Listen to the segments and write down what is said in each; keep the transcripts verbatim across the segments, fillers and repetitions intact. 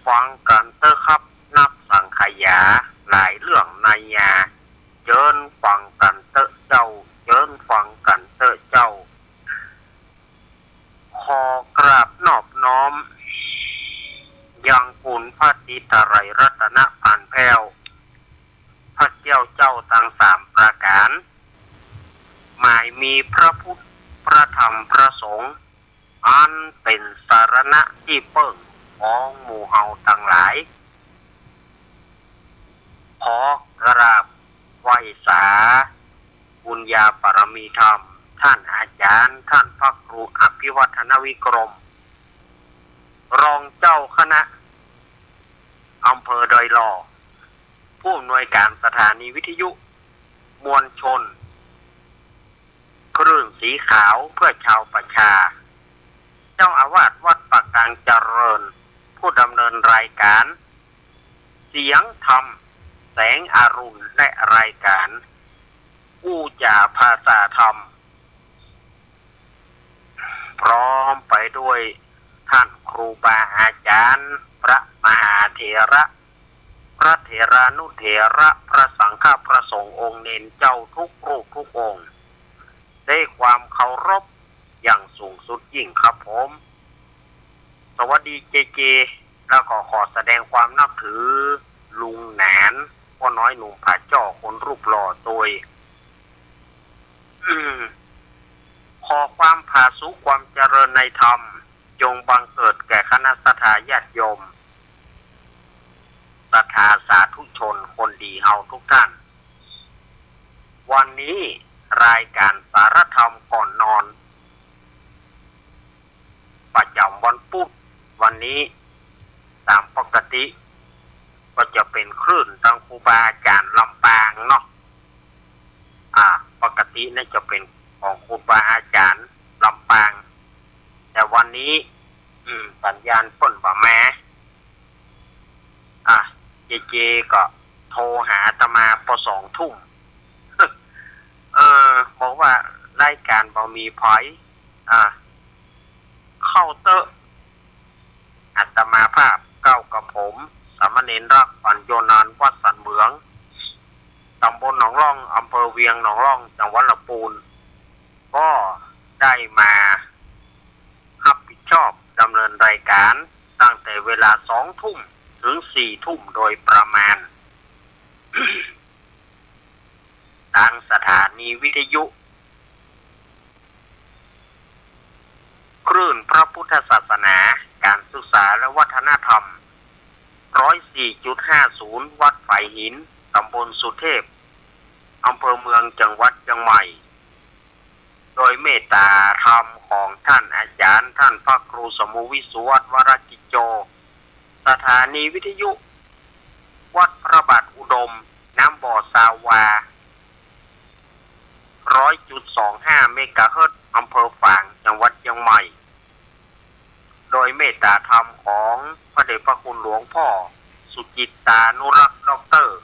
ฟังกั๋นเต๊อะครับ นับสังขยา หลายเรื่องนัยยะ เจิญฟังกั๋นเต๊อะเจ้า เจิญฟังกั๋นเต๊อะเจ้า ขอกราบนอบน้อม ยังคุณพระศรีตรัยรัตนปานแผ้ว พระแก้วเจ้าตังสามประก๋าน หมายมีพระพุทธ พระธรรม พระสงฆ์ อันเป๋นสรณะตี้เปิ้งของหมู่เฮาตังหลาย ขอกราบไหว้สา บุญญาบารมีธรรม ท่านอาจ๋ารย์ ท่านพระครูอภิวัฒนวิกรม รองเจ้าคณะอำเภอดอยหล่อ ผู้อำนวยก๋านสถานีวิทยุมวลชน คลื่นสีขาวเพื่อชาวประชา เจ้าอาวาสวัดป่ากลางเจริญ ผู้ดำเนินรายก๋าน เสียงธรรม แสงอรุณ และรายก๋าน อู้จ๋าภาษาธรรม พร้อมไปด้วยท่านครูบาอาจ๋ารย์ พระมหาเถระ พระเถรานุเถระ พระสังฆะ พระสงฆ์องค์เณรเจ้าทุกรูปทุกองค์ ด้วยความเคารพอย่างสูงสุดยิ่งครับผม สวัสดีเจเจ แล้วก็ขอแสดงความนับถือลุงหนาน ป้อน้อยหนุ่มผาจ้อคนรูปหล่อตวย ขอความผาสุขความเจริญในธรรม จงบังเกิดแก่คณะศรัทธาญาติโยม ศรัทธาสาธุชนคนดีเฮาทุกท่าน วันนี้รายก๋านสารธรรมก่อนนอน ประจ๋ำวันปุ๊ด วันนี้ต๋ามปกติก็จะเป๋นคลื่นตังครูบาอาจ๋ารย์ลำปางเนาะ อ่า ปกติเนี่ยจะเป๋นของครูบาอาจ๋ารย์ลำปาง แต่วันนี้ อืม สัญญาณเปิ้นบ่มา อ่ะ เจเจก็โทรหาอาตมาปอสองทุ่ม เออ บอกว่ารายก๋านบ่มีผอย อ่ะ เข้าเต๊อะ อาตมาภาพก้าวกระผม สามเณรรัก ปัญโญนาน วัดสันเหมือง ตำบลหนองล่อง อำเภอเวียงหนองล่อง จังหวัดลำปูน ก็ได้มา รับผิดชอบดำเนินรายการตั้งแต่เวลาสองทุ่มถึงสี่ทุ่มโดยประมาณ ทางสถานีวิทยุคลื่นพระพุทธศาสนา การศึกษาและวัฒนธรรม ร้อยสี่จุดห้าศูนย์ วัดฝายหิน ตำบลสุเทพ อำเภอเมือง จังหวัดเชียงใหม่ โดยเมตตาธรรมของท่านอาจารย์ ท่านพระครูสมุวิสุวัฒน์ วรกิจโจ สถานีวิทยุวัดพระบาทอุดม น้ำบ่อซาวา ร้อยจุดสองห้า เมกะเฮิรตซ์ อำเภอฝาง จังหวัดเชียงใหม่ โดยเมตตาธรรมของพระเดชพระคุณหลวงพ่อสุจิตตานุรักษ์ ด็อกเตอร์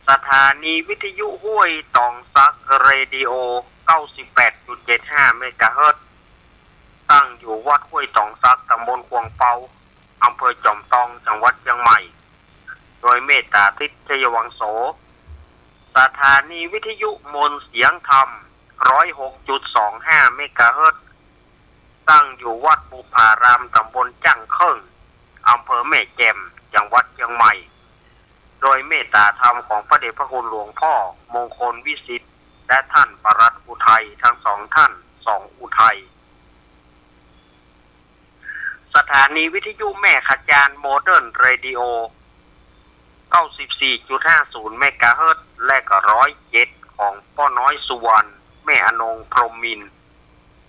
สถานีวิทยุห้วยตองสัก เรดิโอ เก้าสิบแปดจุดเจ็ดห้า เมกะเฮิรตซ์ ตั้งอยู่วัดห้วยตองสัก ตำบลขวางเปา อำเภอจอมตอง จังหวัดเชียงใหม่ โดยเมตตาทิพย์ ชัยวังโส สถานีวิทยุมนต์เสียงธรรม ร้อยหกจุดสองห้า เมกะเฮิรตซ์ ตั้งอยู่วัดบุพาราม ตำบลจ้างเคิ่ง อำเภอแม่แจ่ม จังหวัดเชียงใหม่ โดยเมตตาธรรมของพระเดชพระคุณหลวงพ่อมงคลวิสิทธิ์ และท่านปลัดอุทัย ทั้งสองท่าน สองอุทัย สถานีวิทยุแม่ขจาร โมเดิร์น เรดิโอ เก้าสิบสี่จุดห้าศูนย์ เมกะเฮิรตซ์ และก็ ร้อยเจ็ด ของป้อน้อยสุวรรณ แม่อนง พรหมมินทร์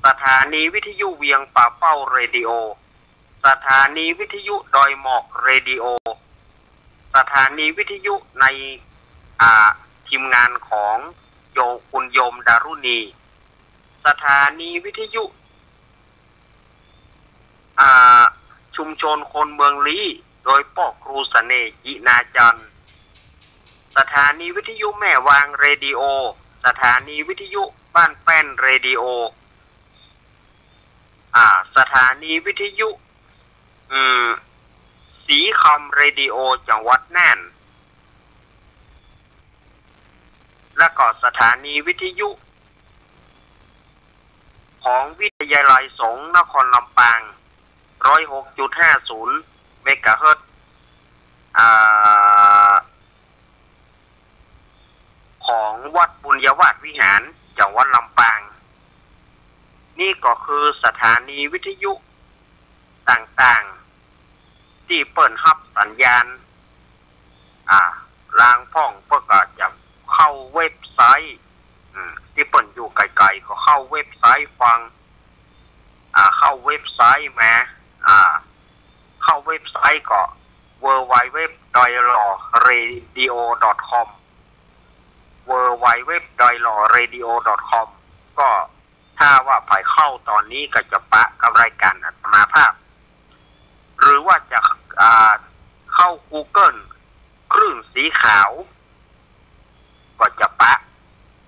สถานีวิทยุเวียงป่าเป้า เรดิโอ สถานีวิทยุดอยหมอก เรดิโอ สถานีวิทยุใน อ่า ทีมงานของโย คุณโยมดารุณี สถานีวิทยุ อ่า ชุมชนคนเมืองลี้ โดยป้อครูเสน่ห์ จินาจันทร์ สถานีวิทยุแม่วาง เรดิโอ สถานีวิทยุบ้านแป้น เรดิโอ อ่า สถานีวิทยุ อืม สีข FM Radio จังหวัดน่าน และก็สถานีวิทยุของวิทยาลัยสงฆ์นครลำปาง ร้อยหกจุดห้าศูนย์ เมกะเฮิรตซ์ อ่า ของวัดบุญญาวาสวิหาร จังหวัดลำปาง นี่ก็คือสถานีวิทยุต่างๆ ตี้เปิ้นฮับสัญญาณ อ่า ลางพ่องเปิ้นก็จะเข้าเว็บไซต์ อืม ตี้เปิ้นอยู่ไกลๆ ก็เข้าเว็บไซต์ฟัง อ่า เข้าเว็บไซต์มา อ่า เข้าเว็บไซต์ก็ ดับเบิลยู ดับเบิลยู ดับเบิลยู ดอท ดอยหล่อ เรดิโอ ดอท คอม ดับเบิลยู ดับเบิลยู ดับเบิลยู ดอยหล่อ เรดิโอ ดอท คอม ก็ถ้าว่าใผเข้าต๋อนนี้ก็จะปะกับรายก๋านอาตมาภาพ หรือว่าจะ อ่า เข้า Google คลื่นสีขาว ก็จะปะ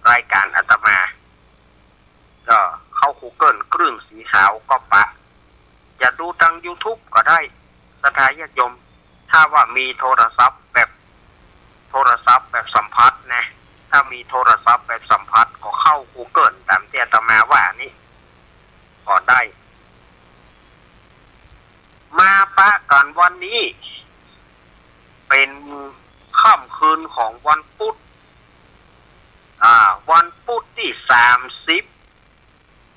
รายก๋านอาตมา ก็เข้า Google คลื่นสีขาวก็ปะ จะดูตาง YouTube ก็ได้ ศรัทธาญาติโยม ถ้าว่ามีโทรศัพท์แบบ โทรศัพท์แบบสัมผัสนะ ถ้ามีโทรศัพท์แบบสัมผัสก็เข้า Google ต๋ามตี้อาตมาว่านี้ ก็ได้ มาปะกั๋นวันนี้ เป๋นค่ำคืนของวันพุธ อ่า วันพุธตี้ สามสิบ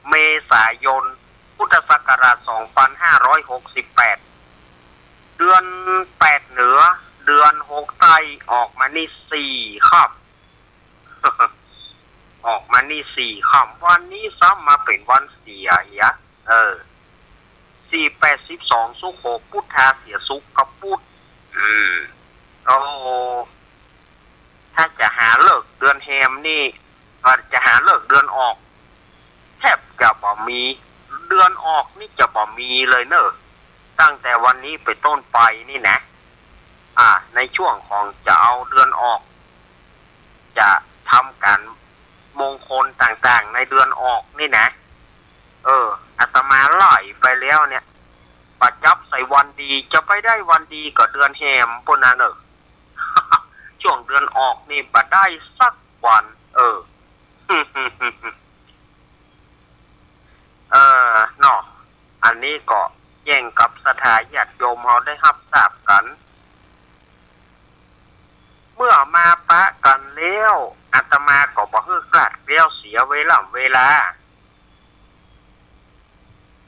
เมษายน พุทธศักราช สองพันห้าร้อยหกสิบแปด เดือนแปดเหนือ เดือนหกใต้ ออกมานี่สี่ค่ำ ออกมานี่สี่ค่ำ วันนี้ซ้ำมาเป๋นวันเสียเหีย เออ สี่แปดสิบสอง สุโข พุทธา เสียสุกพุธ อืม โอ้ ถ้าจะหาฤกษ์เดือนแฮมนี่ ก็จะหาฤกษ์เดือนออก แทบจะบ่มี เดือนออกนี่จะบ่มีเลยเน่อ ตั้งแต่วันนี้เป๋นต้นไปนี่นะ อ่า ในช่วงของจะเอาเดือนออก จะทำก๋านมงคลต่างๆ ในเดือนออกนี่นะ เออ อาตมาไล่ไปแล้วเนี่ย บ่จับใส่วันดี จะไปได้วันดีก็เดือนแฮมปู้นนะเน่อ ช่วงเดือนออกนี่บ่ได้สักวัน เออ เออ เนาะ อันนี้ก็แจ้งกับศรัทธาญาติโยมเฮาได้ฮับทราบกั๋น เมื่อมาปะกั๋นแล้ว อาตมาก็บ่หื้อคลาดแล้วเสียเวล่ำเวลา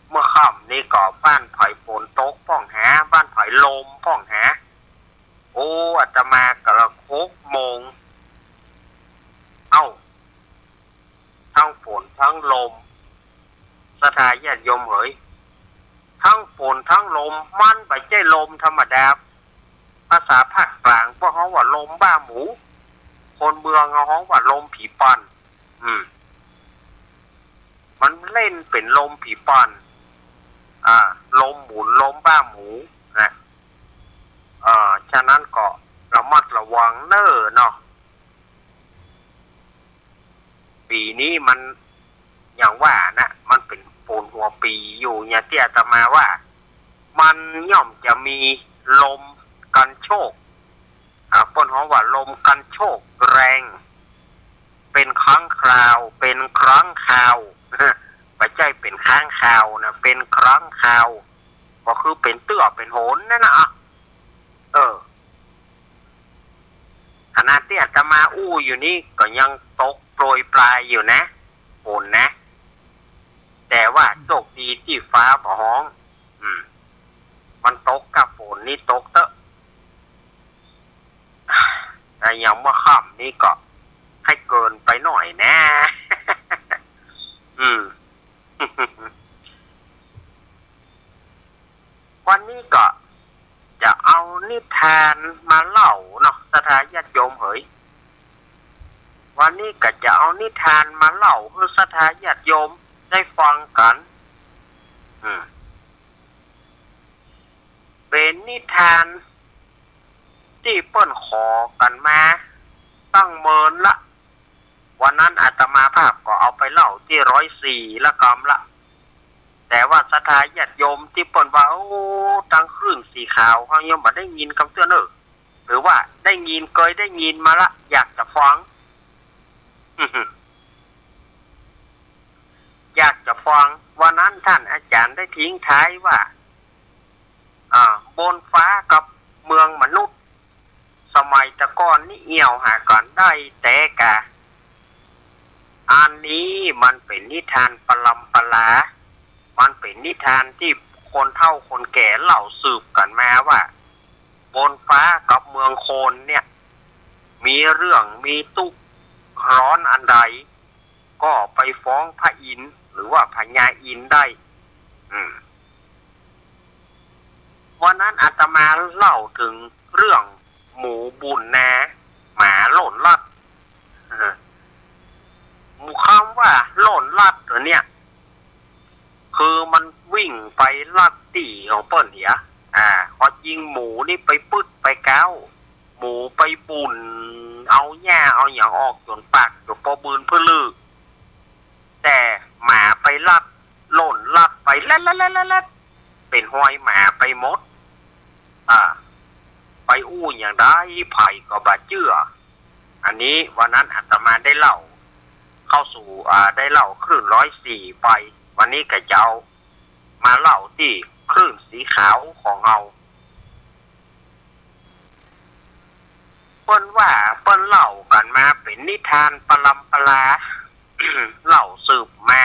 เมื่อค่ำนี้ก็บ้านไผฝนตกพ่องหา บ้านไผลมพ่องหา โอ้ อาตมาก็ละหกโมง เอ้า ตึงฝนตึงลม ศรัทธาญาติโยมเหย ตึงฝนตึงลม มันบ่ใจ้ลมธรรมดา ภาษาภาคกลางพวกเฮาว่าลมบ้าหมู คนเมืองเฮาฮ้องว่าลมผีป่อน อืม มันเล่นเป๋นลมผีป่อน อ่า ลมหมุน ลมบ้าหมูนะ เอ่อ ฉะนั้นก็ระมัดระวังเน่อเนาะ ปี๋นี้มัน อย่างว่านะ มันเป๋นฝนหัวปี๋อยู่ อย่างตี้อาตมาว่า มันย่อมจะมีลมกันโชก อ่า เปิ้นฮ้องว่าลมกันโชกแรง เป๋นครั้งคราว เป๋นครั้งคราว บ่ใจ้เป๋นค้างคาวนะ เป๋นครั้งคาว ก็คือเป๋นเตื้อเป๋นหนนั่นนะ เออ ขนาดตี้อาตมาอู้อยู่นี่ก็ยังตกโปรยปรายอยู่นะ ฝนนะ แต่ว่าโชคดีตี้ฟ้าบ่ฮ้อง อืม มันตกกับฝนนี่ตกเต๊อะ แต่อย่างเมื่อค่ำนี้ก็ให้เกินไปหน่อยนะ อืม วันนี้ก็จะเอานิทานมาเล่าเนาะ ศรัทธาญาติโยมเหย วันนี้ก็จะเอานิทานมาเล่าหื้อศรัทธาญาติโยมได้ฟังกั๋น อืม เป๋นนิทานตี้เปิ้นขอกั๋นมาตั้งเมินละ วันนั้นอาตมาภาพก็เอาไปเล่าตี้ร้อยสี่ละกำละ แต่ว่าศรัทธาญาติโยมตี้เปิ้นว่า โอ้ ตึงคลื่น สีขาว เฮายังบ่ได้ยินกำเตื้อเน่อ หรือว่าได้ยิน เกยได้ยินมาละ อยากจะฟัง อยากจะฟัง วันนั้นท่านอาจารย์ได้ทิ้งท้ายว่า อ่า บนฟ้ากับเมืองมนุษย์ สมัยแต่ก่อนนี้เอี่ยวหากั๋นได้แต่กา อันนี้มันเป๋นนิทานปรำปรา มันเป๋นนิทานตี้คนเฒ่าคนแก่เล่าสืบกั๋นมาว่า บนฟ้ากับเมืองคนเนี่ย มีเรื่องมีตุ๊กข์ร้อนอันใด ก็ไปฟ้องพระอินทร์หรือว่าพญาอินทร์ได้ อืม วันนั้นอาตมาเล่าเถิงเรื่องหมูบุ่นนา หมาล่นลัด เออ หมูคำว่าล่นลัดตั๋วเนี่ย คือมันวิ่งไปลัดตี้ของเปิ้นเหีย อ่า ความจริงหมูนี่ไปปึ๊ดไปก๊าว หมูไปบุ่นเอาหญ้าเอาหยังออกจ๋นปากจ๋นปอบืนปื้นลือ แต่หมาไปลัด ล่นลัดไปแลดๆๆๆ เป๋นฮอยหมาไปหมด อ่า ไปอู้อย่างใดใผก็บ่เจื้อ อันนี้วันนั้นอาตมาได้เล่าเข้าสู่ อ่า ได้เล่าคลื่นร้อยสี่ไป วันนี้ก็จะเอามาเล่าตี้คลื่นสีขาวของเฮา เปิ้นว่าเปิ้นเล่ากั๋นมาเป๋นนิทานปรำปรา เล่าสืบมา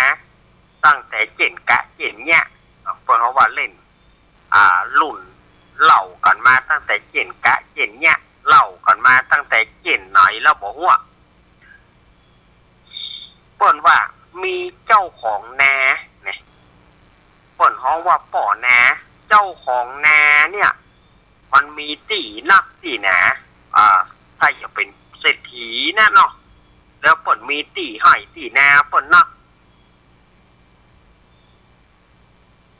ตั้งแต่เจ๊นกะเจ๊นเยียะ เปิ้นว่าเล่น อ่า รุ่นเล่ากั๋นมาตั้งแต่เจ๊นกะเจ๊นเยียะ เล่ากั๋นมาตั้งแต่เจ๊นไหนแล้วบ่ฮู้ เปิ้นว่ามีเจ้าของนาเนี่ย เปิ้นฮ้องว่าป้อนา เจ้าของนาเนี่ย มันมีตี้นักตี้หนา อ่า ถ้าอยากเป๋นเศรษฐีนะเนาะ แล้วเปิ้นมีตี้ไฮ่ตี้นาเปิ้นนัก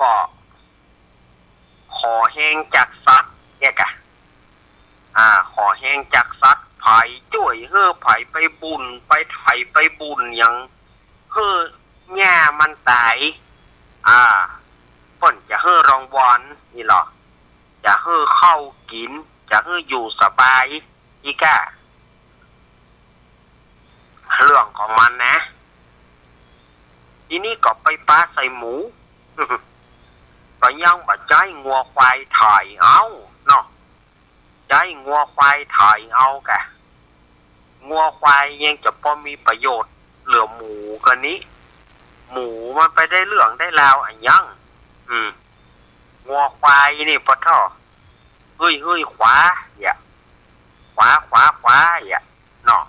ก็ขอแฮงจากสัตว์เนี่ยกะ อ่า ขอแฮงจากสัตว์ ใผจ้วยหื้อ ใผไปบุ่น ไปไถ ไปบุ่นหยังหื้อหญ้ามันต๋าย อ่า เปิ้นจะหื้อรางวัลนี่ลอ จะหื้อข้าวกิ๋น จะหื้ออยู่สบาย อี้ก้า เรื่องของมันนะ ทีนี้ก็ไปปะใส่หมู ก็ยังบ่ใจ๊งัวควายไถเอาเนาะ ใจ๊งัวควายไถเอากะ งัวควายยังจะปอมีประโยชน์เหลือหมูกะนี้ หมูมันไปได้เรื่องได้ราวอะหยัง อืม งัวควายนี่ปะเถาะ เฮ้ย เฮ้ย ขวา เหีย ขวา ขวา ขวา เหีย เนาะ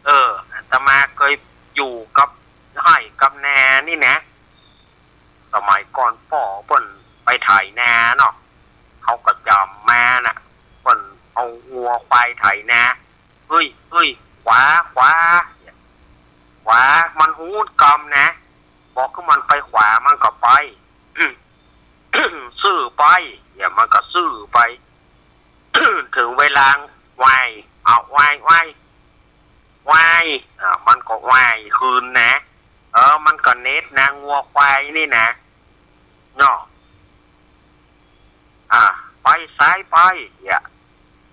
เออ อาตมาเกยอยู่กับไฮ่กับนานี่นะ สมัยก่อนป้อเปิ้นไปไถนาเนาะ เขาก็จ๋ำมาน่ะ เปิ้นเอางัวควายไถนา เฮ้ย เฮ้ย ขวา ขวา เหีย ขวา มันฮู้กำนะ บอกหื้อมันไปขวา มันก็ไป ซื่อไป เหีย มันก็ซื่อไป เถิงเวลาไหว้ เอาไหว้ ไหว้ ไหว้ อ่า มันก็ไหว้คืนนะ เออ มันก็เน้นนะ งัวควายนี่นะ เนาะ อ่า ไปซ้ายไป เหีย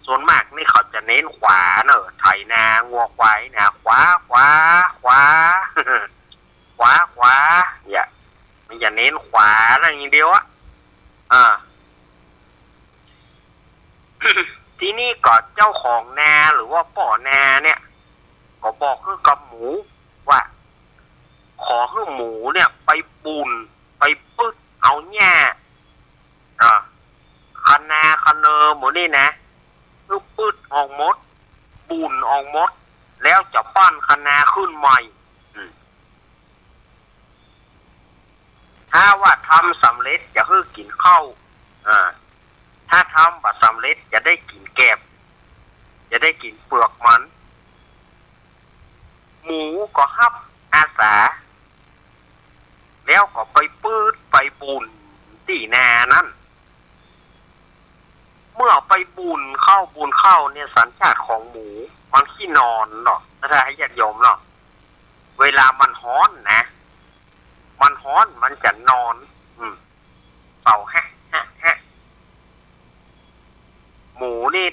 ส่วนมากนี่เขาจะเน้นขวาเนอะ ไถนางัวควายนะ ขวา ขวา ขวา ขวา ขวา เหีย มันจะเน้นขวานั่นอย่างเดียวอะ อ่า ทีนี้ก็เจ้าของนาหรือว่าป้อนาเนี่ย ก็บอกหื้อกับหมูว่า ขอหื้อหมูเนี่ยไปบุ่น ไปปึ๊ดเอาหญ้า อ่า คะนาคะเนอหมู่นี่นะ หื้อปึ๊ดออกหมด บุ่นออกหมด แล้วจะปั้นคะนาขึ้นใหม่ อืม ถ้าว่าทำสำเร็จจะหื้อกิ๋นข้าว อ่า ถ้าทำบ่สำเร็จจะได้กิ๋นแกบ จะได้กิ๋นเปือกมัน หมูก็ฮับอาสา แล้วก็ไปปึ๊ดไปบุ่นตี้นานั้น เมื่อไปบุ่นเข้าบุ่นเข้าเนี่ย สัญชาตญาณของหมูมันขี้นอนเนาะ ถ้าให้ญาติโยมเนาะ เวลามันฮ้อนนะ มันฮ้อนมันจะนอน อืม เป่าแฮะ แฮะ แฮะ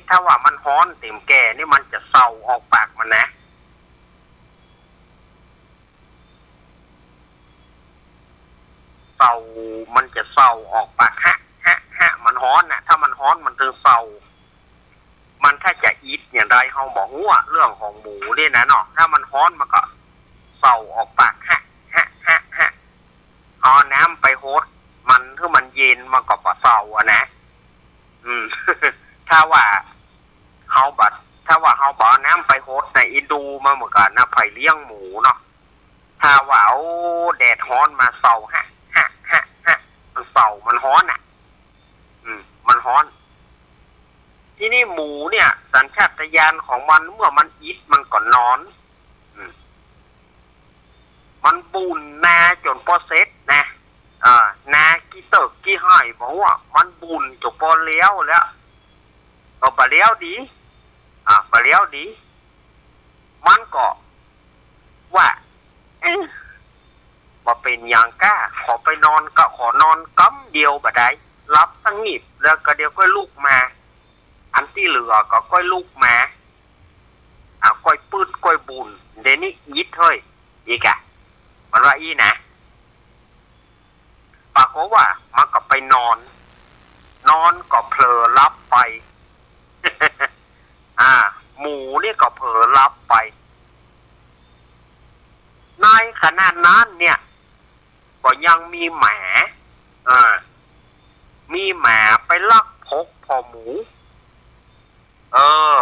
ถ้าว่ามันฮ้อนเต็มแก่นี่มันจะเส่าออกปากมันนะ เส่า มันจะเส่าออกปาก ฮะ ฮะ ฮะ มันฮ้อนน่ะ ถ้ามันฮ้อนมันถึงเส่า มันถ้าจะอิดอย่างใดเฮาบ่ฮู้อะ เรื่องของหมูนี่นะเนาะ ถ้ามันฮ้อนมันก็เส่าออกปาก ฮะ ฮะ ฮะ ฮะ เอาน้ำไปหดมันหื้อมันเย็นมันก็บ่เส่าอะนะ อืม ถ้าว่าเฮาบ่ ถ้าว่าเฮาบ่เอาน้ำไปหดนะ อินดูมันเหมือนกันนะ ใผเลี้ยงหมูเนาะ ถ้าว่าเอาแดดฮ้อนมาเส่า ฮะ ฮะ ฮะ ฮะ มันเส่า มันฮ้อนน่ะ อืม มันฮ้อน ทีนี้หมูเนี่ย สัญชาตญาณของมัน เมื่อมันอิดมันก็นอน อืม มันบุ่นนาจ๋นปอเสร็จนะ อ่า นากี่เติกกี่ไฮ่บ่ฮู้อะ มันบุ่นจ๋นปอแล้วแล้ว ก็บ่แล้วดี อ่า บ่แล้วดี มันก็ว่า เอ๊ะ บ่เป๋นหยังก้า ขอไปนอนก็ขอนอนกำเดียวบ่ได้ หลับสนิทแล้วก็เดี๋ยวก้อยลุกมา อันตี้เหลือก็ก้อยลุกมา อ่า ก้อยปื๊ดก้อยบุ่น เดี๋ยวนี้อิดเฮ้ย อีกอะ มันว่าอี้นะ ปรากฏว่ามันก็ไปนอน นอนก็เผลอหลับไป อ่า หมูนี่ก็เผลอหลับไป ในขณะนั้นเนี่ย ก็ยังมีหมา อ่า มีหมาไปลักพกผ่อหมู เออ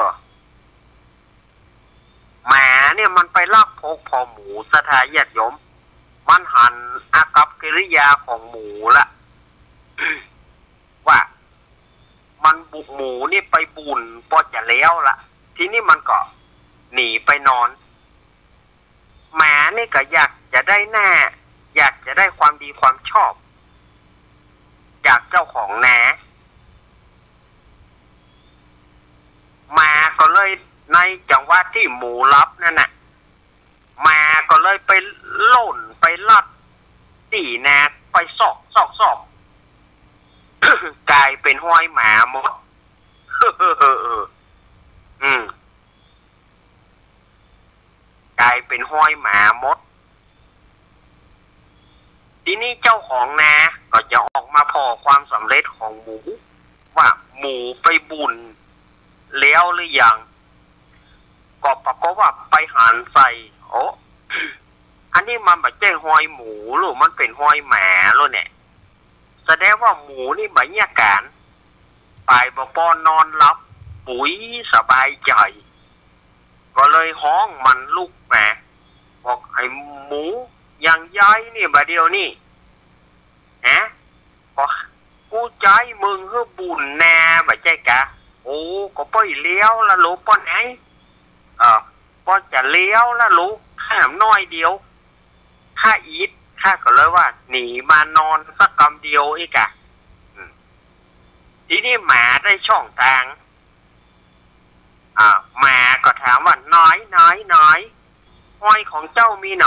หมาเนี่ยมันไปลักพกผ่อหมู ศรัทธาญาติโยม มันหันอากัปกิริยาของหมูละ ว่ามันบุ หมูนี่ไปบุ่นปอจะแล้วละ ทีนี้มันก็หนีไปนอน หมานี่ก็อยากจะได้หน้า อยากจะได้ความดีความชอบ จากเจ้าของนา หมาก็เลย ในจังหวะตี้หมูหลับนั่นน่ะ หมาก็เลยไปล่นไปลัดตี้นา ไปซอกซอกซอก ก๋ายเป๋นฮอยหมาหมด อืม ก๋ายเป๋นฮอยหมาหมด ทีนี้เจ้าของนาก็จะออกมาผ่อความสำเร็จของหมู ว่าหมูไปบุ่นแล้วหรือยัง ก็ปรากฏว่าไปหันใส่ โอ้ อันนี้มันบ่ใจ้ฮอยหมูลูก มันเป๋นฮอยหมาลูกเนี่ย แสดงว่าหมูนี่บ่เยียะก๋าน ป๋ายบ่ปอนอนหลับ ปุ๋ยสบายใจ๋ ก็เลยฮ้องมันลุกมา บอก ไอ้หมู อย่างใยนี่บ่าเดี่ยวนี้ ฮะ ก็กูใจ๊มึงหื้อบุ่นนา บ่ใจ้กา โอ้ ก็ป้อแล้วละลูก ป้อไหน เออ ป้อจะแล้วละลูก ข้าหน้อยเดียว ข้าอิด ข้าก็เลยว่าหนีมานอนสักกำเดียวอี้กา อืม ทีนี้หมาได้ช่องตาง อ่า หมาก็ถามว่า ไหน ไหน ไหน ฮอยของเจ้ามีไหน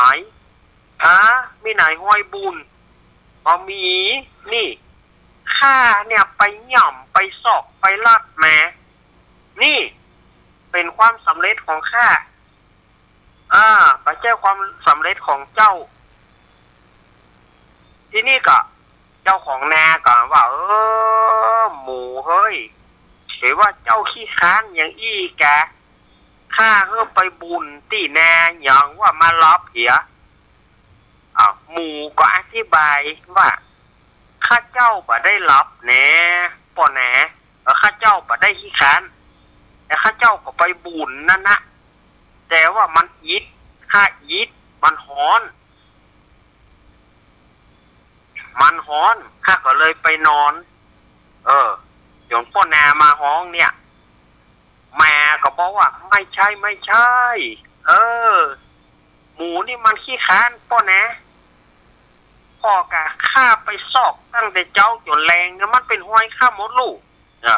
ฮะ มีไหนฮอยบุ่น บ่มี นี่ ข้าเนี่ยไปหย่ำไปซอกไปลัดมา นี่ เป๋นความสำเร็จของข้า อ่า บ่ใจ้ความสำเร็จของเจ้า ทีนี้ก็ เจ้าของนาก็ว่า เออ หมูเฮ้ย ถือว่าเจ้าขี้ค้านอย่างอี้กา ข้าหื้อไปบุ่นตี้นา หยังว่ามาหลับเหีย อ่า หมูก็อธิบายว่า ข้าเจ้าบ่ได้หลับแน่ ป้อนา เออ ข้าเจ้าบ่ได้ขี้ค้าน แต่ข้าเจ้าก็ไปบุ่นนั่นนะ แต่ว่ามันอิด ข้าอิด มันฮ้อน มันฮ้อน ข้าก็เลยไปนอน เออ จ๋นป้อนามาฮ้องเนี่ย หมาก็บอกว่า ไม่ใช่ ไม่ใช่ เออ หมูนี่มันขี้ค้านป้อนา ป้อกา ข้าไปซอกตั้งแต่เจ๊าจ๋นแลง มันเป๋นฮอยข้าหมดลูก อ่ะ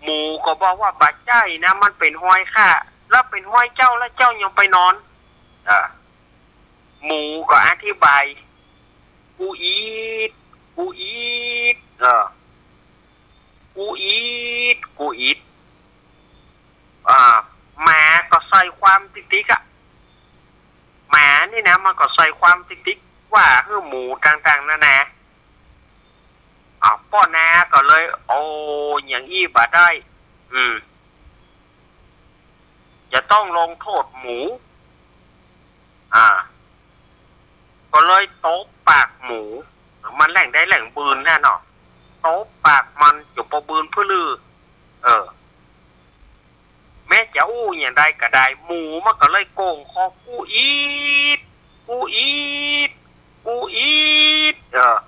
หมูก็บอกว่า บ่ใจ้นะ มันเป๋นฮอยข้า แล้วเป๋นฮอยเจ้า แล้วเจ้ายังไปนอน อ่ะ หมูก็อธิบาย กูอิด กูอิด เออ กูอิด กูอิด ว่าหื้อหมูต่างๆ นานา อ่า ป้อนาก็เลย โอ้ อย่างอี้บ่ได้ อืม จะต้องลงโต้ษหมู อ่า ก็เลยตบปากหมู มันแหล่งได้แหล่งบืนแน่เนาะ ตบปากมัน จะปอบืนเปื้อลือ เออ แม้จะอู้อย่างใดก็ได้ หมูมันก็เลยโก่งคอ กู้อี๊ด กู้อี๊ด กู้อี๊ด เออ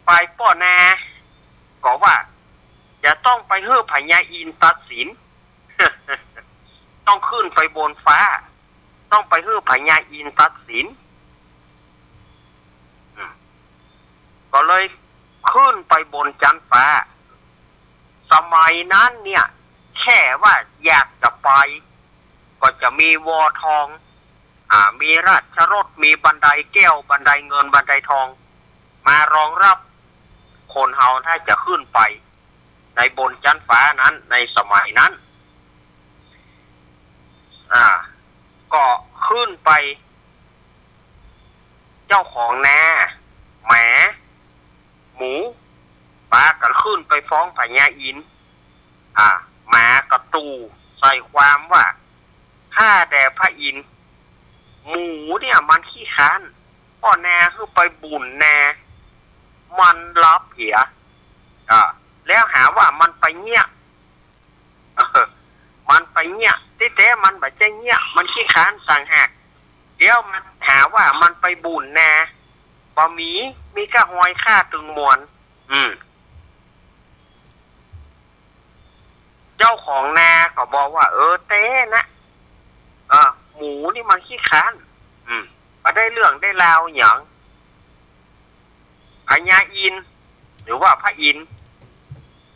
ฝ่ายป้อนาก็ว่า จะต้องไปหื้อพญาอินทร์ตัดสิน ต้องขึ้นไปบนฟ้า ต้องไปหื้อพญาอินทร์ตัดสิน อืม ก็เลยขึ้นไปบนจั๊นฟ้า สมัยนั้นเนี่ย แค่ว่าอยากจะไป ก็จะมีวอทอง อ่า มีราชรถ มีบันไดแก้ว บันไดเงิน บันไดทอง มารองรับคนเฮาถ้าจะขึ้นไปในบนจั๊นฟ้านั้น ในสมัยนั้น อ่า ก็ขึ้นไป เจ้าของนา หมา หมู ปากั๋นขึ้นไปฟ้องพญาอินทร์ อ่า หมาก็ตู่ใส่ความว่า ข้าแต่พระอินทร์ หมูเนี่ยมันขี้ค้าน ป้อนาหื้อไปบุ๋นนา มันหลับเหีย อ่า แล้วหาว่ามันไปเยียะ เออ มันไปเยียะ ตี้แต๊มันบ่ใจ้เยียะ มันขี้ค้านต่างหาก เดี๋ยวมันหาว่ามันไปบุ๋นนา บ่มี มีก้าฮอยข้าตึงมวล อืม เจ้าของนาก็บอกว่า เออ แต๊นะ เออ หมูนี่มันขี้ค้าน อืม บ่ได้เรื่องได้ราวหยัง พญาอินทร์ หรือว่าพระอินทร์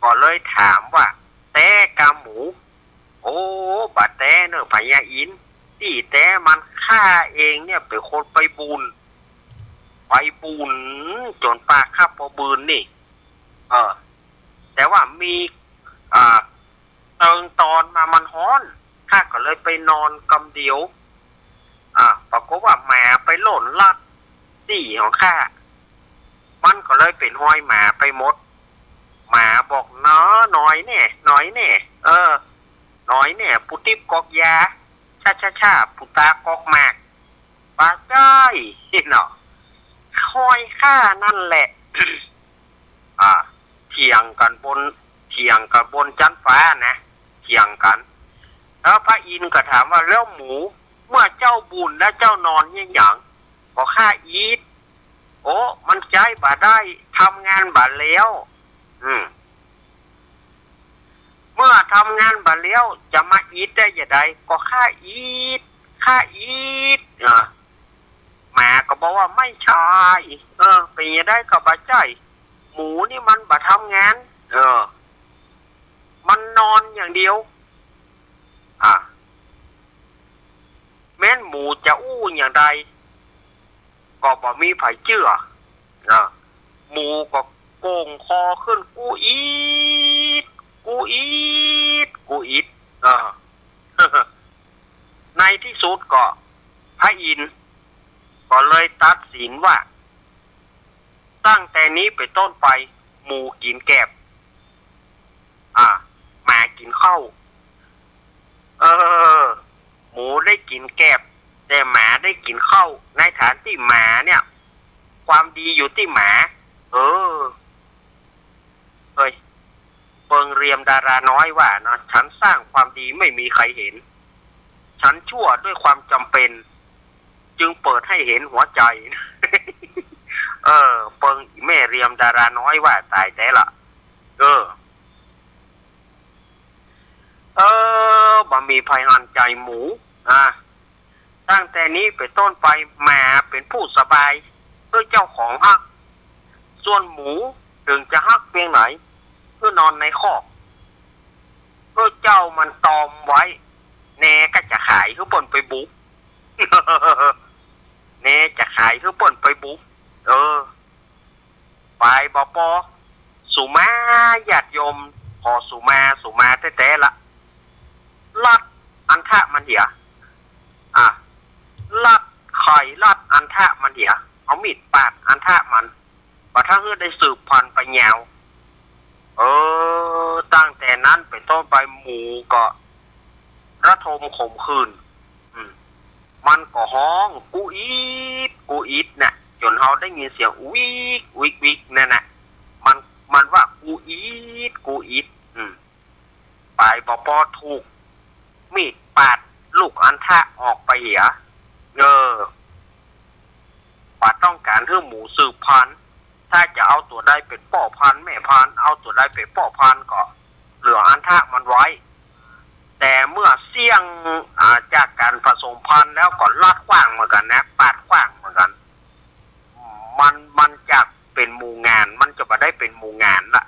ก็เลยถามว่า แต๊กาหมู โอ้ บ่แต๊เน่อพญาอินทร์ ตี้แต๊มันข้าเองเนี่ยเป๋นคนไปบุ๋น ไปบุ๋นจ๋นปาคับปอบืนนี่ เออ แต่ว่ามี อ่า เติงตอนมามันฮ้อน ข้าก็เลยไปนอนกำเดียว อ่า ปรากฏว่าหมาไปหล่นลัดตี้ของข้า มันก็เลยเป๋นฮอยหมาไปหมด หมาบอก น้อ น้อยแน่ น้อยแน่ เออ น้อยแน่ ปูติ๊บกอกยา ช่าช่าช่า ปูตากอกหมาก บ่ใจ้เนาะ ฮอยข้านั่นแหละ อ่า เถียงกั๋นบน เถียงกั๋นบนจั๊นฟ้านะ เถียงกั๋น แล้วพระอินทร์ก็ถามว่า แล้วหมู เมื่อเจ้าบุ๋นแล้วเจ้านอนเยียะหยัง ก็ข้าอีท โอ้ มันใจ๊บ่ได้ ทำงานบ่แล้ว อืม เมื่อทำงานบ่แล้ว จะมาอีทได้จะใด ก็ข้าอีท ข้าอีท อ่า หมาก็บอกว่า ไม่ใช่ เออ เป๋นจะใดก็บ่ใจ้ หมูนี่มันบ่ทำงาน เออ มันนอนอย่างเดียว อ่า แม้นหมูจะอู้อย่างใด ก็บ่มีใผเจื้อ อ่า หมูก็โก่งคอขึ้น กู้อีท กู้อีท กู้อีท อ่า ในตี้สุดก็ พระอินทร์ก็เลยตัดสินว่า ตั้งแต่นี้เป๋นต้นไป หมูกิ๋นแกบ อ่า หมากิ๋นข้าว เออ หมูได้กิ๋นแกบ แต่หมาได้กิ๋นข้าว ในฐานตี้หมาเนี่ย ความดีอยู่ตี้หมา เออ เฮ้ย เปิงเรียมดาราน้อยว่าเนาะ ฉันสร้างความดีไม่มีใครเห็น ฉันชั่วด้วยความจำเป็น จึงเปิดให้เห็นหัวใจ เออ เปิงอี่แม่เรียมดาราน้อยว่าต๋ายแต๊ละ เออ เออ บ่มีใผหันใจ๋หมู อ่ะ ตั้งแต่นี้เป๋นต้นไป หมาเป๋นผู้สบาย หื้อเจ้าของฮัก ส่วนหมูเถิงจะฮักเปียงไหน หื้อนอนในคอก หื้อเจ้ามันตอมไว้ แนก็จะขายหื้อเปิ้นไปบุก แนจะขายหื้อเปิ้นไปบุก เออ ไปบ่ปอ สุมาญาติโยม ปอสุมา สุมาแต๊ๆ ละ ลัดอันทะมันเหีย อ่ะ ลัดใค่ลัด อันทะมันเหีย เอามีดปาดอันทะมัน บ่ถ้าหื้อได้สืบพันธุ์ไปยาว เออ ตั้งแต่นั้นเป๋นต้นไปหมูก็ระทมขมขื่น อืม มันก็ฮ้องกู้อิดกู้อิดน่ะ จ๋นเฮาได้ยินเสียงวิกวิกวิกนั่นน่ะ มัน มันว่ากู้อิดกู้อิด อืม ป๋ายบ่ปอถูกมีดปาดลูกอันทะออกไปเหีย เออ บ่ต้องก๋านหื้อหมูสืบพันธุ์ ถ้าจะเอาตั๋วใดเป๋นป้อพันธุ์แม่พันธุ์ เอาตั๋วใดเป๋นป้อพันธุ์ก็เหลืออันทะมันไว้ แต่เมื่อเสี้ยง อ่า จากก๋านผสมพันธุ์แล้วก็ลัดขว้างเหมือนกั๋นนะ ปาดขว้างเหมือนกั๋น มัน มันจะเป๋นหมูงาน มันจะบ่ได้เป๋นหมูงานละ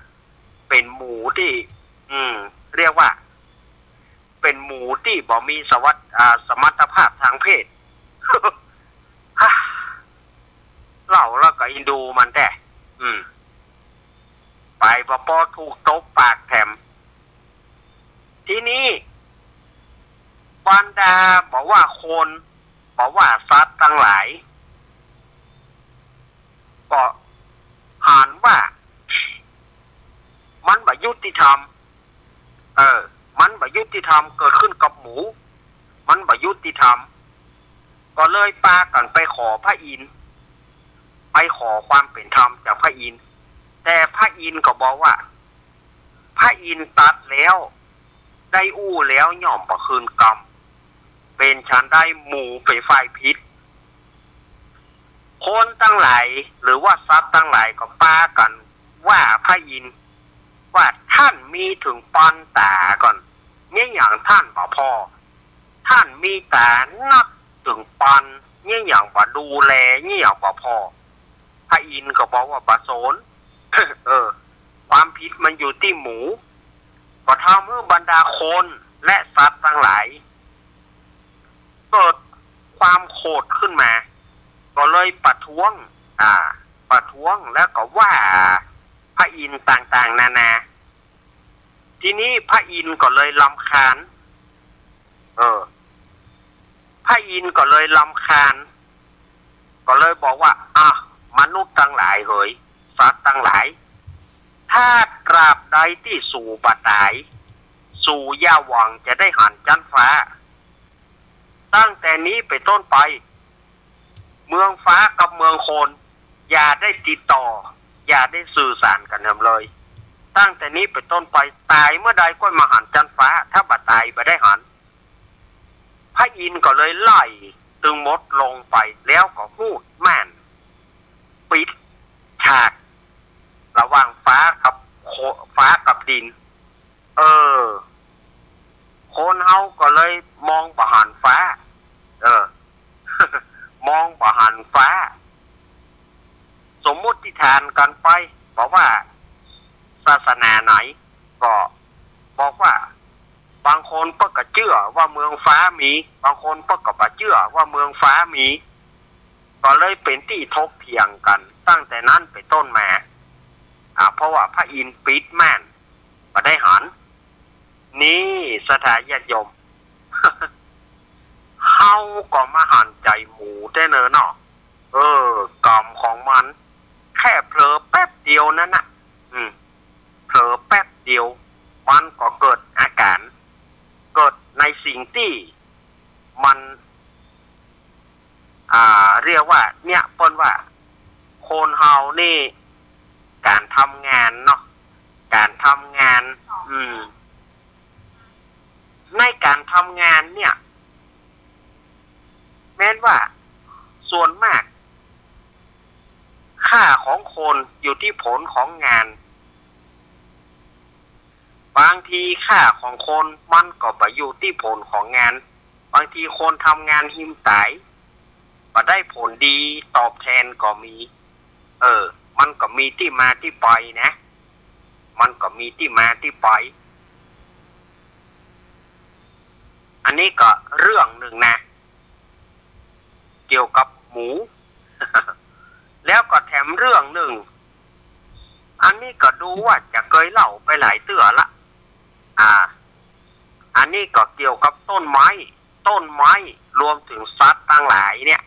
เป๋นหมูตี้ อืม เรียกว่า เป๋นหมูตี้บ่มีสวัส- อ่า สมรรถภาพทางเพศ ฮ่า เล่าแล้วก็อินดูมันแต๊ อืม ป๋ายบ่ปอถูกตบปากแถม ทีนี้ บรรดาบ่ว่าคน บ่ว่าสัตว์ตังหลาย ก็หันว่า มันบ่ยุติธรรม เออ มันบ่ยุติธรรมเกิดขึ้นกับหมู มันบ่ยุติธรรม ก็เลยปากั๋นไปขอพระอินทร์ ไปขอความเป๋นธรรมจากพระอินทร์ แต่พระอินทร์ก็บอกว่า พระอินทร์ตรัสแล้ว ได้อู้แล้วย่อมบ่คืนกำ เป๋นฉันใดหมูเป๋นฝ่ายผิด คนตังหลายหรือว่าสัตว์ตังหลายก็ปากั๋นว่าพระอินทร์ ว่าต้านมีเถิงปานต๋าก่อน เยียะหยังต้านบ่ผ่อ ต้านมีต๋านับเถิงปาน เยียะหยังบ่ดูแล เยียะหยังบ่ผ่อ พระอินทร์ก็บอกว่าบ่สน เออ ความผิดมันอยู่ตี้หมู ก็ทำหื้อบรรดาคนและสัตว์ตังหลาย เกิดความโขดขึ้นมา ก็เลยประท้วง อ่า ประท้วงแล้วก็ว่าพระอินทร์ต่างๆ นานา ทีนี้พระอินทร์ก็เลยรำคาญ เออ พระอินทร์ก็เลยรำคาญ ก็เลยบอกว่า อ่ะ มนุษย์ตังหลายเหย สัตว์ตังหลาย ถ้าตราบใดตี้สูบ่ต๋าย สูอย่าหวังจะได้หันจั๊นฟ้า ตั้งแต่นี้เป๋นต้นไป เมืองฟ้ากับเมืองคน อย่าได้ติดต่อ อย่าได้สื่อสารกั๋นแหมเลย ตั้งแต่นี้เป๋นต้นไป ต๋ายเมื่อใดก้อยมาหันจั๊นฟ้า ถ้าบ่ต๋ายบ่ได้หัน พระอินทร์ก็เลยไล่ตึงหมดลงไป แล้วก็หูดม่าน ปิดฉาก ระหว่างฟ้ากับโค- ฟ้ากับดิน เออ คนเฮาก็เลยมองบ่หันฟ้า เออ มองบ่หันฟ้า สมมุติฐานกั๋นไป บอกว่าศาสนาไหน ก็บอกว่า บางคนเปิ้นก็เจื้อว่าเมืองฟ้ามี บางคนเปิ้นก็บ่เจื้อว่าเมืองฟ้ามี ก็เลยเป๋นตี้ถกเถียงกั๋น ตั้งแต่นั้นเป๋นต้นมา อ่า เพราะว่าพระอินทร์ปิดม่าน บ่ได้หัน นี่ศรัทธาญาติโยม เฮาก็มาหันใจ๋หมูแต๊เนอเนาะ เออ กรรมของมัน แค่เผลอแป๊บเดียวนั้นน่ะ อืม เผลอแป๊บเดียว มันก็เกิดอาก๋าร เกิดในสิ่งตี้มัน อ่า เรียกว่า เนี่ย เปิ้นว่า คนเฮานี่ ก๋านทำงานเนาะ ก๋านทำงาน อืม ในก๋านทำงานเนี่ย แม้นว่า ส่วนมาก ค่าของคนอยู่ตี้ผลของงาน บางทีค่าของคนมันก็บ่อยู่ตี้ผลของงาน บางทีคนทำงานหิมต๋าย บ่ได้ผลดีตอบแทนก็มี เออ มันก็มีตี้มาตี้ไปนะ มันก็มีตี้มาตี้ไป อันนี้ก็เรื่องนึ่งนะ เกี่ยวกับหมู แล้วก็แถมเรื่องนึ่ง อันนี้ก็ดูว่าจะเกยเล่าไปหลายเตื้อละ อ่า อันนี้ก็เกี่ยวกับต้นไม้ ต้นไม้รวมเถิงสัตว์ตังหลายเนี่ย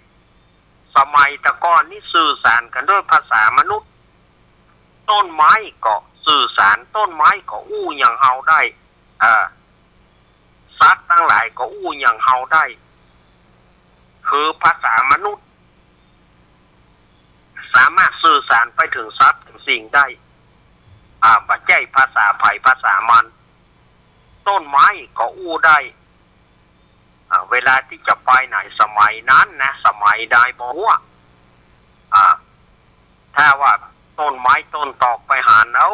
สมัยแต่ก่อนนี่สื่อสารกั๋นด้วยภาษามนุษย์ ต้นไม้ก็สื่อสาร ต้นไม้ก็อู้อย่างเฮาได้ เออ สัตว์ตังหลายก็อู้อย่างเฮาได้ คือภาษามนุษย์ สามารถสื่อสารไปเถิงสัตว์เถิงสิ่งได้ อ่า บ่ใจ้ภาษาใผภาษามัน ต้นไม้ก็อู้ได้ อ่า เวลาตี้จะไปไหนสมัยนั้นนะ สมัยนายบ่ฮู้ อ่า ถ้าว่าต้นไม้ต้นตอกไปหัน เอ้า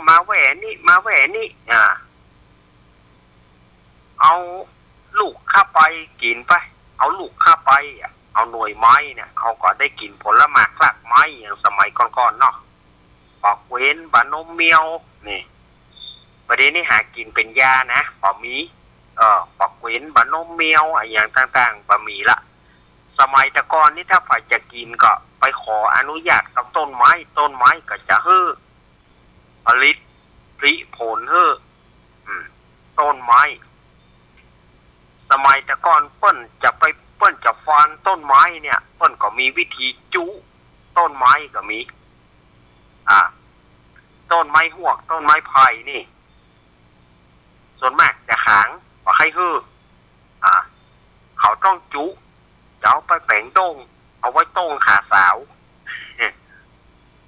มาแหว่นี้ มาแหว่นี้ อ่า เอาลูกข้าไปกิ๋นไป เอาลูกข้าไปอะ เอาหน่วยไม้เนี่ย เฮาก็ได้กิ๋นผลหมากรากไม้อย่างสมัยก่อนๆ เนาะ ปากเหว็น บ่านมแมว นี่ บ่าเดี่ยวนี้หากิ๋นเป๋นยานะ บ่มี เออ ปากเหว็น บ่านมแมว อะหยังต่างๆ บ่มีละ สมัยแต่ก่อนนี่ถ้าใผจะกิ๋นก็ไปขออนุญาตกับต้นไม้ ต้นไม้ก็จะหื้อ ผลิต ผลิผลหื้อ อืม ต้นไม้ สมัยแต่ก่อนเปิ้นจะไป เปิ้นจะฟานต้นไม้เนี่ย เปิ้นก็มีวิธีจุต้นไม้ก็มี อ่า ต้นไม้ฮวก ต้นไม้ไผ่นี่ ส่วนมากจะขาง บ่ใค่หื้อ อ่า เขาต้องจุ จะเอาไปแป๋งด้ง เอาไว้ต้งขาสาว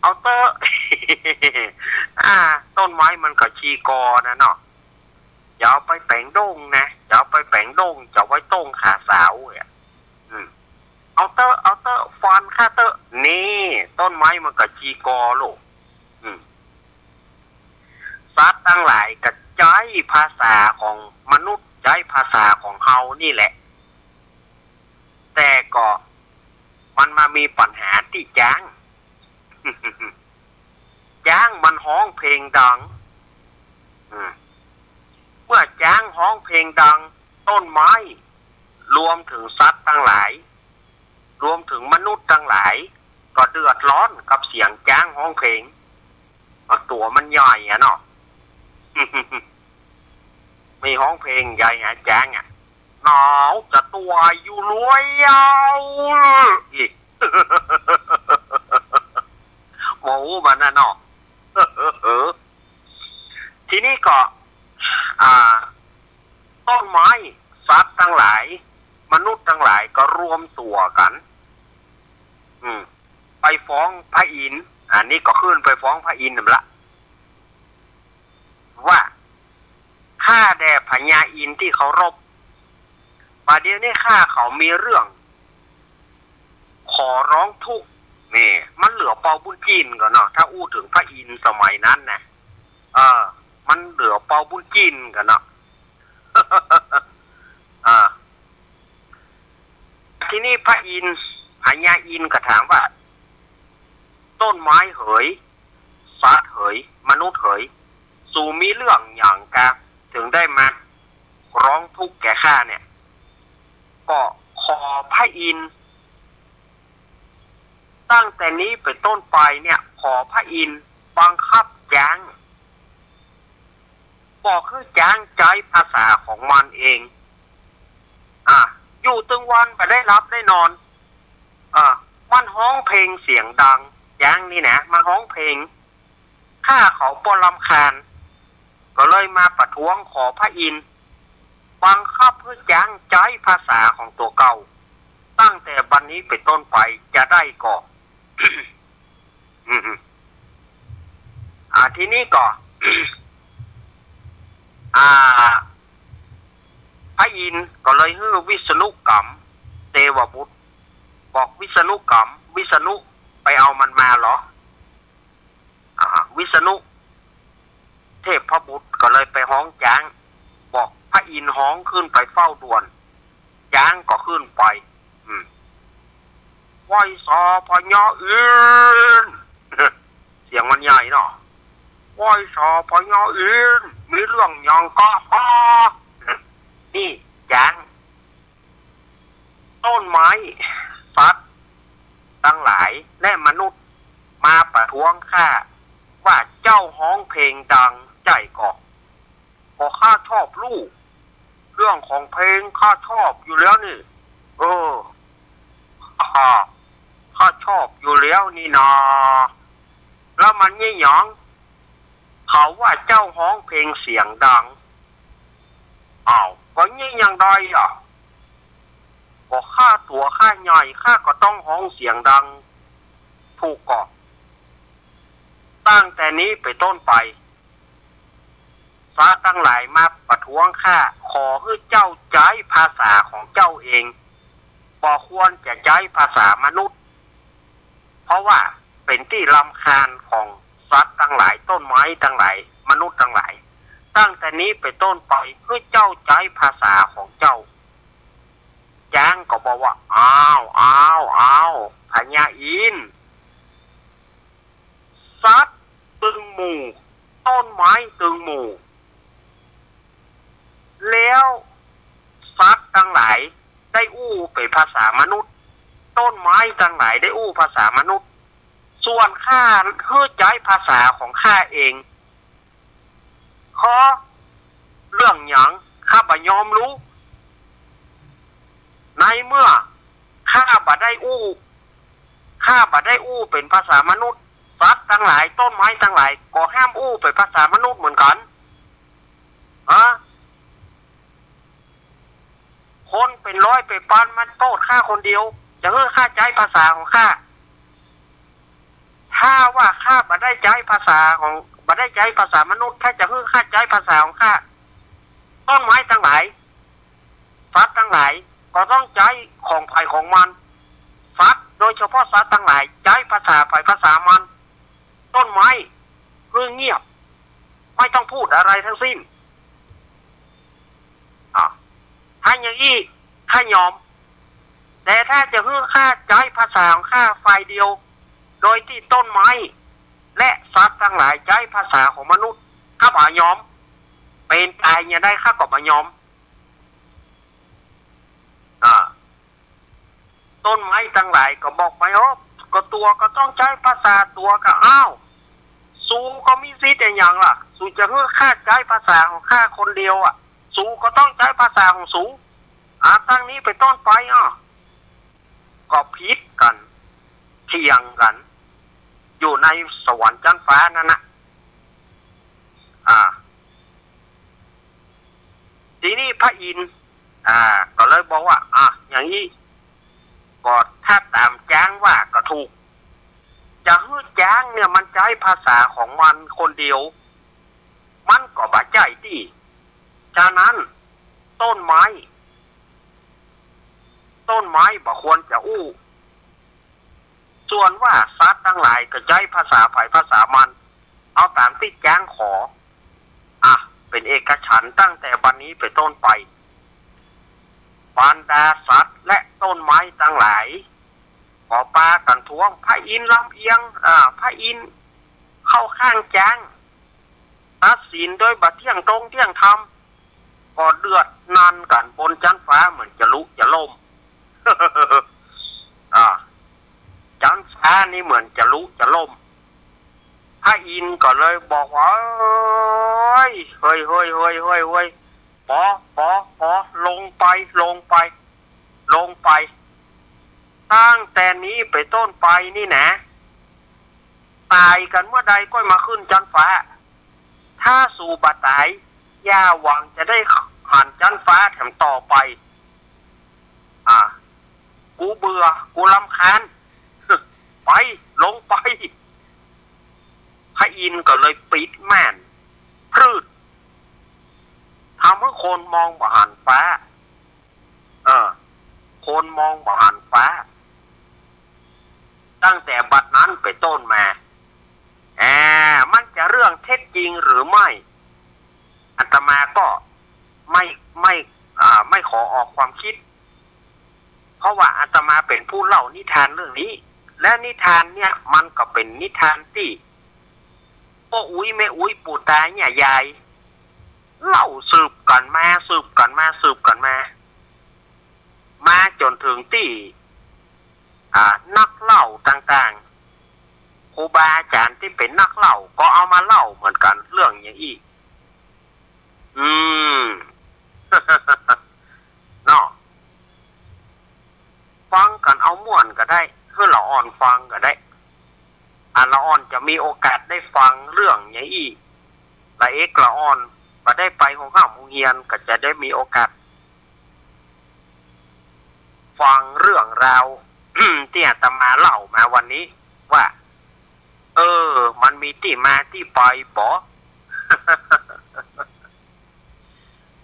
เอาเต๊อะ อ่า ต้นไม้มันก็ชีกอนะเนาะ จะเอาไปแป๋งด้งนะ จะเอาไปแป๋งด้ง จะเอาไว้ต้งขาสาวเนี่ย อืม เอาเต๊อะ เอาเต๊อะ ฟานข้าเต๊อะ นี่ ต้นไม้มันก็ชีกอลูก อืม สัตว์ตังหลายก็ใจ๊ภาษาของมนุษย์ ใจ๊ภาษาของเฮานี่แหละ แต่ก็มันมามีปัญหาตี้จ๊าง จ๊างมันฮ้องเพลงดัง อืม เมื่อจ๊างฮ้องเพลงดัง ต้นไม้ รวมเถิงสัตว์ตังหลาย รวมเถิงมนุษย์ตังหลาย ก็เดือดร้อนกับเสียงจ๊างฮ้องเพลง ก็ตั๋วมันใหญ่อะเนาะ มีฮ้องเพลงใหญ่หาจ๊างอะ หนาวจะต๋วายอยู่แล้ว อีก โอ้โห มันน่ะเนาะ ทีนี้ก็ อ่า ต้นไม้ สัตว์ตังหลาย มนุษย์ตังหลายก็รวมตั๋วกั๋น อืม ไปฟ้องพระอินทร์ อันนี้ก็ขึ้นไปฟ้องพระอินทร์นั่นละ ว่า ข้าแด่พญาอินทร์ตี้เคารพ บ่าเดี่ยวนี้ข้าเขามีเรื่อง ขอร้องทุกข์ นี่ มันเหลือเปาบุญจินก่อเนาะ ถ้าอู้เถิงพระอินทร์สมัยนั้นนะ เออ มันเหลือเปาบุญจินก่อเนาะ อ่า ทีนี้พระอินทร์ พญาอินทร์ก็ถามว่า ต้นไม้เหย สัตว์เหย มนุษย์เหย สูมีเรื่องหยังกา เถิงได้มาร้องทุกข์แก่ข้าเนี่ย ก็ขอพระอินทร์ ตั้งแต่นี้เป๋นต้นไปเนี่ย ขอพระอินทร์บังคับจ๊าง บอกหื้อจ๊างใจ๊ภาษาของมันเอง อ่ะ อยู่ตึงวันบ่ได้หลับได้นอน อ่ะ มันฮ้องเพลงเสียงดัง จ๊างนี่นะ มันฮ้องเพลง ข้าเขาบ่รำคาญ ก็เลยมาประท้วงขอพระอินทร์ บังคับหื้อจ๊างใจ๊ภาษาของตั๋วเก่า ตั้งแต่บัดนี้เป๋นต้นไปจะได้ก่อ อืม อ่า ทีนี้ก็ อ่า พระอินทร์ก็เลยหื้อวิษณุกัมเตวบุตร บอกวิษณุกัม วิษณุไปเอามันมาเหรอ อ่า วิษณุเทพบุตรก็เลยไปฮ้องจ๊าง บอกพระอินทร์ฮ้องขึ้นไปเฝ้าด่วน จ๊างก็ขึ้นไป อืม ไหว้สาพญาอินทร์ เสียงมันใหญ่เนาะ ไหว้สาพญาอินทร์ มีเรื่องหยังกา นี่จ๊าง ต้นไม้ สัตว์ตังหลาย และมนุษย์ มาประท้วงข้า ว่าเจ้าฮ้องเพลงดังใจ้ก่อ ก็ข้าชอบลู่ เรื่องของเพลงข้าชอบอยู่แล้วนี่ เออ ฮ่า ก็ชอบอยู่แล้วนี่นา แล้วมันเยียะหยัง เขาว่าเจ้าฮ้องเพลงเสียงดัง อ้าว ก็เยียะหยังได้อะ ก็ข้าตั๋วข้าใหญ่ ข้าก็ต้องฮ้องเสียงดัง ถูกก่อ ตั้งแต่นี้ไปนต้นไป สัตว์ตังหลายมาประท้วงข้า ขอหื้อเจ้าใจ๊ภาษาของเจ้าเอง บ่ควรจะใจ๊ภาษามนุษย์ เพราะว่าเป๋นตี้รำคาญของสัตว์ตังหลาย ต้นไม้ตังหลาย มนุษย์ตังหลาย ตั้งแต่นี้ไปนต้นไป หื้อเจ้าใจ๊ภาษาของเจ้า จ๊างก็บอกว่า อ้าว อ้าว อ้าว พญาอินทร์ สัตว์ตึงหมู่ ต้นไม้ตึงหมู่ แล้วสัตว์ตังหลายได้อู้เป๋นภาษามนุษย์ ต้นไม้ตังหลายได้อู้ภาษามนุษย์ ส่วนข้าหื้อใจ๊ภาษาของข้าเอง ข้อเรื่องหยัง ข้าบ่ยอมฮู้ ในเมื่อข้าบ่ได้อู้ ข้าบ่ได้อู้เป๋นภาษามนุษย์ สัตว์ตังหลาย ต้นไม้ตังหลาย ก็ห้ามอู้เป๋นภาษามนุษย์เหมือนกั๋น ฮะ คนเป๋นร้อยเป๋นปานมาโต้ษข้าคนเดียว จะหื้อข้าใจ๊ภาษาของข้า ถ้าว่าข้าบ่ได้ใจ๊ภาษาของ บ่ได้ใจ๊ภาษามนุษย์ ถ้าจะหื้อข้าใจ๊ภาษาของข้า ต้นไม้ตังหลาย สัตว์ตังหลาย ก็ต้องใจ๊ของใผของมัน สัตว์ โดยเฉพาะสัตว์ตังหลาย ใจ๊ภาษาใผภาษามัน ต้นไม้ หื้อเงียบ ไม่ต้องพูดอะไรทั้งสิ้น อ่ะ ถ้าอย่างอี้ ข้ายอม แต่ถ้าจะหื้อข้าใจ๊ภาษาของข้าฝ่ายเดียว โดยตี้ต้นไม้ และสัตว์ตังหลายใจ๊ภาษาของมนุษย์ ข้าบ่ยอม เป๋นตายอย่างใดข้าก็บ่ยอม อ่า ต้นไม้ตังหลายก็บอกไป โอ้ ก็ตั๋วก็ต้องใจ๊ภาษาตั๋วก็ อ้าว สูก็มีสิทธิ์อะหยังล่ะ สูจะหื้อข้าใจ๊ภาษาของข้าคนเดียวอะ สูก็ต้องใจ๊ภาษาของสู อ่า ตั้งนี้ไปนต้นไป อ้อ ก็ผิดกั๋น เถียงกั๋น อยู่ในสวรรค์จั๊นฟ้านั้นนะ อ่า ทีนี้พระอินทร์ อ่า ก็เลยบอกว่า อ่ะ อย่างอี้ ก็ถ้าต๋ามจ๊างว่าก็ถูก จะหื้อจ๊างเนี่ยมันใจ๊ภาษาของมันคนเดียว มันก็บ่ใจ้ตี้ ฉะนั้น ต้นไม้ ต้นไม้บ่ควรจะอู้ ส่วนว่าสัตว์ตังหลายก็ใจ๊ภาษาใผภาษามัน เอาต๋ามตี้จ๊างขอ อ่ะ เป๋นเอกฉันท์ตั้งแต่บัดนี้ไปนต้นไป บรรดาสัตว์และต้นไม้ตังหลาย ก็ปากั๋นท้วง พระอินทร์ลำเอียง อ่า พระอินทร์เข้าข้างจ๊าง ตัดสินโดยบ่เที่ยงตรงเที่ยงธรรม ก็เดือดนันกั๋นบนจั๊นฟ้าเหมือนจะลุจะล่ม อ่า จั๊นฟ้านี่เหมือนจะลุจะล่ม พระอินทร์ก็เลยบอกว่า เฮ้ย เฮ้ย ปอ ปอ ปอ ลงไป ลงไป ลงไป ตั้งแต่นี้ไปนต้นไปนี่นะ ต๋ายกั๋นเมื่อใดก็มาขึ้นจั๊นฟ้า ถ้าสูบ่ต๋าย อย่าหวังจะได้หันจั๊นฟ้าแถมต่อไป อ่า กูเบื่อ กูรำคาญ ไป ลงไป พระอินทร์ก็เลยปิดม่าน พรืด ทำหื้อคนมองบ่หันฟ้า เออ คนมองบ่หันฟ้า ตั้งแต่บัดนั้นไปนต้นมา อ่า มันจะเรื่องเท็จจริงหรือไม่ อาตมาก็ไม่ ไม่ อ่า ไม่ขอออกความคิด เพราะว่าอาตมาเป็นผู้เล่านิทานเรื่องนี้ และนิทานเนี่ยมันก็เป็นนิทานตี้ป้ออุ๊ยแม่อุ๊ยปู่ตาย่ายายเล่าสืบกั๋นมา สืบกั๋นมา สืบกั๋นมา มาจ๋นเถิงตี้ อ่า นักเล่าต่างๆ ครูบาอาจ๋ารย์ตี้เป๋นนักเล่าก็เอามาเล่าเหมือนกั๋น เรื่องอย่างอี้ อืม เนาะ ฟังกั๋นเอาม่วนก็ได้ หื้อละอ่อน มีโอกาสได้ฟังเรื่องอย่างอี้ ละเอกละอ่อน บ่ได้ไปโฮงฮ่ำโฮงเฮียน ก็จะได้มีโอกาสฟังเรื่องราว ตี้อาตมาเล่ามาวันนี้ ว่า เออ มันมีตี้มาตี้ไปบ่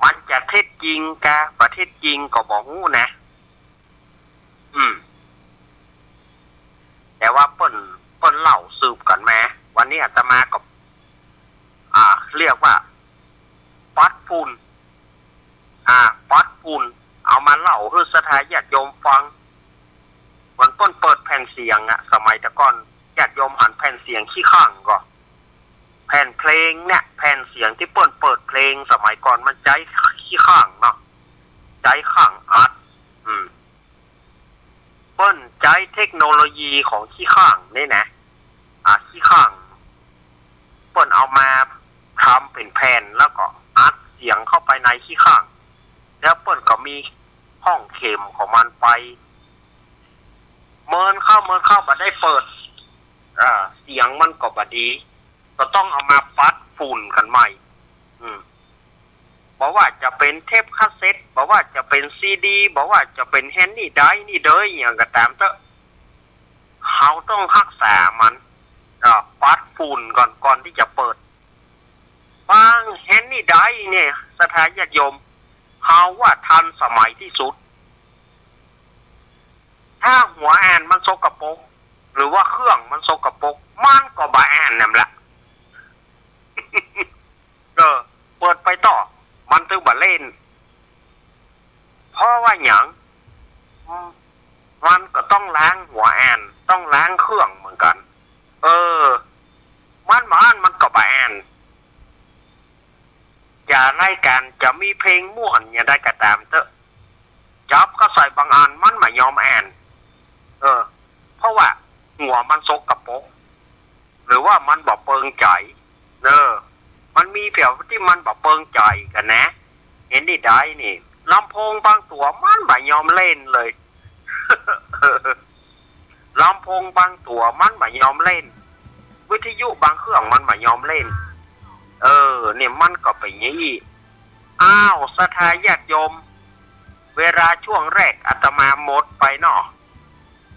มันจะเท็จจริงกา บ่เท็จจริงก็บ่ฮู้นะ อืม แต่ว่าเปิ้น เปิ้นเล่าสืบกั๋นมา วันนี้อาตมาก็ อ่า เรียกว่า ปัดฝุ่น อ่า ปัดฝุ่น เอามาเล่าหื้อศรัทธาญาติโยมฟัง เหมือนเปิ้นเปิดแผ่นเสียงอะ สมัยแต่ก่อน ญาติโยมหันแผ่นเสียงขี้ข้างก่อ แผ่นเพลงเนี่ย แผ่นเสียงตี้เปิ้นเปิดเพลง สมัยก่อนมันใจ๊ขี้ข้างเนาะ ใจ๊ข้างอัด อืม เปิ้นใจ๊เทคโนโลยีของขี้ข้างนี่นะ อ่า ขี้ข้าง เปิ้นเอามาทำเป๋นแผ่น แล้วก็อัดเสียงเข้าไปในขี้ข้าง แล้วเปิ้นก็มีห้องเข็มของมันไป เมินเข้า เมินเข้า บ่ได้เปิด อ่า เสียงมันก็บ่ดี ก็ต้องเอามาปัดฝุ่นกั๋นใหม่ อืม บ่ว่าจะเป๋นเทปคาสเซ็ต บ่ว่าจะเป๋นซีดี บ่ว่าจะเป๋นแฮนนี่ไดรฟ์นี่เด้อ อะหยังก็ต๋ามเต๊อะ เฮาต้องฮักษามัน เอ่อ ปัดฝุ่นก่อน ก่อนตี้จะเปิด บางแฮนนี่ไดรฟ์เนี่ย ศรัทธาญาติโยม เฮาว่าทันสมัยตี้สุด ถ้าหัวอ่านมันสกปรก หรือว่าเครื่องมันสกปรก มันก็บ่อ่านนั่นแหละ เออ เปิดไปต่อ มันตึงบ่เล่น เพราะว่าหยัง อืม มันก็ต้องล้างหัวอ่าน ต้องล้างเครื่องเหมือนกั๋น เออ มันบ่อ่าน มันก็บ่อ่าน จะรายก๋านจะมีเพลงม่วนอย่างใดก็ต๋ามเต๊อะ จับเข้าใส่บางอันมันบ่ยอมอ่าน เออ เพราะว่าหัวมันสกปรก หรือว่ามันบ่เปิงใจ๋ เออ มันมีแผวตี้มันบ่เปิงใจ๋กั๋นนะ แฮนนี่ไดรฟ์นี่ ลำโพงบางตั๋วมันบ่ยอมเล่นเลย ลำโพงบางตั๋วมันบ่ยอมเล่น วิทยุบางเครื่องมันบ่ยอมเล่น เออ เนี่ยมันก็เป๋นอย่างอี้ อ้าว ศรัทธาญาติโยม เวลาช่วงแรกอาตมาหมดไปเนาะ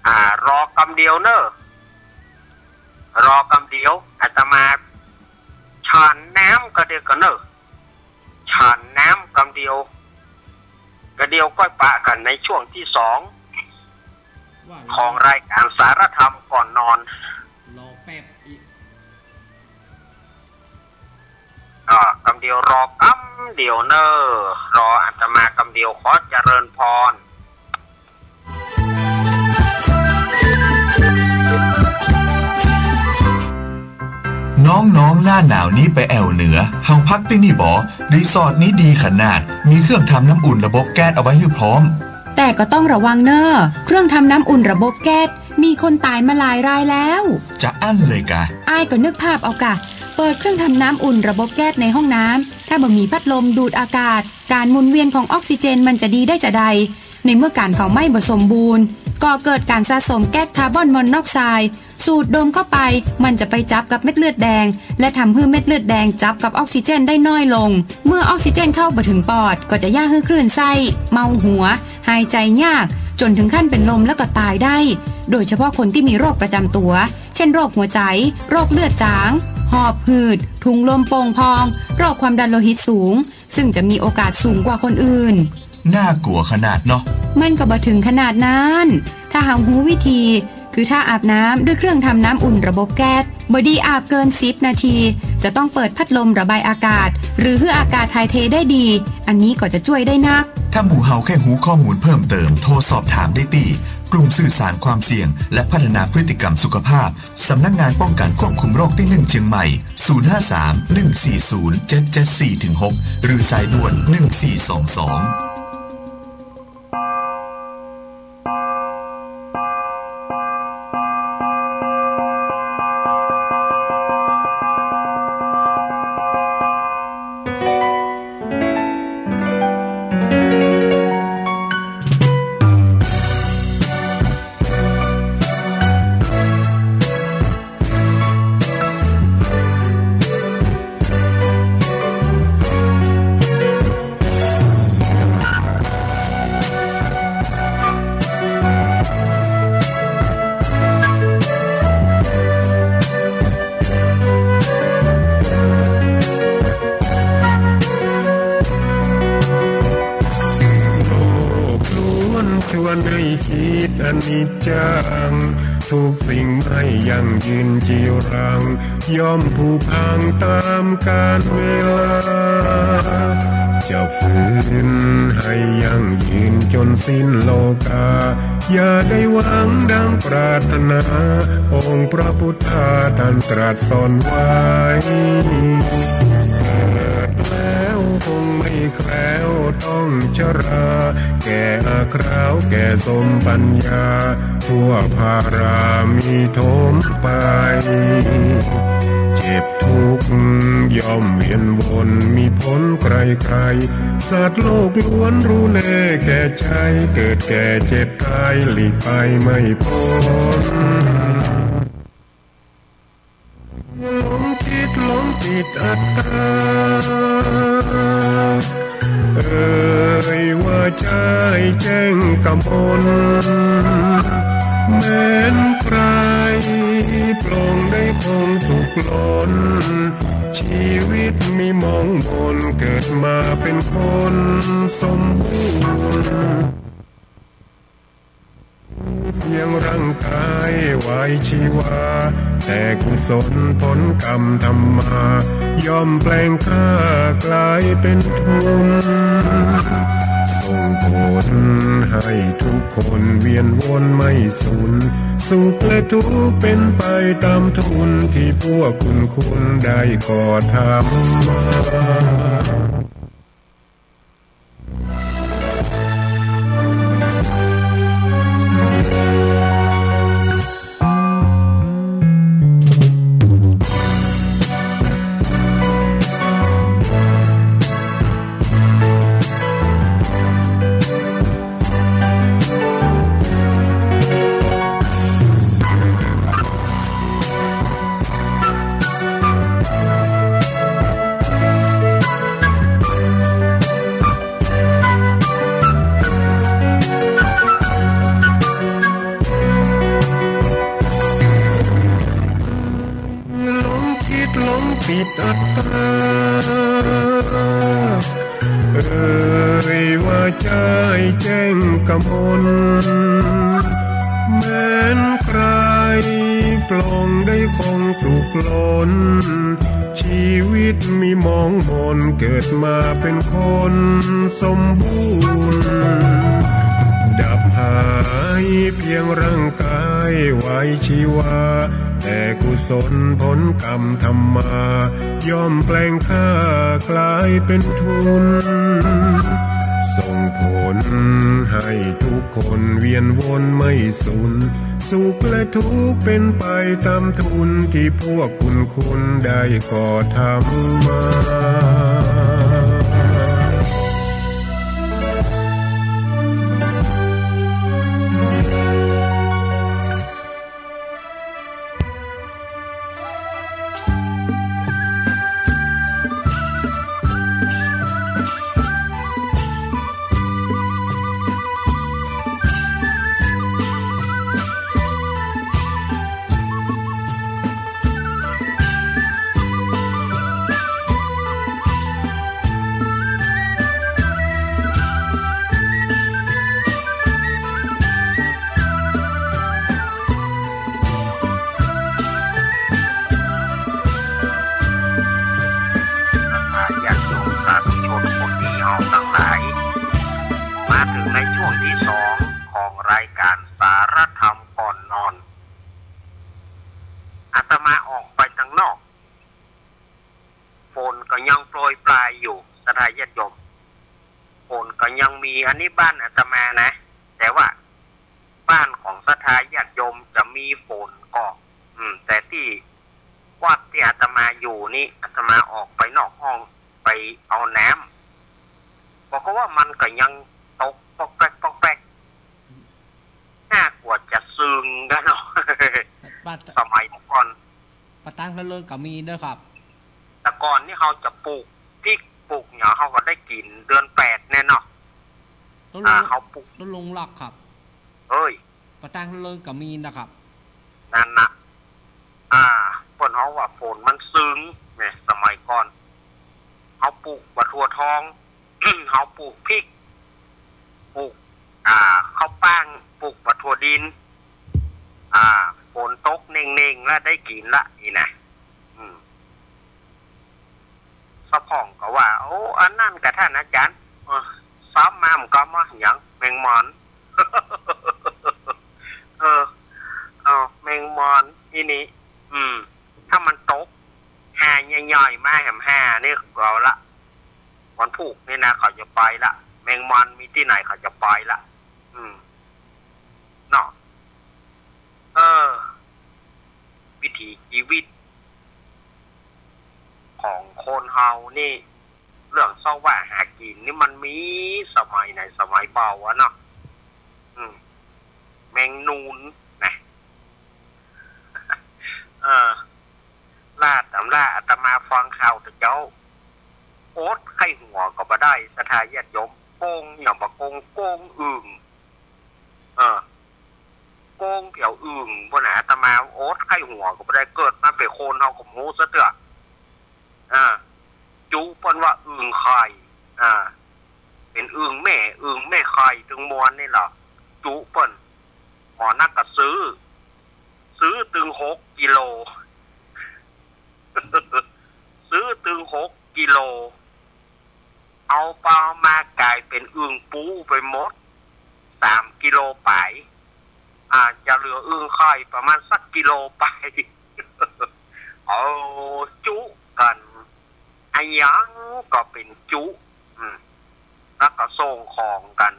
อ่า รอกำเดียวเน่อ รอกำเดียว อาตมาฉันน้ำกะเดียวก่อนเน่อ ฉันน้ำกำเดียว กะเดียวก้อยปะกั๋นในช่วงตี้สอง ว่า ของรายก๋านสารธรรมก่อนนอน รอแป๊บอิ อ่า กำเดียว รอกำเดียวเน่อ รออาตมากำเดียว ขอเจริญพร น้องๆ หน้าหนาวนี้ไปแอ่วเหนือ เฮาพักตี้นี่บ่ รีสอร์ทนี้ดีขนาด มีเครื่องทำน้ำอุ่นระบบแก๊สเอาไว้หื้อพร้อม แต่ก็ต้องระวังเน่อ เครื่องทำน้ำอุ่นระบบแก๊ส มีคนต๋ายมาหลายรายแล้ว จะอั้นเลยกา อ้ายก็นึกภาพเอากา เปิดเครื่องทำน้ำอุ่นระบบแก๊สในห้องน้ำ ถ้าบ่มีพัดลมดูดอากาศ ก๋านหมุนเวียนของออกซิเจนมันจะดีได้จาใด ในเมื่อก๋านเผาไหม้บ่สมบูรณ์ ก่อเกิดก๋านสะสมแก๊สคาร์บอนมอนอกไซด์ สูดดมเข้าไป มันจะไปจับกับเม็ดเลือดแดง และทำหื้อเม็ดเลือดแดงจับกับออกซิเจนได้น้อยลง เมื่อออกซิเจนเข้าบ่ถึงปอด ก็จะย่าหื้อคลื่นไส้ เมาหัว หายใจ๋ยาก จ๋นถึงขั้นเป๋นลมแล้วก็ต๋ายได้ โดยเฉพาะคนตี้มีโรคประจำตั๋ว เช่น โรคหัวใจ๋ โรคเลือดจาง หอบหืด ถุงลมโป่งพอง โรคความดันโลหิตสูง ซึ่งจะมีโอกาสสูงกว่าคนอื่น น่ากลัวขนาดเนาะ มันก็บ่ถึงขนาดนั้น ถ้าเฮาฮู้วิธี คือถ้าอาบน้ำด้วยเครื่องทำน้ำอุ่นระบบแก๊ส บ่ดีอาบเกินสิบนาที จะต้องเปิดพัดลมระบายอากาศ หรือหื้ออากาศถ่ายเทได้ดี อันนี้ก็จะจ้วยได้นัก ถ้าหมู่เฮาแค่ฮู้ข้อมูลเพิ่มเติม โทรสอบถามได้ตี้ กลุ่มสื่อสารความเสี่ยง และพัฒนาพฤติกรรมสุขภาพ สำนักงานป้องกันควบคุมโรคตี้หนึ่งเชียงใหม่ ศูนย์ห้าสาม หนึ่งสี่ศูนย์ เจ็ดเจ็ดสี่ ถึง หก หรือสายด่วน หนึ่งสี่สองสอง อนิจจัง ทุกสิ่งไม่ยั่งยืนจีรัง ย่อมผุพังต๋ามกาลเวลา จะฝืนหื้อให้ยั่งยืนจ๋นสิ้นโลกา อย่าได้หวังดังปรารถนา องค์พระพุทธาท่านตรัสสอนไว้ เกิดแล้วคงไม่แคล้วต้องชรา แก่อาคราวแก่สมปัญญา ทั่วพารามีถมไป เจ็บทุกข์ย่อมเวียนวน มีผลใครๆ สัตว์โลกล้วนรู้แน่แก่ใจ เกิดแก่เจ็บต๋ายหลีกไปไม่พ้น หลงคิดหลงติดอัตตา เอ่ยว่าใจ้แจ้งกมล แม้นใคร่ปลงได้คงสุขล้น ชีวิตมีหมองหม่น เกิดมาเป๋นคนสมบูรณ์ เพียงร่างก๋ายไว้ชีวา แต่กุศลผลกรรมทำมา ย่อมแปลงค่ากลายเป๋นทุน ส่งผลให้ทุกคนเวียนวนไม่สูญ สุขและทุกข์เป๋นไปต๋ามทุน ตี้พวกคุณๆ ได้ก่อทำมา หลงคิดหลงติดอัตตา เอ่ยว่าใจ้แจ้งกมล แม้นใคร่ปลงได้คงสุขล้น ชีวิตมีหมองหม่น เกิดมาเป๋นคนสมบูรณ์ ดับหายเพียงร่างก๋ายไว้ชีวา แต่กุศลผลกรรมทำมา ย่อมแปลงค่ากลายเป๋นทุน ส่งผลให้ทุกคนเวียนวนไม่สูญ สุขและทุกข์เป๋นไปต๋ามทุน ตี้พวกคุณๆ ได้ก่อทำมา ศรัทธาญาติโยมสาธุชนคนดีเฮาตังหลาย มาเถิงในช่วงตี้สองของรายก๋านสารธรรมก่อนนอน อาตมาออกไปตังนอก ฝนก็ยังโปรยปรายอยู่ ศรัทธาญาติโยม ฝนก็ยังมี อันนี้บ้านอาตมานะ แต่ว่าบ้านของศรัทธาญาติโยมจะมีฝนก็ อืม แต่ตี้วัดตี้อาตมาอยู่นี่ อาตมาออกไปนอกห้องไปเอาน้ำ บอกว่ามันก็ยังตกปอกแป๊กปอกแป๊ก น่ากลัวจะซึ่งกั๋นเนาะ ปะ สมัยก่อน ปะตังเลิงๆ ก็มีเด้อครับ แต่ก่อนนี่เฮาจะปลูกพริกปลูกหยังเฮาก็ได้กิ๋นเดือนแปดแน่เนาะ ต้นลง อ่า เฮาปลูก ต้นลงลักครับ เอ้ย ปะตังเลิงๆ ก็มีนะครับ นั่นน่ะ อ่า เปิ้นฮ้องว่าฝนมันซึ่งเนี่ย สมัยก่อน เฮาปลูกบักถั่วทอง เฮาปลูกพริก ปลูก อ่า ข้าวป้าง ปลูกบ่าถั่วดิน อ่า ฝนตกเน่งๆ แล้วได้กิ๋นละ นี่นะ อืม สะพ่องก็ว่า โอ้ อันนั้นก่ะต้านอาจ๋ารย์ เออ ซ้อมมามันก็มาหยัง แมงมอน เออ เออ แมงมอน อีนี่ อืม ถ้ามันตก ห่าใหญ่ๆ มาแหมห่านี่ก็เอาละ วันพูกนี่นะ เขาจะไปละ แมงมอนมีตี้ไหนเขาจะไปละ อืม เนาะ เออ วิถีชีวิต ของคนเฮานี่ เรื่องเซาะวะหากิ๋นนี่มันมีสมัยไหนสมัยเบาอะเนาะ อืม แมงนูนนะ เออ ล่าต๋ำล่า อาตมาฟังข่าวตะเจ๊า อดใค่หัวก็บ่ได้ ศรัทธาญาติโยม โก๋งหยังบ่โก๋ง โก๋งอึ่ง เออ โก๋งเปียวอึ่ง ปู้นน่ะ อาตมาอดใค่หัวก็บ่ได้ เกิดมาเป๋นคนเฮาก็บ่ฮู้ซะเตื้อ อ่า จุเปิ้นว่าอึ่งไข่ อ่า เป๋นอึ่งแม่ อึ่งแม่ไข่ตึงมวลนี่แหละ จุเปิ้น หมอนักก็ซื้อ ซื้อตึงหกกิโล ซื้อตึงหกกิโล เอาไปเอามาก๋ายเป๋นอึ่งปูไปหมด สามกิโลป๋าย อ่า จะเหลืออึ่งไข่ประมาณสักกิโลป๋าย เอาจุกั๋น อะหยังก็เป๋นจุ อืม แล้วก็ส่งของกั๋น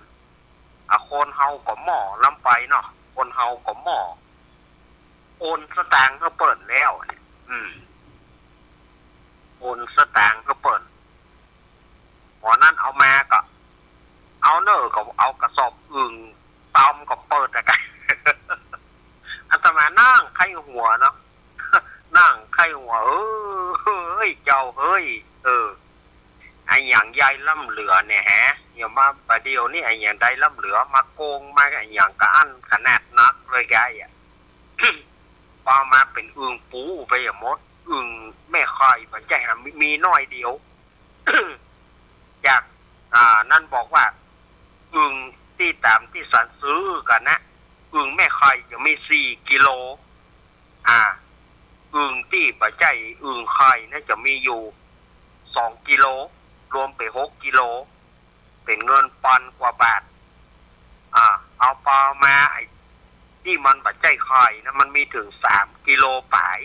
อ่ะ คนเฮาก็หม้อล้ำไปเนาะ คนเฮาก็หม้อ โอนสตางค์หื้อเปิ้นแล้ว อืม โอนสตางค์หื้อเปิ้น หมอนั้นเอามาก็ เอาเน่อ ก็เอากระสอบอึ่ง ตำก็เปิดอะกะ อาตมานั่งใค่หัวเนาะ นั่งใค่หัว เออ เฮ้ย เจ้าเฮ้ย เออ อะหยังใหญ่ล้ำเหลือเนี่ยแฮะ เดี๋ยวมาบ่าเดี่ยวนี้อะหยังได้ล้ำเหลือ มาโก๋ง มาอะหยังกะอั้นขนาดนักเลยไกอะ ปอมาเป๋นอึ่งปูไปอะหมด อึ่งแม่ไข่บ่ใจ้หา มี มีน้อยเดียว จาก อ่า นั้นบอกว่า อึ่งตี้ต๋ามตี้สันซื้อกั๋นนะ อึ่งแม่ไข่จะมีสี่กิโล อ่า อึ่งตี้บ่ใจ้อึ่งไข่นะจะมีอยู่สองกิโล รวมเป๋นหกกิโล เป๋นเงินปันกว่าบาท อ่า เอาไปเอามาไอ้ตี้มันบ่ใจ้ไข่นะ มันมีเถิงสามกิโลป๋าย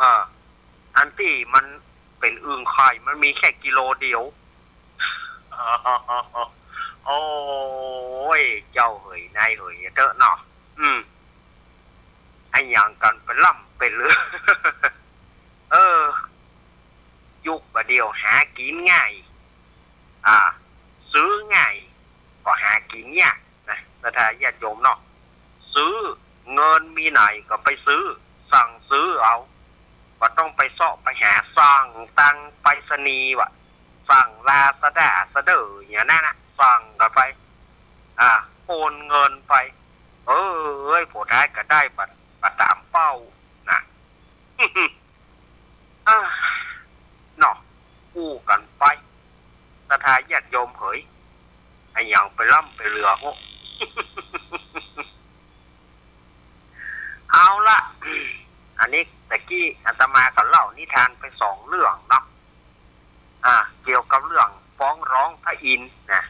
อ่า อันตี้มันเป๋นอึ่งไข่มันมีแค่กิโลเดียว โอ้ย เจ้าเหย นายเหย เต๊อะเนาะ อืม อะหยังกั๋นไปล้ำไปเหลือ เออ ยุคบ่าเดี่ยวหากิ๋นง่าย อ่า ซื้อง่าย ก็หากิ๋นยากนะ ศรัทธาญาติโยมเนาะ ซื้อ เงินมีไหนก็ไปซื้อ สั่งซื้อเอา บ่ต้องไปเซาะไปหาสั่งตางไปรษณีย์วะ สั่งลาซาด้า ซะเด้อ อย่างนั้นนะ สั่งกั๋นไป อ่า โอนเงินไป เอ้ย ผู้ใด๋ก็ได้บ่ บ่ต๋ามเป้านะ อ่า เนาะ อู้กั๋นไป ศรัทธาญาติโยมเหย อะหยังไปล้ำไปเหลือโห เอาละ อันนี้ตะกี้อาตมาก็เล่านิทานไปสองเรื่องเนาะ อ่า เกี่ยวกับเรื่องฟ้องร้องพระอินทร์นะ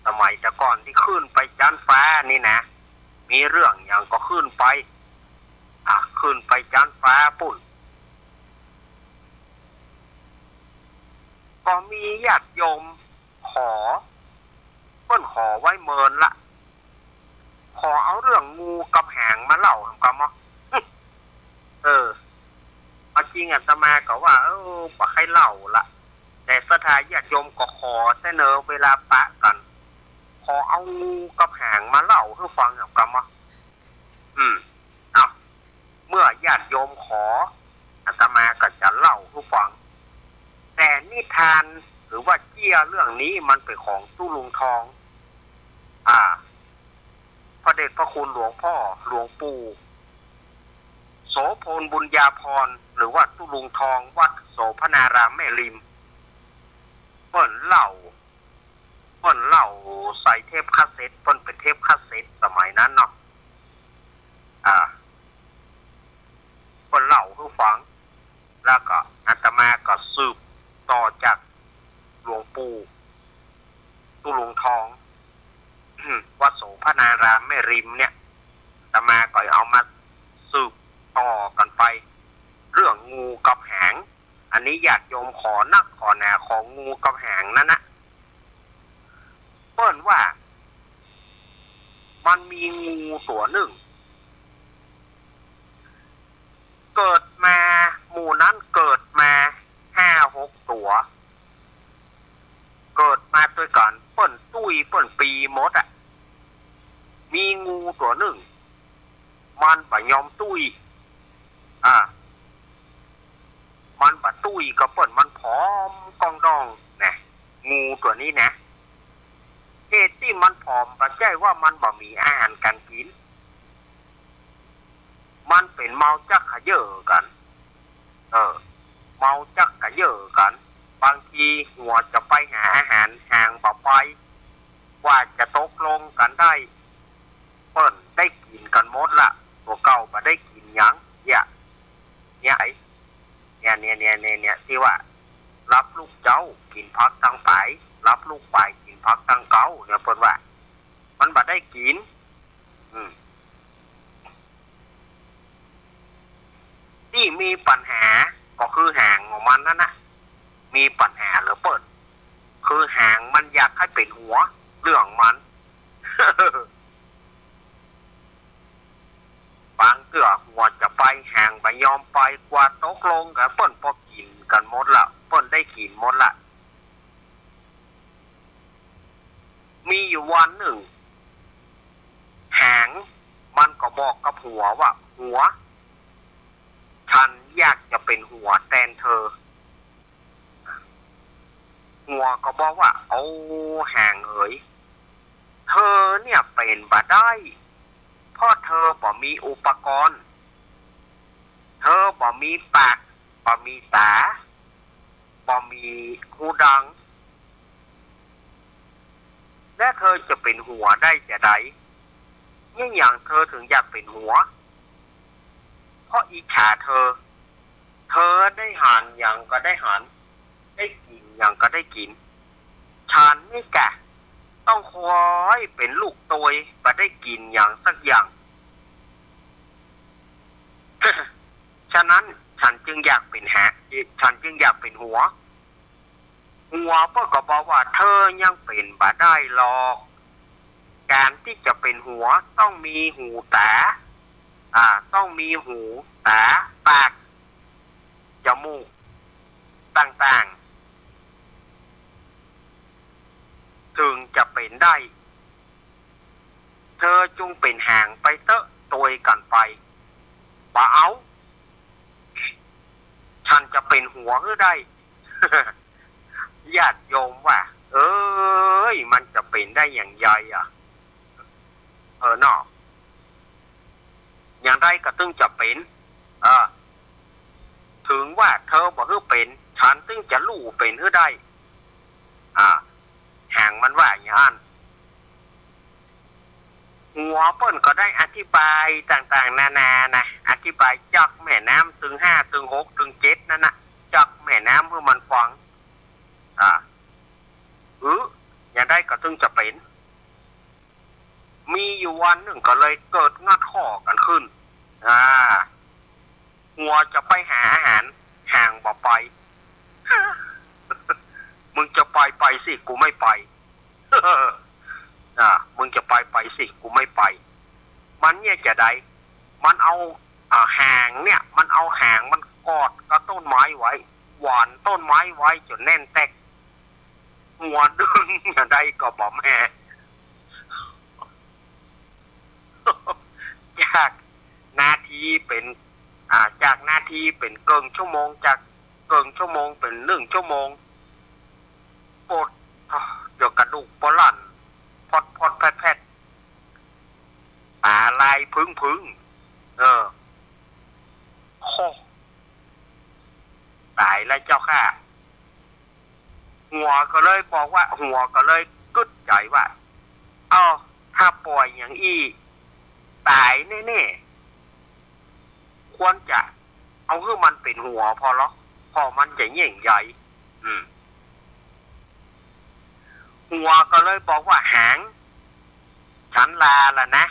สมัยแต่ก่อนตี้ขึ้นไปจั๊นฟ้านี่นะ มีเรื่องหยังก็ขึ้นไป อ่า ขึ้นไปจั๊นฟ้าปู้น ก็มีญาติโยมขอ เปิ้นขอไว้เมินละ ขอเอาเรื่องงูกับหางมาเล่าหำกำเนาะ เออ เอาจริงอาตมาก็ว่า เออ บ่ใค่เล่าละ แต่ศรัทธาญาติโยมก็ขอแต๊เนอ เวลาปะกั๋น ขอเอางูกับหางมาเล่าหื้อฟังหำกำเนาะ อืม เอ้า เมื่อญาติโยมขอ อาตมาก็จะเล่าหื้อฟัง แต่นิทานหรือว่าเจี้ยเรื่องนี้มันเป๋นของตุ๊ลุงทอง อ่า พระเดชพระคุณหลวงพ่อ หลวงปู่โสภณ บุญญาภรณ์ หรือว่าตุ๊ลุงทอง วัดโสภณารามแม่ริม เปิ้นเล่า ปิ้นเล่าใส่เทปคาสเซ็ต ปิ้นเป๋นเทปคาสเซ็ตสมัยนั้นเนาะ อ่า ปิ้นเล่าหื้อฟัง แล้วก็อาตมาก็สืบต่อจากหลวงปู่ตุ๊ลุงทอง วัดโสภณารามแม่ริมเนี่ย อาตมาก็เอามาสืบต่อกั๋นไป เรื่องงูกับหาง อันนี้ญาติโยมขอนักขอหนา ของูกับหางนั้นนะ เปิ้นว่า มันมีงูตั๋วนึ่ง เกิดมา หมู่นั้นเกิดมาห้าหกตั๋ว เกิดมาตวยกั๋น เปิ้นตุ้ยเปิ้นปี๋หมดอะ มีงูตั๋วนึ่ง มันบ่ยอมตุ้ย อ่า มันบ่ตุ้ยกับเปิ้น มันผอมก้องด้องนะ งูตั๋วนี้นะ เหตุตี้มันผอมบ่ใจ้ว่ามันบ่มีอาหารก๋านกิ๋น มันเป๋นเมาจักเขย่อกั๋น เออ เมาจักเขย่อกั๋น บางทีหัวจะไปหาอาหาร หางบ่ไป กว่าจะตกลงกั๋นได้ เปิ้นได้กิ๋นกั๋นหมดละ ตั๋วเก่าบ่ได้กิ๋นหยัง เนี่ย เนี่ยไอ้ เนี่ย เนี่ย เนี่ย เนี่ย เนี่ย ตี้ว่า รับลูกเจ๊ากิ๋นผักตังป๋าย รับลูกป๋ายกิ๋นผักตังเก๊า เนี่ยเปิ้นว่า มันบ่ได้กิ๋น อืม ตี้มีปัญหาก็คือหางของมันนั้นนะ มีปัญหาเหลือเปิ้น คือหางมันอยากหื้อเป๋นหัว เรื่องมัน บางเตื้อหัวจะไป หางบ่ยอมไป กว่าตกลงกั๋น เปิ้นปอกิ๋นกั๋นหมดละ เปิ้นได้กิ๋นหมดละ มีอยู่วันนึ่ง หางมันก็บอกกับหัวว่า หัว ฉันอยากจะเป๋นหัวแตนเธอ หัวก็บอกว่า โอ้ หางเอ๋ย เธอเนี่ยเป๋นบ่ได้ เพราะเธอบ่มีอุปกรณ์ เธอบ่มีปาก บ่มีต๋า บ่มีหูดัง และเธอจะเป๋นหัวได้จาใด เยียะหยังเธอเถิงอยากเป๋นหัว เพราะอิจฉาเธอ เธอได้หันหยังก็ได้หัน ได้กิ๋นหยังก็ได้กิ๋น ฉันนี่กะ ต้องคอยเป๋นลูกตวย บ่ได้กิ๋นหยังสักอย่าง ฉะนั้นฉันจึงอยากเป๋นหา ฉันจึงอยากเป๋นหัว หัวเปิ้นก็บอกว่า เธอยังเป๋นบ่ได้หรอก ก๋านตี้จะเป๋นหัวต้องมีหูต๋า อ่า ต้องมีหูต๋า ปาก จมูก ต่างๆ เถิงจะเป๋นได้ เธอจงเป๋นหางไปเต๊อะ ตวยกั๋นไป บ่เอา ฉันจะเป๋นหัวหื้อได้ ญาติโยมว่า เอ้ย มันจะเป๋นได้อย่างใดอะ เออเนาะ อย่างใดก็ตึงจะเป๋น เออ เถิงว่าเธอบ่หื้อเป๋น ฉันตึงจะลู่เป๋นหื้อได้ อ่า หางมันว่าอย่างนั้น หัวเปิ้นก็ได้อธิบายต่างๆ นานานะ อธิบายจากแม่น้ำตึงห้า ตึงหก ตึงเจ็ดนั่นนะ จากแม่น้ำหื้อมันฟัง อ่า เออ อย่างใดก็ตึงจะเป๋น มีอยู่วันนึ่งก็เลยเกิดงัดข้อกั๋นขึ้น อ่า หัวจะไปหาอาหาร หางบ่ไป มึงจะไปไปสิ กูไม่ไป อ่า มึงจะไปไปสิ กูไม่ไป มันเนี่ยจาใด มันเอา อ่า หางเนี่ย มันเอาหางมันกอดกับต้นไม้ไว้ หวานต้นไม้ไว้จ๋นแน่นแต๊ก หัวดึงอย่างใดก็บ่แม่ จากนาทีเป๋น อ่า จากนาทีเป๋นเกิ่งชั่วโมง จากเกิ่งชั่วโมงเป๋นนึ่งชั่วโมง ปวด เดี๋ยวกระดูกปวดลั่น พอดพอดแพดแพด ต๋าลายพึ้งพึ้ง เออ โอ้ ต๋ายแล้วเจ้าข้า หัวก็เลยบอกว่า หัวก็เลย กึ๊ดใจ๋ว่า เอ้า ถ้าป่อยอย่างอี้ต๋ายแน่ๆ ควรจะเอาหื้อมันเป๋นหัวผ่อลอ ผ่อมันจะยิ่งใหญ่ อืม หัวก็เลยบอกว่า หาง ฉันลาละนะ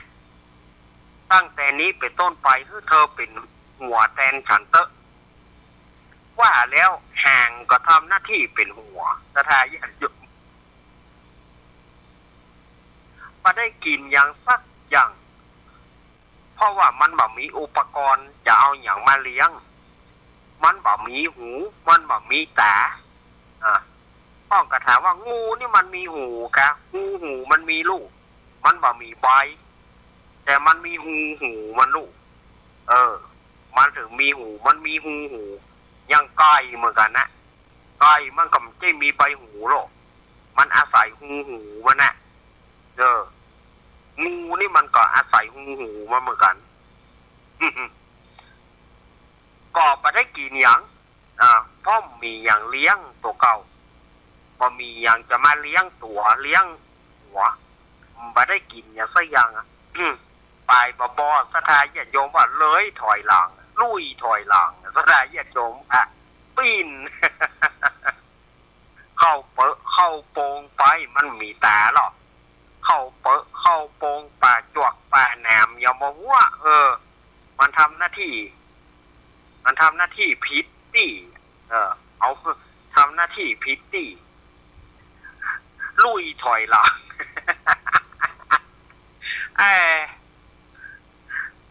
ตั้งแต่นี้เป๋นต้นไปหื้อเธอเป๋นหัวแตนฉันเต๊อะ ว่าแล้วหางก็ทำหน้าตี้เป๋นหัว ศรัทธาญาติโยม บ่ได้กิ๋นหยังสักอย่าง เพราะว่ามันบ่มีอุปกรณ์จะเอาหยังมาเลี้ยง มันบ่มีหู มันบ่มีต๋า อ่า พ่องก็ถามว่า งูนี่มันมีหูกา ฮูหูมันมีลู่ มันบ่มีใบ แต่มันมีฮูหูมันลู่ เออ มันเถิงมีหู มันมีฮูหู อย่างไก่เหมือนกั๋นนะ ไก่มันก็บ่ใจ้มีใบหูหรอก มันอาศัยฮูหูมันนะ เออ งูนี่มันก็อาศัยฮูหูมันเหมือนกั๋น ก็บ่ได้กิ๋นหยัง อ่า เพราะบ่มีหยังเลี้ยงตั๋วเก่า บ่มีหยังจะมาเลี้ยงตั๋ว เลี้ยงหัว บ่ได้กิ๋นหยังสักอย่างอะ ปายบ่ๆ ศรัทธาญาติโยมว่าเลยถอยหลัง ลุยถอยหลัง ศรัทธาญาติโยมอะ ปิ้น เข้าเป๋อเข้าโปงไป มันบ่มีต๋าหรอก เข้าเป๋อเข้าโปงป่าจวกป่าหนาม อย่ามาว่า เออ มันทำหน้าตี้ มันทำหน้าตี้ผิดตี้ เออ เอา ทำหน้าตี้ผิดตี้ ลุยถอยหลัง เออ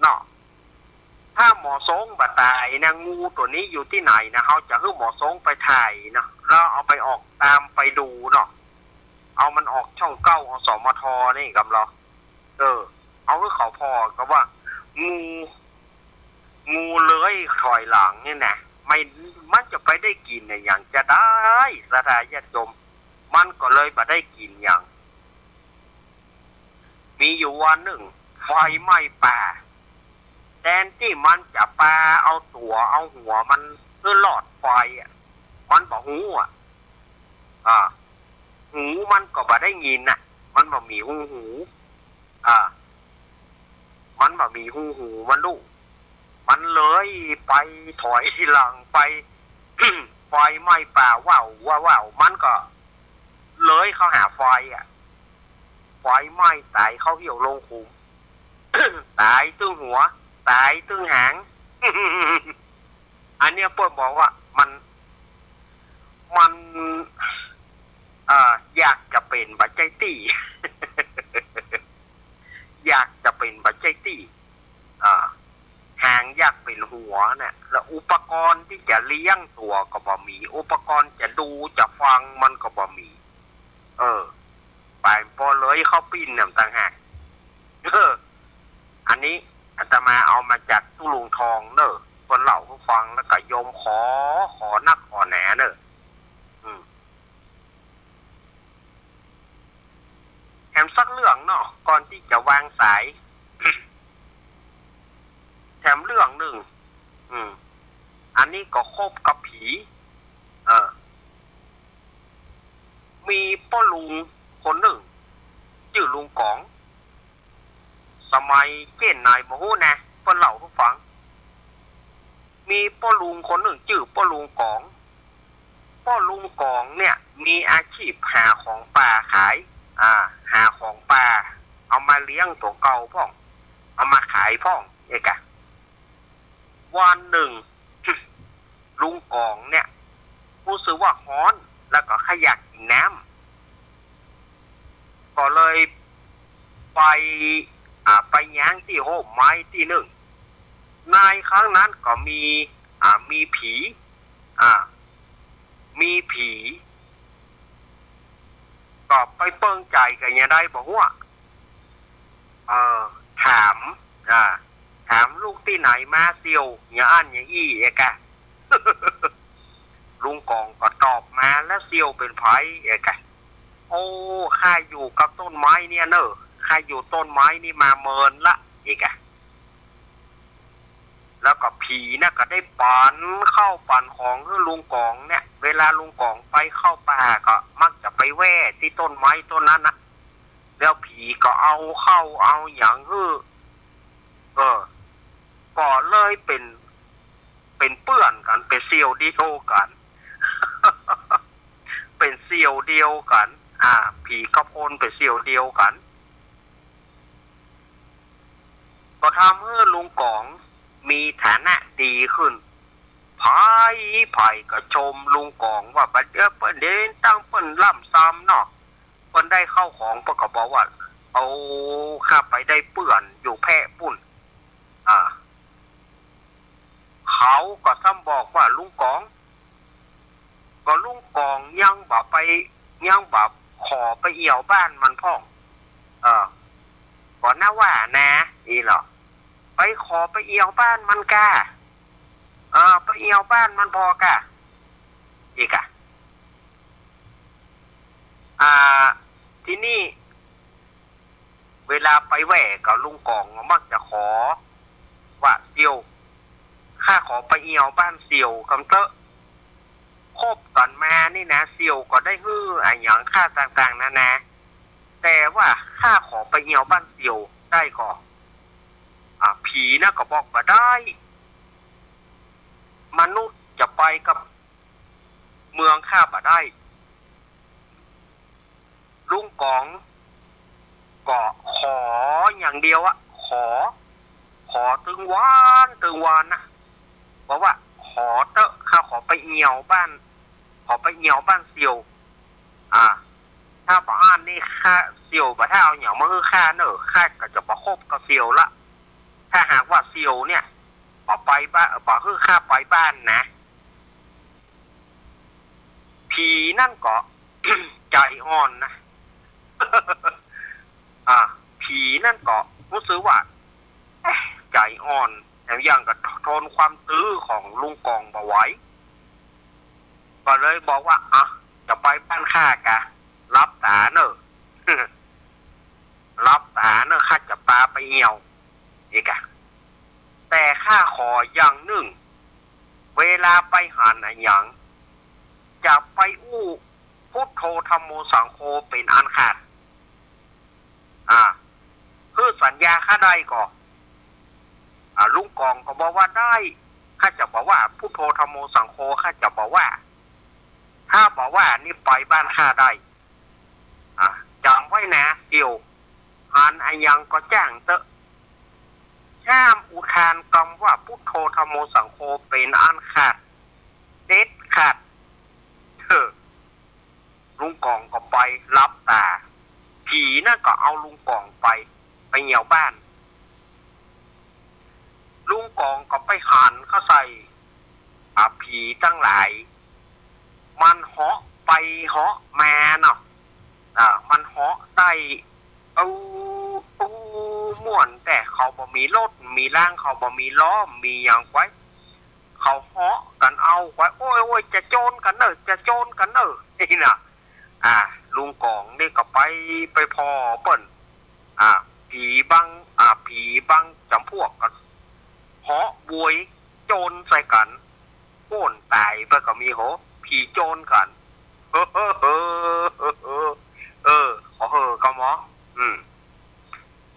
เนาะ ถ้าหมอทรงบ่ต๋ายนะ งูตั๋วนี้อยู่ตี้ไหนนะ เฮาจะหื้อหมอทรงไปถ่ายเนาะ แล้วเอาไปออกต๋ามไปดูเนาะ เอามันออกช่องเก้า อสมท นี่กำลอ เออ เอาหื้อเขาผ่อก็ว่า งู งูเลยถอยหลังนี่นะ ไม่ มันจะไปได้กิ๋นเนี่ย อย่างจะได้ ศรัทธาญาติโยม มันก็เลยบ่ได้กิ๋นหยัง มีอยู่วันนึ่ง ไฟไหม้ป่า แตนตี้มันจะปาเอาตั๋วเอาหัวมันหื้อรอดไฟอะ มันบ่ฮู้อะ อ่า หูมันก็บ่ได้ยินน่ะ มันบ่มีฮูหู อ่า มันบ่มีฮูหูมันลู่ มันเลยไปถอยหลังไป ไฟไหม้ป่าว้าวว้าวว้าว มันก็เลยเข้าหาไฟอะ ไฟไหม้ต๋ายเข้าเหี่ยวลงขุม ต๋ายตึงหัว ต๋ายตึงหาง อันเนี้ยเปิ้นบอกว่ามัน มัน เอ่อ อยากจะเป๋นบ่ใจ้ตี้ อยากจะเป๋นบ่ใจ้ตี้ อ่า หางอยากเป๋นหัวน่ะ แล้วอุปกรณ์ตี้จะเลี้ยงตั๋วก็บ่มี อุปกรณ์จะดูจะฟังมันก็บ่มี เออ ไปปอเลยเข้าปิ้นน่ะต่างหาก เออ อันนี้อาตมาเอามาจากตุ๊ลุงทองเน่อ เปิ้นเล่าหื้อฟัง แล้วก็โยมขอ ขอนักขอหนาเน่อ อืม แถมสักเรื่องเนาะ ก่อนตี้จะวางสาย แถมเรื่องนึ่ง อืม อันนี้ก็คบกับผี เออ มีป้อลุงคนนึ่ง จื้อลุงก๋อง สมัยเจ้นไหนบ่ฮู้นะ เปิ้นเล่าหื้อฟัง มีป้อลุงคนนึ่งจื้อป้อลุงก๋อง ป้อลุงก๋องเนี่ยมีอาชีพหาของป่าขาย อ่า หาของป่า เอามาเลี้ยงตั๋วเก่าพ่อง เอามาขายพ่อง เอกะ วันนึ่ง ลุงก๋องเนี่ย ฮู้สึกว่าฮ้อน แล้วก็ใค่อยากกิ๋นน้ำ ก็เลยไป อ่า ไปย้างตี้ฮ่มไม้ตี้นึ่ง ในครั้งนั้นก็มี อ่า มีผี อ่า มีผี ก็ไปเปิงใจ๋กั๋นอย่างใดบ่ฮู้ เออ ถาม อ่า ถามลูกตี้ไหนมาเสี่ยว อย่างอั้นอย่างอี้ เอกะ ลุงก๋องก็ตอบมาแล้ว เสี่ยวเป๋นใผ เอกะ โอ้ ข้าอยู่กับต้นไม้เนี่ยเน่อ ข้าอยู่ต้นไม้นี่มาเมินละ เอกะ แล้วก็ผีน่ะก็ได้ปั๋นข้าวปั๋นของหื้อลุงก๋องเนี่ย เวลาลุงก๋องไปเข้าป่าก็มักจะไป แหว่ตี้ต้นไม้ต้นนั้นนะ แล้วผีก็เอาข้าวเอาหยังหื้อ เออ ก็เลยเป๋น เป๋นเปื้อนกั๋น เป๋นเสี่ยวเดียวกั๋น เป๋นเสี่ยวเดียวกั๋น อ่า ผีกับคนเป๋นเสี่ยวเดียวกั๋น ก็ทำหื้อลุงก๋องมีฐานะดีขึ้น ใผๆก็ชมลุงก๋องว่า บ่าเตื้อเปิ้นเดินตางเปิ้นล่ำซำเนาะ เปิ้นได้ข้าวของ เปิ้นก็บอกว่า โอ้ ข้าไปได้เปื้อนอยู่แพะปู้น อ่า เขาก็ซ้ำบอกว่า ลุงก๋อง ก็ลุงก๋องยังบ่ไป ยังบ่ขอไปเอี่ยวบ้านมันพ่อง เออ ก็น่าว่านะ อีหลอ ไปขอไปเอี่ยวบ้านมันก้า เออ ไปเอี่ยวบ้านมันพ่อก้า อีกอะ อ่า ทีนี้ เวลาไปแหว่กับลุงก๋องก็มักจะขอว่า เสี่ยว ข้าขอไปเอี่ยวบ้านเสี่ยวกำเต๊อะ คบกั๋นมานี่นะ เสี่ยวก็ได้หื้ออะหยังข้าต่างๆ นานา แต่ว่าข้าขอไปเอี่ยวบ้านเสี่ยวได้ก่อ อ่า ผีน่ะก็บอกบ่ได้ มนุษย์จะไปกับเมืองข้าบ่ได้ ลุงก๋องก็ขออย่างเดียวอะ ขอ ขอตึงวันตึงวันนะ บอกว่า ขอเต๊อะ ข้าขอไปเอี่ยวบ้าน ขอไปเอี่ยวบ้านเสี่ยว อ่า ถ้าบ่อั้นนี่ข้า เสี่ยวบ่ถ้าเอาหยังมาหื้อข้าเน่อ ข้าก็จะบ่คบกับเสี่ยวละ ถ้าหากว่าเสี่ยวเนี่ย บ่ไปบ้าน บ่หื้อข้าไปบ้านนะ ผีนั่นก็ ใจ๋อ่อนนะ อ่า ผีนั่นก็ฮู้สึกว่า เอ๊ะ ใจ๋อ่อน แถมยังก็ทนความตื้อของลุงก๋องบ่ไหว ก็เลยบอกว่า อ่ะ จะไปบ้านข้ากะ หลับต๋าเน่อ หลับต๋าเน่อ ข้าจะปาไปเอี่ยว อีกอะ แต่ข้าขออย่างนึ่ง เวลาไปหันอะหยัง จะไปอู้ พุทโธธัมโมสังโฆเป๋นอันขาด อ่า หื้อสัญญาข้าได้ก่อ อ่า ลุงก๋องก็บอกว่าได้ ข้าจะบ่ว่า พุทโธธัมโมสังโฆ ข้าจะบ่ว่า ถ้าบ่ว่านี่ไปบ้านข้าได้ อ่า จ๋ำไว้นะเสี่ยว หันอะหยังก็จ้างเต๊อะ ห้ามอุทานกำว่าพุทโธธัมโมสังโฆเป๋นอันขาด เด็ดขาด เถอะ ลุงก๋องก็ไปหลับต๋า ผีนั่นก็เอาลุงก๋องไป ไปเหี่ยวบ้าน ลุงก๋องก็ไปหันเข้าใส่ อ่า ผีตังหลาย มันเหาะไปเหาะมาเนาะ อ่า มันเหาะใส่ อู้ อู้ ม่วน แต่เขาบ่มีรถ มีราง เขาบ่มีล้อ มีหยังไว้ เขาเหาะกั๋นเอาไว้ โอ้ย โอ้ย จะโจรกั๋นเน่อ จะโจรกั๋นเน่อ นี่น่ะ อ่า ลุงก๋องนี่ก็ไป ไปผ่อเปิ้น อ่า ผีบาง อ่า ผีบางจ๋ำพวกก็เหาะบวยโจรใส่กั๋น โค่นต๋ายไปก็มี โห ผีโจรกั๋น เออ เออ ขอเห่อก็หมอ อืม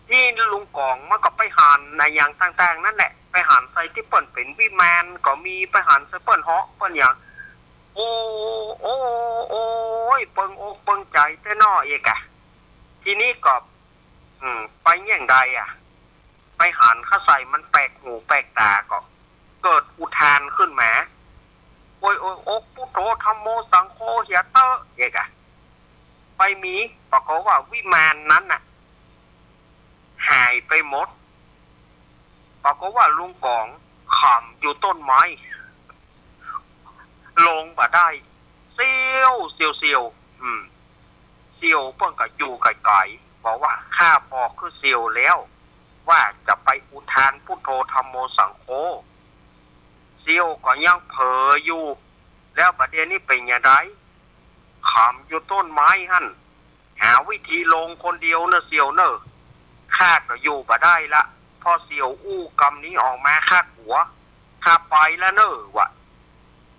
ตี้ลุงก๋องมันก็ไปหันอะหยังต่างๆ นั่นแหละ ไปหันใส่ตี้เปิ้นเป๋นวิมานก็มี ไปหันใส่เปิ้นเหาะเปิ้นหยัง โอ้ โอ้ โอ้ย เปิงอกเปิงใจ๋แต๊น้อ เอกอะ ทีนี้ก็ อืม ไปแหน่งใดอะ ไปหันเข้าใส่มันแปลกหูแปลกต๋าก็ เกิดอุทานขึ้นมา โอ้ย โอ้ย อก พุทโธธัมโมสังโฆเหียเต๊อะ เอกอะ ไปมี ปรากฏว่าวิมานนั้นน่ะ หายไปหมด ปรากฏว่าลุงก๋องขำอยู่ต้นไม้ ลงบ่ได้ เสียว เสียว เสียว อืม เสี่ยวเปิ้นก็อยู่ไก๋ๆ บอกว่า ข้าบอกคือเสี่ยวแล้ว ว่าจะไปอุทานพุทโธธัมโมสังโฆ เสี่ยวก็ยังเผลออยู่ แล้วบ่าเดี่ยวนี้เป๋นจะใด ขำอยู่ต้นไม้หั้น หาวิธีลงคนเดียวเน่อเสี่ยวเน่อ ข้าก็อยู่บ่ได้ละ พอเสี่ยวอู้กำนี้ออกมาข้ากั๋ว ข้าไปละเน่อ ว่า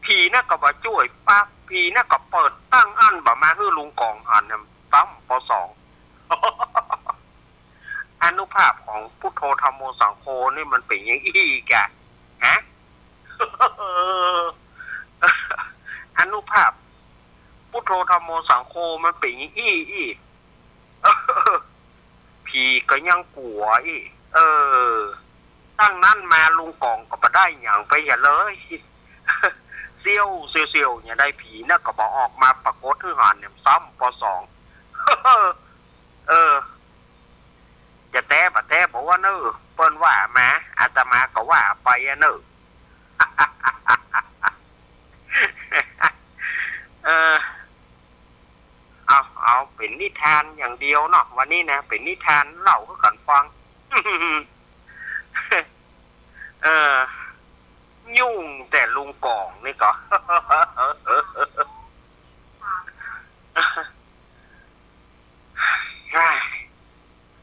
ผ ผีน่ะก็บ่จ้วยปั๊บ ผีน่ะก็เปิดตั้งอั้นบ่มาหื้อลุงก๋องหันน่ะ ซ้ำปอสอง อานุภาพของพุทโธธัมโมสังโฆนี่มันเป๋นอย่างอี้กะ ฮะ อานุภาพพุทโธธัมโมสังโฆมันเป๋นอย่างอี้อี้ ผีก็ยังกั๋วอี้ เออ ตั้งนั้นมาลุงก๋องก็บ่ได้หยังไปเหียเลย เสี้ยวเสี้ยวๆ เนี่ย ได้ผีน่ะก็บ่ออกมาปรากฏหื้อหันเนี่ย ซ้ำปอสอง เออ จะแต๊บ่แต๊บ่ว่าเน่อ เปิ้นว่ามา อาตมาก็ว่าไปอะเน่อ เออ เอา เอาเป๋นนิทานอย่างเดียวเนาะ วันนี้นะ เป๋นนิทานเล่าหื้อกั๋นฟัง เออ ยุ่งแต่ลุงก๋องนี่ก็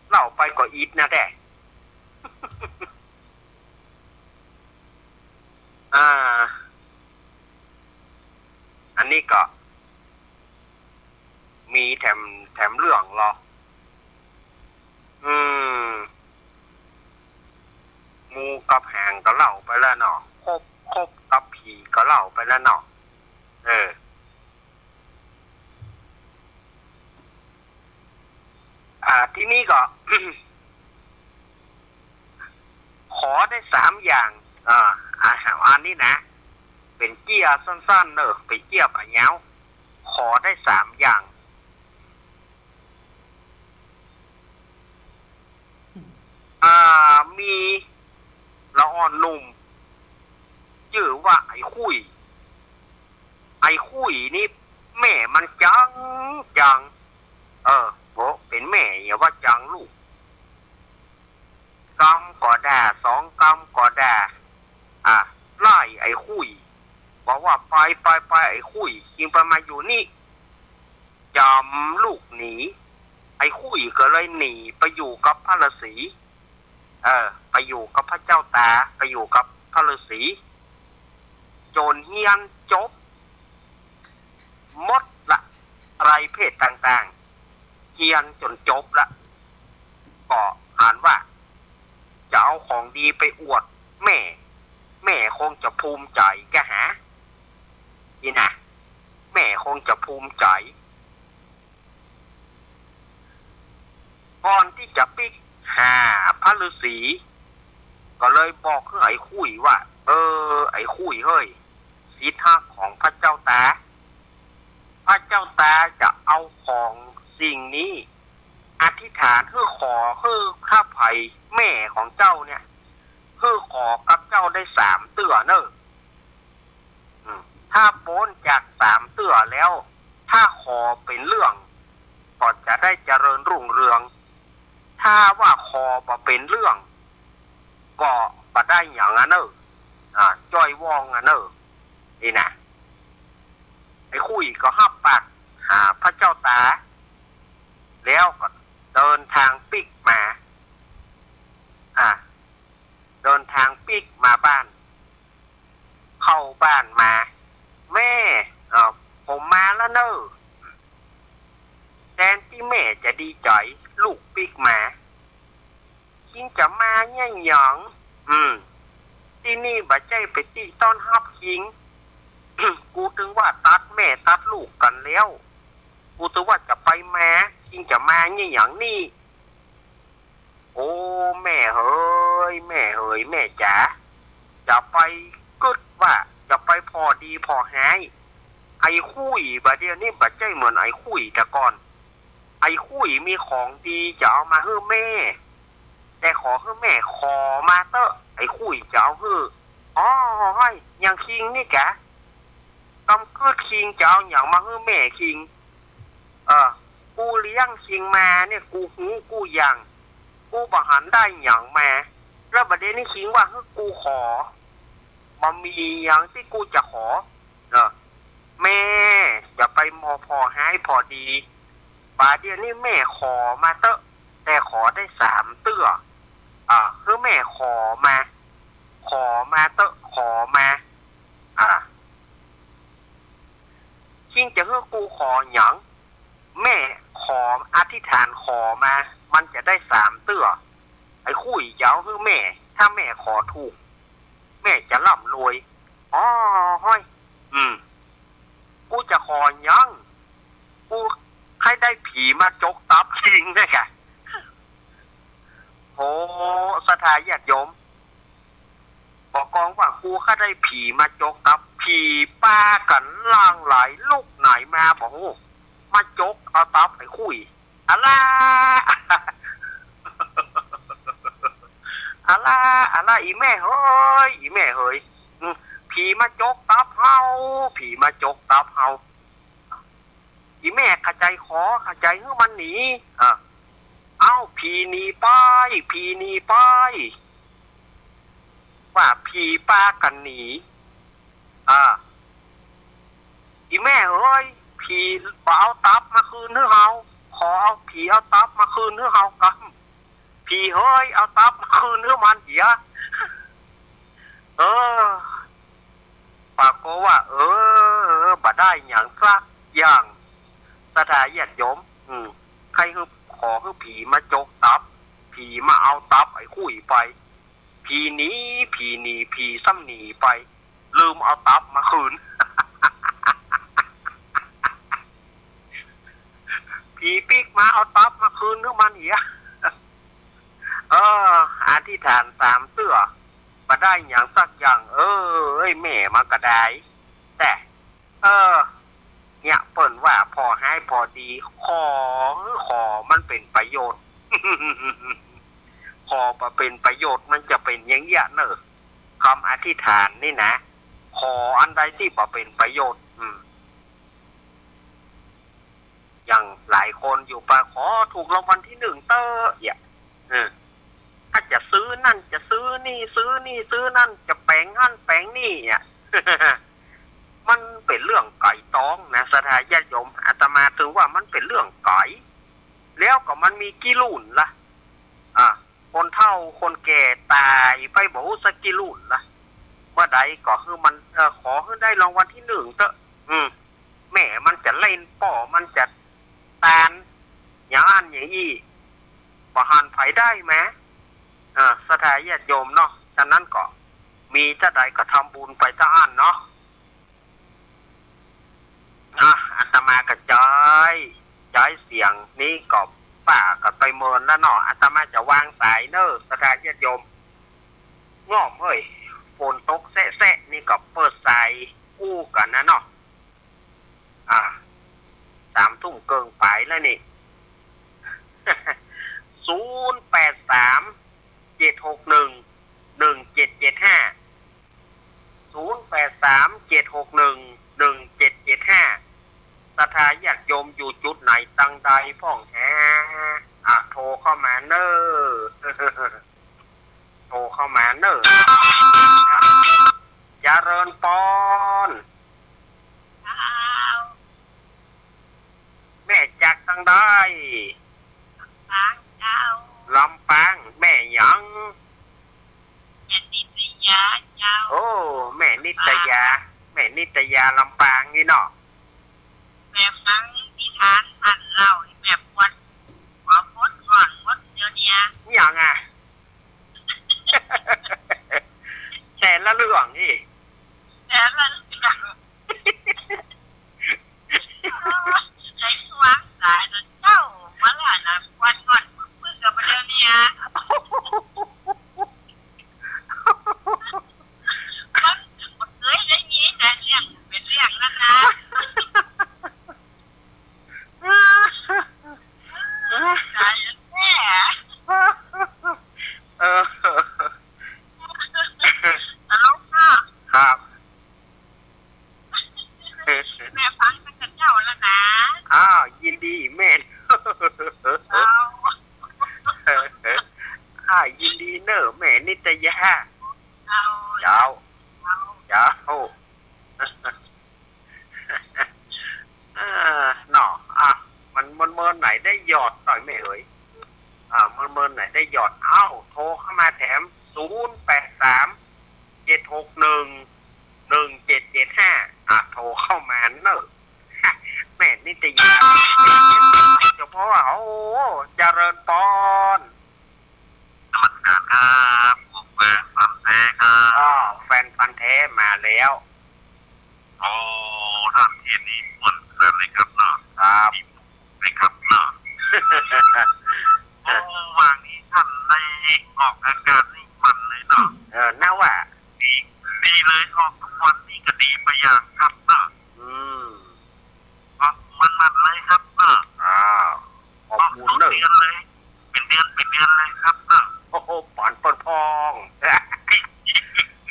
เล่าไปก็อิดนะแต๊ อ่า อันนี้ก็ มีแถม แถมเรื่องลอ อืม งูกับหางก็เล่าไปแล้วเนาะ คบ คบกับผีก็เล่าไปแล้วเนาะ เออ อ่า ทีนี้ก็ ขอได้สามอย่าง อ่า อ่า อันนี้นะ เป๋นเจี้ยสั้นๆ เน่อ เป๋นเจี้ยบ่ายาว ขอได้สามอย่าง อ่า มีละอ่อนหนุ่ม จื้อว่าไอ้คุ้ย ไอ้คุ้ยนี่แม่มันจัง จัง เออ โห เป๋นแม่อย่าว่าจังลูก กำก็ด่า สองกำก็ด่า อ่ะ ไล่ไอ้คุ้ย บอกว่าไป ไป ไป ไอ้คุ้ย จึงไปมาอยู่นี่ จ๋ำลูกหนี ไอ้คุ้ยก็เลยหนีไปอยู่กับพระฤาษี เออ ไปอยู่กับพระเจ้าต๋า ไปอยู่กับพระฤาษี จ๋นเฮียนจบหมดละ ไตรเพศต่างๆ เฮียนจ๋นจบละ ก็หันว่า จะเอาของดีไปอวดแม่ แม่คงจะภูมิใจ๋กะหา นี่นะ แม่คงจะภูมิใจ๋ ก่อนตี้จะปิ๊กหาพระฤาษี ก็เลยบอกหื้อไอ้คุ้ยว่า เออ ไอ้คุ้ยเฮ้ย ศิษย์ฮักของพระเจ้าต๋า พระเจ้าต๋าจะเอาของสิ่งนี้ อธิษฐานหื้อ ขอหื้อข้าไผแม่ของเจ้าเนี่ย หื้อขอกับเจ้าได้สามเตื้อเน่อ อืม ถ้าป๊นจากสามเตื้อแล้ว ถ้าขอเป๋นเรื่อง ก็จะได้เจริญรุ่งเรือง ถ้าว่าขอบ่เป๋นเรื่อง ก็บ่ได้หยังอะเน่อ อ่า จ้อยว่องอะเน่อ นี่นะ ไอ้คุ้ยก็ฮับปากหาพระเจ้าต๋า แล้วก็เดินทางปิ๊กมา อ่า เดินทางปิ๊กมาบ้าน เข้าบ้านมา แม่ เอ่อ ผมมาแล้วเน่อ แตนตี้แม่จะดีใจ๋ ลูกปิ๊กมา คิงจะมาเยียะหยัง อืม ตี้นี่บ่ใจ้เป๋นตี้ต้อนฮับคิง กูตึงว่าตัดแม่ตัดลูกกั๋นแล้ว กูตึงว่าจะไปมา คิงจะมาเยียะหยังนี่ โอ้ แม่เหย แม่เหย แม่จ๋า จะไปกึ๊ดว่า จะไปผ่อดีผ่อฮ้าย ไอ้คุ้ยบ่าเดี่ยวนี้บ่ใจ้เหมือนไอ้คุ้ยแต่ก่อน ไอ้คุ้ยมีของดีจะเอามาหื้อแม่ แต่ขอหื้อแม่ขอมาเต๊อะ ไอ้คุ้ยจะเอาหื้อ อ้อ ฮ้อย อย่างคิงนี่กะ กำกึ๊ดคิงจะเอาหยังมาหื้อแม่คิง เออ กูเลี้ยงคิงมาเนี่ย กูฮู้กู้อย่าง กูบ่หันได้หยังมา แล้วบ่าเดี่ยวนี้คิงว่าหื้อกูขอ บ่มีหยังตี้กูจะขอ เออ แม่จะไปผ่อฮ้ายผ่อดี บ่าเดี่ยวนี้แม่ขอมาเต๊อะ แต่ขอได้สามเตื้อ อ่า หื้อแม่ขอมา ขอมาเต๊อะ ขอมา อ่า จึงจะหื้อกูขอหยัง แม่ขอ อธิษฐานขอมา มันจะได้สามเตื้อ ไอ้คุ้ยจะเอาหื้อแม่ ถ้าแม่ขอถูก แม่จะร่ำรวย อ้อ ฮ้อย อืม กูจะขอหยัง กูใค่ได้ผีมาจกตับจริงนะกะ โอ้ ศรัทธาญาติโยม บ่ากองว่ากูใค่ได้ผีมาจกตับ ผีปากั๋นหลั่งไหลลุกไหนมา บ่ฮู้ มาจกเอาตับไอ้คุ้ย อะล่า อะล่า อะล่า อีแม่เหย อีแม่เหย อืม ผีมาจกตับเฮา ผีมาจกตับเฮา อีแม่ขะใจ๋ขอ ขะใจ๋หื้อมันหนี อ่ะ เอ้า ผีหนีไป ผีหนีไป ว่าผีปากั๋นหนี อ่า อีแม่เฮ้ย ผีบ่เอาตับมาคืนหื้อเฮา ขอเอา ผีเอาตับมาคืนหื้อเฮากำ ผีเฮ้ย เอาตับมาคืนหื้อมันเหีย เออ ปากฏว่า เออ บ่ได้หยังสักอย่าง ศรัทธาญาติโยม อืม ใค่หื้อ ขอหื้อผีมาจกตับ ผีมาเอาตับไอ้คุ้ยไป ผีหนี ผีหนี ผีซ้ำหนีไป ลืมเอาตับมาคืน ผีปิ๊กมาเอาตับมาคืนหื้อมันเหีย เออ อธิษฐานสามเตื้อ บ่ได้หยังสักอย่าง เออ เอ้ย แม่มันก็ได้ แต่ เออ เนี่ย เปิ้นว่าผ่อฮ้ายผ่อดี ขอ ขอมันเป๋นประโยชน์ ขอบ่เป๋นประโยชน์ มันจะเป๋นอย่างเยียะเน่อ กำอธิษฐานนี่นะ ขออันใดตี้บ่เป๋นประโยชน์ อืม อย่างหลายคนอยู่ไปขอถูกรางวัลตี้หนึ่งเต๊อะ เยียะ เออ ถ้าจะซื้อนั่นจะซื้อนี่ ซื้อนี่ซื้อนั่น จะแป๋งหั้นแป๋งนี่ เยียะ มันเป๋นเรื่องไก๋ตองนะ ศรัทธาญาติโยม อาตมาถือว่ามันเป๋นเรื่องไก๋ แล้วก็มันมีกี่รุ่นละ อ่ะ คนเฒ่าคนแก่ต๋ายไปบ่ฮู้สักกี่รุ่นละ เมื่อใดก็หื้อมัน เออ ขอหื้อได้รางวัลตี้หนึ่งเต๊อะ อืม แม่มันจะเล่น ป้อมันจะตาน อย่างอั้นอย่างอี้ บ่หันใผได้แม้ เออ ศรัทธาญาติโยมเนาะ ฉะนั้นก็มีเต้าใดก็ทำบุญไปเต้าอั้นเนาะ อ่ะ อาตมาก็ใจ๊ ใจ๊เสียงนี้ก็ป้าก็ไปเมินแล้วเนาะ อาตมาจะวางสายเน่อ ศรัทธาญาติโยม ง่อมเฮ้ย ฝนตกแซะๆ นี่ก็เปิดสายอู้กั๋นนะเนาะ อ่ะ สามทุ่มเกิ่งป๋ายแล้วนี่ ศูนย์แปดสาม เจ็ดหกหนึ่ง หนึ่งเจ็ดเจ็ดห้า ศูนย์แปดสาม เจ็ดหกหนึ่ง หนึ่งเจ็ดเจ็ดห้า ศรัทธาญาติโยมอยู่จุดไหนตังใดพ่องแฮ อ่ะ โทรเข้ามาเน่อ โทรเข้ามาเน่อ เจริญปอน เจ้า แม่จากตังใด ลำปางเจ้า ลำปาง แม่หยัง แม่นิตยาเจ้า โอ้ แม่นิตยา แม่นิตยาลำปางนี่เนาะ แม่ฟังนิทานอั้นเล่า แม่ปวดหัวหมดก่อนหมดเดี๋ยวเนี้ย หยังอะ แต่ละเรื่องนี่ แต่ละเรื่อง ใครวางสายนะเจ้า มาละนะ วันก่อนปึ้งๆ กับมาเดี๋ยวเนี้ย มันบ่เกยได้ยินนะ เรื่องเป๋นเรื่องแล้วนะ ต๋ายแล้วแท้ เออ ตลกเนาะ ครับ แม่ฟังตั้งแต่เจ้าแล้วนะ อ้าว ยินดีแม่ เจ้า อ้าว ยินดีเน่อแม่นิตยา เจ้า เจ้า เจ้า เจ้า เออ เนาะ อ่ะ มัน มันเมินไหนได้หยอดหน่อยแม่เอ๋ย อ่ะ มันเมินไหนได้หยอด เอ้า โทรเข้ามาแถม ศูนย์แปดสาม เจ็ดหกหนึ่ง หนึ่งเจ็ดเจ็ดห้า อ่ะ โทรเข้ามาเน่อ นิตยา เจ้าพ่อ โอ้ เจริญปอน นมัสก๋านครับ ผมแฟนพันธุ์แท้ครับ อ้อ แฟนพันธุ์แท้มาแล้ว โอ้ ต้านเทศน์นี่ม่วนขนาดเลยครับเนาะ ครับ เลยครับเนาะ โอ้ ว่างี้ต้านได้ออกอาก๋านนี่มันเลยเนาะ เออ น่าว่า ดี ดีเลย ออกทุกวันนี่ก็ดีไปอย่างครับเนาะ อืม มันๆ เลยครับเนาะ อ้าว ขอบคุณเนอะ ออกทุกเดือนเลย เป๋นเดือน เป๋นเดือนเลยครับเนาะ โอ้โห ปันเปิ้นพ่อง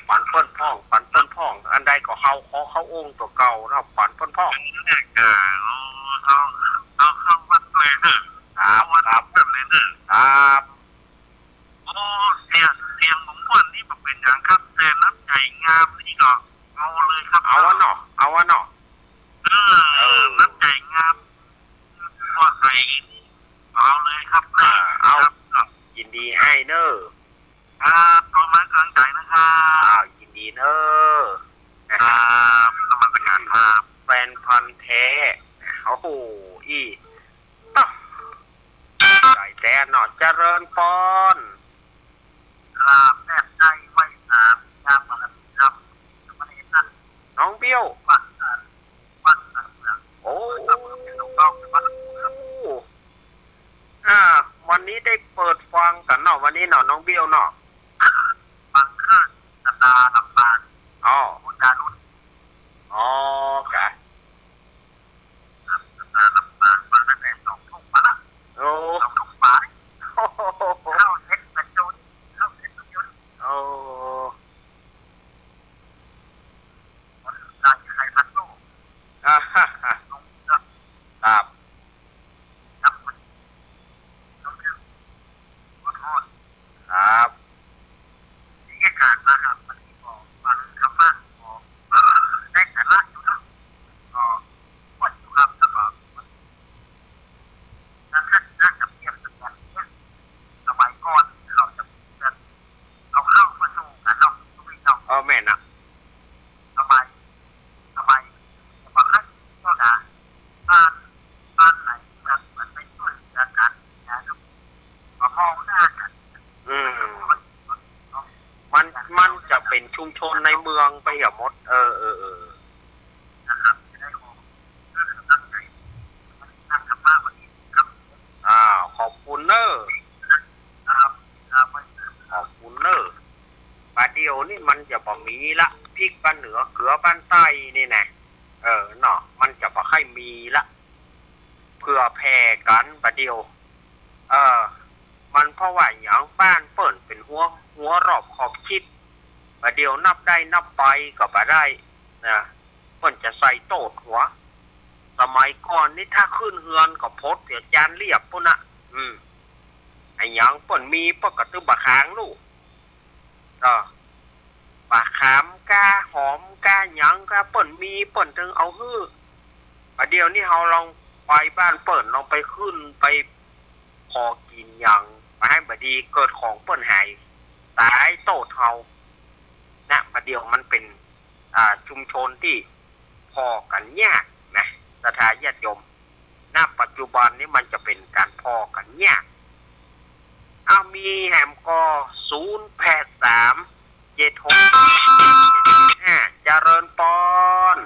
ปันเปิ้นพ่อง ปันเปิ้นพ่อง อันใดก็เฮาขอเข้าองค์ตั๋วเก่าเนาะ ปันเปิ้นพ่อง เออ เอา เอาเข้าวัดเลยเนอะ ครับ เข้าวัด ครับ กันเลยเนอะ ครับ โอ้ เสียง เสียงผมม่วนนี่บ่เป๋นหยังครับ แต่น้ำใจ๋งามนี่ก็เอาเลยครับ เอาอะเนาะ เอาอะเนาะ เออ เออ น้ำใจ๋งาม ก็ใส่เอาเลยครับ อ่า เอา ครับ ยินดีอ้ายเนอะ ครับ ขอมากำลังใจ๋นะครับ อ้าว ยินดีเนอะ นะครับ นมัสก๋านครับ แฟนพันธุ์แท้ โอ้โห อี้ ตะ ใจ๋แต๊เนาะ เจริญปอน ครับ แซ่บได้ไหว้สาม ครับ ครับ น้องเบี้ยว วัด วัด โอ้ อ่า วันนี้ได้เปิดฟังกั๋นเนาะ วันนี้เนาะ น้องเบี้ยวเนาะ ฟังเครื่องสตาร์ลำปาง อ๋อ คุณดารุณ อ๋อ กะ ครับ สตาร์ลำปาง ฟังตั้งแต่สองทุ่มมาละ โอ้ สองทุ่มปาย โอ้โห เข้าเซ็ตประจุ เข้าเซ็ตประจุ โอ้ ได้ใครพัดตู้ อ่าฮะฮะ ครับ ครับ ขอโทษ ครับ บรรยากาศมาครับ วันนี้ก็ฟังธรรมะ ก็ได้สาระอยู่เนาะ ก็ม่วนอยู่ครับ แล้วก็ แล้วถ้า ถ้าจะเปรียบเสมือนเนี่ย สมัยก่อนเขาจะ จะเอาเข้ามาสู่กันเนาะ ทุกพี่เนาะ เออ แม่นนะ สมัย สมัย สมัยก่อนนะ บ้าน บ้านไหนแบบมันไปช่วยเหลือกันนะ ก็มองหน้ากัน อืม มัน มันจะเป๋นชุมชนในเมืองไปเหียหมด เออ เออ เออ นะครับ จะได้ออก เออ ตั้งใจ๋ นั่งธรรมะวันนี้ครับ อ่า ขอบคุณเนอะ ครับ ครับ ขอบคุณเนอะ บ่าเดี่ยวนี่มันจะบ่มีละ พริกบ้านเหนือ เกลือบ้านใต้นี่นะ เออ เนาะ มันจะบ่ใค่มีละ เผื่อแผ่กั๋นบ่าเดี่ยว เออ มันเพราะว่าหยัง บ้านเปิ้นเป๋นหัว หัวรอบขอบชิด บ่าเดี่ยวนับได้นับไปก็บ่ได้นะ เปิ้นจะใส่โต้ษหัว สมัยก่อนนี่ถ้าขึ้นเฮือนก็พดเสียจานเรียบปู้นนะ อืม อะหยังเปิ้นมีเปิ้นก็ตึงบ่าขางลูก เออ บ่าขามก้าหอมก้าหยังก้าเปิ้นมีเปิ้นตึงเอาหื้อ บ่าเดี่ยวนี้เฮาลองไปบ้านเปิ้น ลองไปขึ้นไปขอกิ๋นหยัง บ่าหั้นบ่ดีเกิดของเปิ้นหาย ต๋ายโต้ษเฮา นะ บ่าเดี่ยวมันเป๋น อ่า ชุมชนตี้ผ่อกั๋นยากนะ ศรัทธาญาติโยม ณ ปัจจุบันนี้มันจะเป๋นก๋านผ่อกั๋นยาก อ้าว มีแหมก่อ ศูนย์แปดสาม เจ็ดหก ห้า เจริญปอน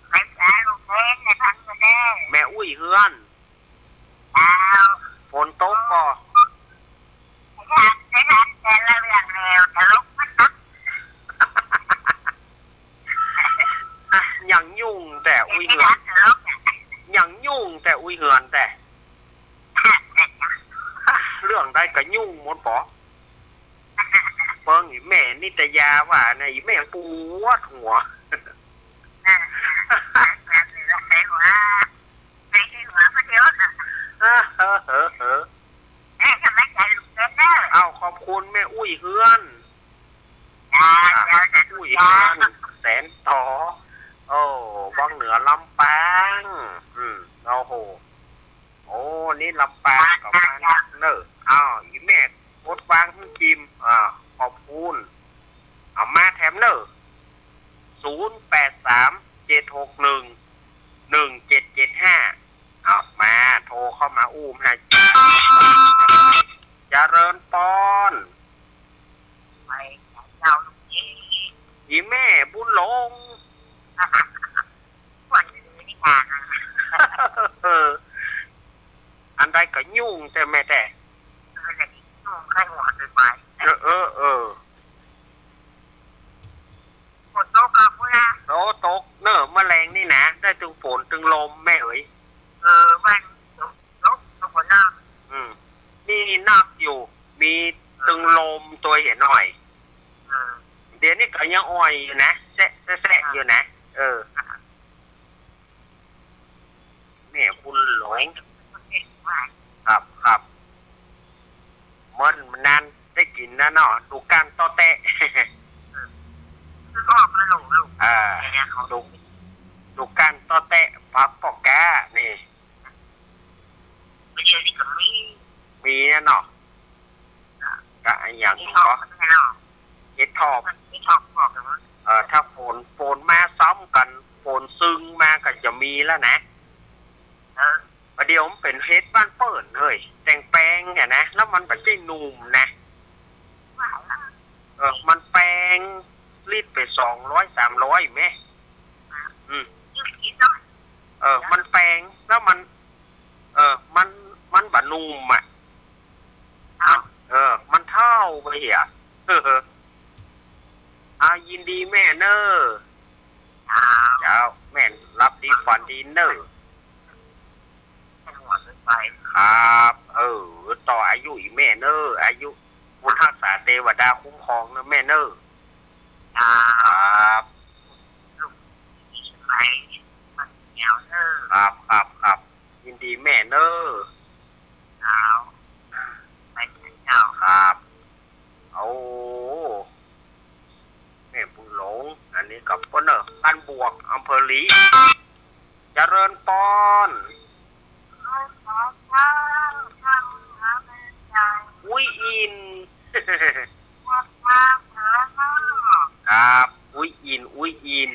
ไม่ใช่ลูกเล่นในพันธุ์ก็ได้ แม่อุ้ยเฮือน อ้าว ฝนตกก่อ ไม่ทัน ไม่ทัน แต่ละเรื่องแล้ว ตลก อะ ยังยุ่งแต่อุ้ยเฮือน ยังยุ่งแต่อุ้ยเฮือนแต่ เรื่องใดก็ยุ่งหมดป๋อ เบิ่งอี่แม่นิตยาว่านะ อี่แม่ปวดหัว เออ เออ เออ เออ เอ้า ขอบคุณแม่อุ้ยเฮือน จ้า อ่ะ จ้า จ้า อุ้ยเฮือน แสนต๋อ โอ้ วังเหนือลำปาง อืม โอ้โห โอ้ นี่ลำปางก็มานักเน่อ อ้าว อี่แม่กดวางหื้อจิม อ่า ขอบคุณ เอามาแถมเน่อ ศูนย์แปดสาม เจ็ดหกหนึ่ง หนึ่งเจ็ด ภูมิหา เจริญปอน ไปเจ้าลูกเอ๋ย อีแม่บุญหลง วันนี้นี่นา เออ อันใดก็ยุ่งแต่แม่แต่ เออ อย่างนี้ยุ่งใคร่หัวไปไป เออ เออ เออ ฝนตกกับพุ้นนะ โอ้ ตกเนอะ เมื่อแลงนี่นะ ได้ตึงฝนตึงลมแม่เอ๋ย เออ มันตก ตก ตกฝนนะ อืม มีนักอยู่ มีตึงลมตัวเหียหน่อย เออ เดี๋ยวนี้ก็ยังอ่อยอยู่นะ แซะ แซะ แซะอยู่นะ เออ แม่บุญหลง ครับ ครับ มันนานได้กิ๋นนะเนาะ ดูกก้านต๊อแต๊ะ คือออกมาหลงหลง อ่า เนี่ยเขา ดู ดูกก้านต๊อแต๊ะ ผักปอกก้า นี่ เดี๋ยวนี้ก็มี มีนะเนาะ อ่ะ ก็อะหยัง เห็ดถอบก็ ก็ แม่เนาะ เห็ดถอบ เห็ดถอบบอกกันว่า เออ ถ้าฝน ฝนมาซ้ำกั๋น ฝนซึงมาก็จะมีแล้วนะ เออ ประเดี๋ยวมันเป๋นเห็ดบ้านเปิ้นเฮ้ย แตงแปงเนี่ยนะ แล้วมันบ่ใจ้หนุ่มนะ เออ มันแปง ลิตรไปสองร้อยสามร้อยแม่ อืม เออ มันแปง แล้วมัน เออ มัน มันบ่หนุ่มอะ เออ มันเฒ่าไปเหีย เออ อ่า ยินดีแม่เน่อ เจ้า แม่หลับดีฝันดีเน่อ ครับ เออ ต่ออายุอีแม่เน่อ อายุ บุญฮักษาเตวดาคุ้มครองเน่อแม่เน่อ ครับ ครับ ครับ ครับ ยินดีแม่เน่อ ครับ ครับ โอ้ แม่บุญหลง อันนี้ก็เปิ้นเน่อ บ้านบวก อำเภอลี เจริญปอน อุ้ยอิน ครับ อุ้ยอิน อุ้ยอิน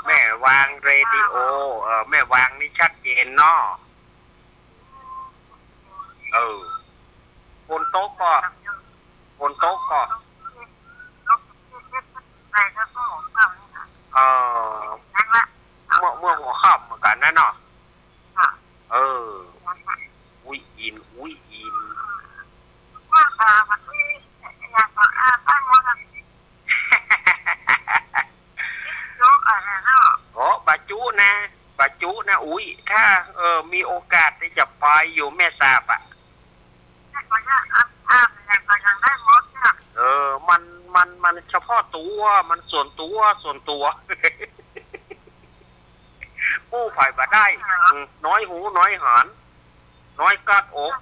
แม่วางเรดิโอ เออ แม่วางนี่ชัดเจนเนาะ เออ ฝนตกก่อ ฝนตกก่อ เออ เมื่อ เมื่อหัวค่ำเหมือนกั๋นนะเนาะ เออ อุ้ยอิน อุ้ยอิน โอ้ บ่จุนะ บ่จุนะ อุ๊ย ถ้า เออ มีโอกาสที่จะไปอยู่แม่สาบอะ เออ มัน มัน มันเฉพาะตัว มันส่วนตัว ส่วนตัว อู้ใผบ่ได้ อืม น้อยฮู้ น้อยหาน น้อยกั๊กอก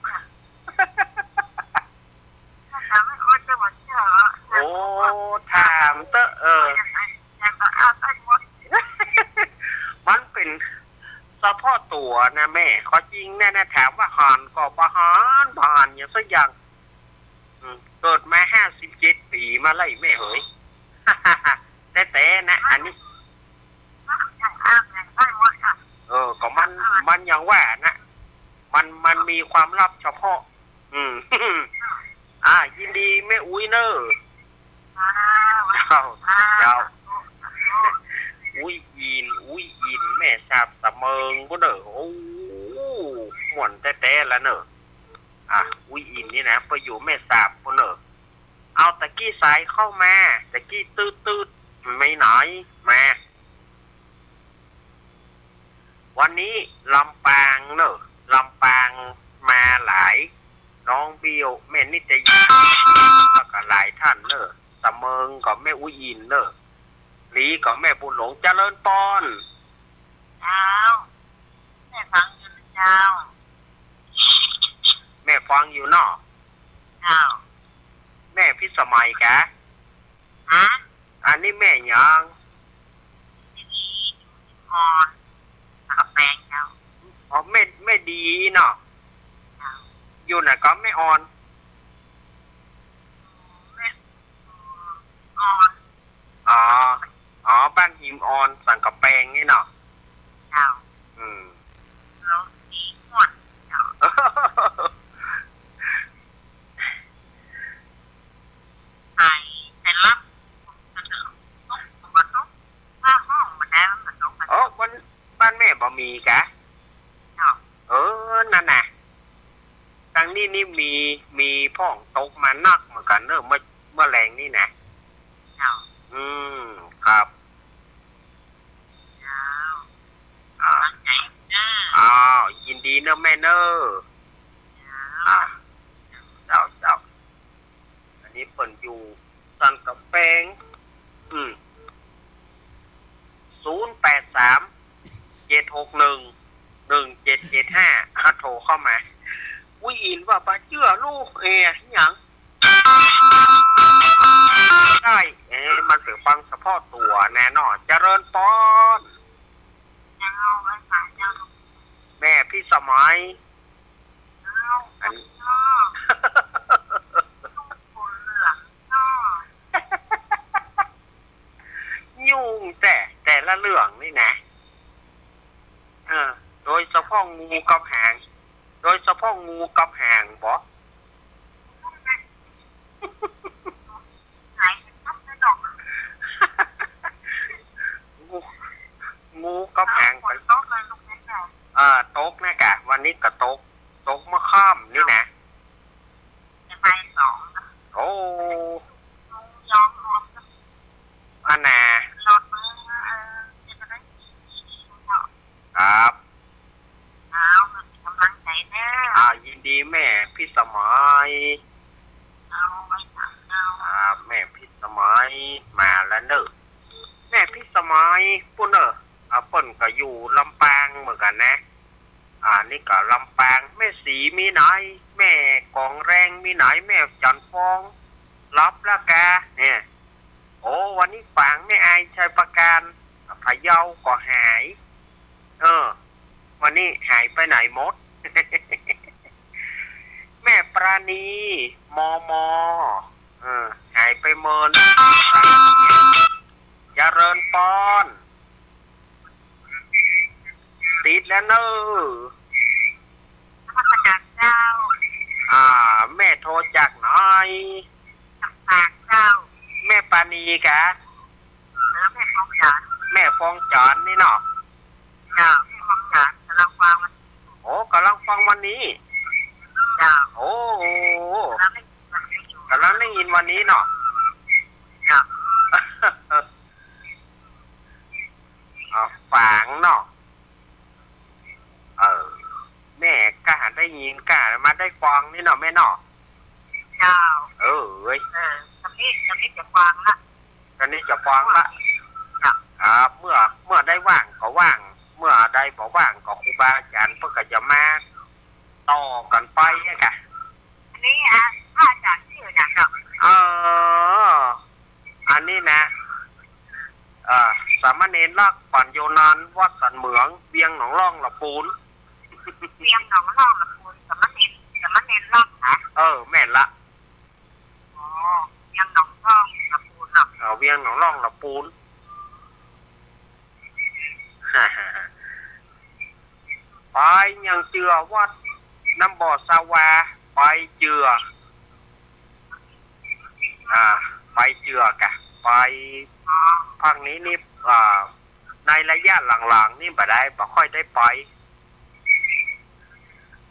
โอ้ ถามเต๊อะ เออ มันเป๋นเฉพาะตัวนะแม่ ข้อจริงเนี่ยนะ ถามว่าหานก็บ่หาน บ่หานหยังสักอย่าง อืม เกิดมาห้าสิบเจ็ดปี๋มาแล้วแม่เหย แต๊ๆ นะ อันนี้ เออ ก็มัน มันอย่างว่านะ มัน มันมีความลับเฉพาะ อืม อ่า ยินดีแม่อุ๊ยเน่อ เจ้า เจ้า อุ๊ยอิน อุ๊ยอิน แม่สาบสะเมิงปู้นเน่อ โอ้ ม่วนแต๊ๆ ละเน่อ อ่ะ อุ๊ยอินนี่นะ ไปอยู่แม่สาบปู้นเน่อ เอาตะกี้สายเข้ามา ตะกี้ตืดๆ ไม่น้อย มา วันนี้ลำปางเน่อ ลำปางมาหลาย น้องเบี้ยว แม่นิตยา แล้วก็หลายท่านเน่อ สะเมิงก็แม่อุ๊ยอินเน่อ หลีก็แม่บุญหลง เจริญปอน เจ้า แม่ฟังอยู่นะเจ้า แม่ฟังอยู่เนาะ เจ้า แม่พิสมัยกะ ฮะ อันนี้แม่หยัง อ่อน สังกะแปงเจ้า อ๋อ แม่ แม่ดีเนาะ เจ้า อยู่ไหนก็แม่อ่อน แม่ อ่อน อ๋อ อ๋อ บ้านหิมอ่อน สังกะแปงนี่เนาะ มีกะ เจ้า เออ นั่นน่ะ ตางนี้นี่มี มีพ่องตกมานักเหมือนกั๋นเน่อ เมื่อ เมื่อแลงนี่นะ เจ้า อืม ครับ เจ้า อ่า ขอบใจ๋เน่อ อ้าว ยินดีเน่อแม่เน่อ เจ้า อ่า เจ้า เจ้า อันนี้เปิ้นอยู่สันก๋ำแปง อืม ศูนย์แปดสาม เจ็ดหกหนึ่ง หนึ่งเจ็ดเจ็ดห้า อ่ะ โทรเข้ามา อุ๊ย อินว่าบ่เจื้อลูก เอ๊ะ หยัง ใจ้ เอ๊ะ มันเป๋นฟังเฉพาะตั๋วแน่นอน เจริญปอน เจ้า ไหว้สาเจ้า แม่พิสมัย เจ้า อัน เจ้า คนเหลืองเนาะ ยุ่งแต่ แต่ละเรื่องนี่นะ เออ โดยเฉพาะงูกับหาง โดยเฉพาะงูกับหางบ่ หายไปปั๊บเลยเนาะ งู งูกับหาง ฝนตกเลยลูกนี้เนาะ เออ ตกนะกะ วันนี้ก็ตก ตกเมื่อค่ำนี่นะ จะไปสองนะ โอ้ ย้อมรวมนะ อันน่ะ รถมือ เออ จะไปได้สี่ สี่ สี่เนาะ ครับ เอา เปิ้นเป๋นก๋ำลังใจ๋เน่อ อ่า ยินดีแม่พิสมัย เอา ไหว้สาเจ้า อ่า แม่พิสมัย มาแล้วเน่อ แม่พิสมัย ปู้นเน่อ อ่า เปิ้นก็อยู่ลำปางเหมือนกั๋นนะ อ่า นี่ก็ลำปาง แม่ศรีมีไหน แม่กองแรงมีไหน แม่จันทร์ฟอง หลับแล้วกา เนี่ย โอ้ วันนี้ฝางแม่อายชัยประการ พะเยาก็หาย เออ วันนี้หายไปไหนหมด แม่ปราณี มม เออ หายไปเมิน เจริญปอน ติดแล้วเน่อ นมัสการเจ้า อ่า แม่โทรจากไหน จากปากเจ้า แม่ปราณีกะ เออ แม่ฟองจันทร์ แม่ฟองจันทร์นี่เนาะ เจ้า แม่ฟองจันทร์ ก๋ำลังฟังวันนี้ โอ้ ก๋ำลังฟังวันนี้ เจ้า โอ้ ก๋ำลังได้ยินวันนี้อยู่ ก๋ำลังได้ยินวันนี้เนาะ เจ้า เอา ฝางเนาะ เออ แม่ก็ได้ยินก็มาได้ฟังนี่เนาะแม่เนาะ เจ้า เออ เว้ย เออ ตอนนี้ ตอนนี้จะฟังละ ตอนนี้จะฟังละ เจ้า อ่า เมื่อ เมื่อใดว่างก็ว่าง เมื่อใดบ่ว่างก็ครูบาอาจ๋ารย์เปิ้นก็จะมาต่อกั๋นไปอะกะ อันนี้ อ่ะ พระอาจารย์ชื่อหยังเนาะ เออ อันนี้นะ เอ่อ สามเณรลักษณ์ ปั๋ญโญนันท์ วัดสันเหมือง เวียงหนองล่องละปูน เวียงหนองล่องละปูน สามเณร สามเณรลักษณ์นะ เออ แม่นละ อ๋อ เวียงหนองล่องละปูนเนาะ เออ เวียงหนองล่องละปูน ไปยังเจื้อวัดน้ำบ่อสาวา ไปเจื้อ อ่า ไปเจื้อกะ ไป อ๋อ ภาคนี้นี่ อ่า ในระยะหลังๆ นี่บ่ได้ บ่ค่อยได้ไป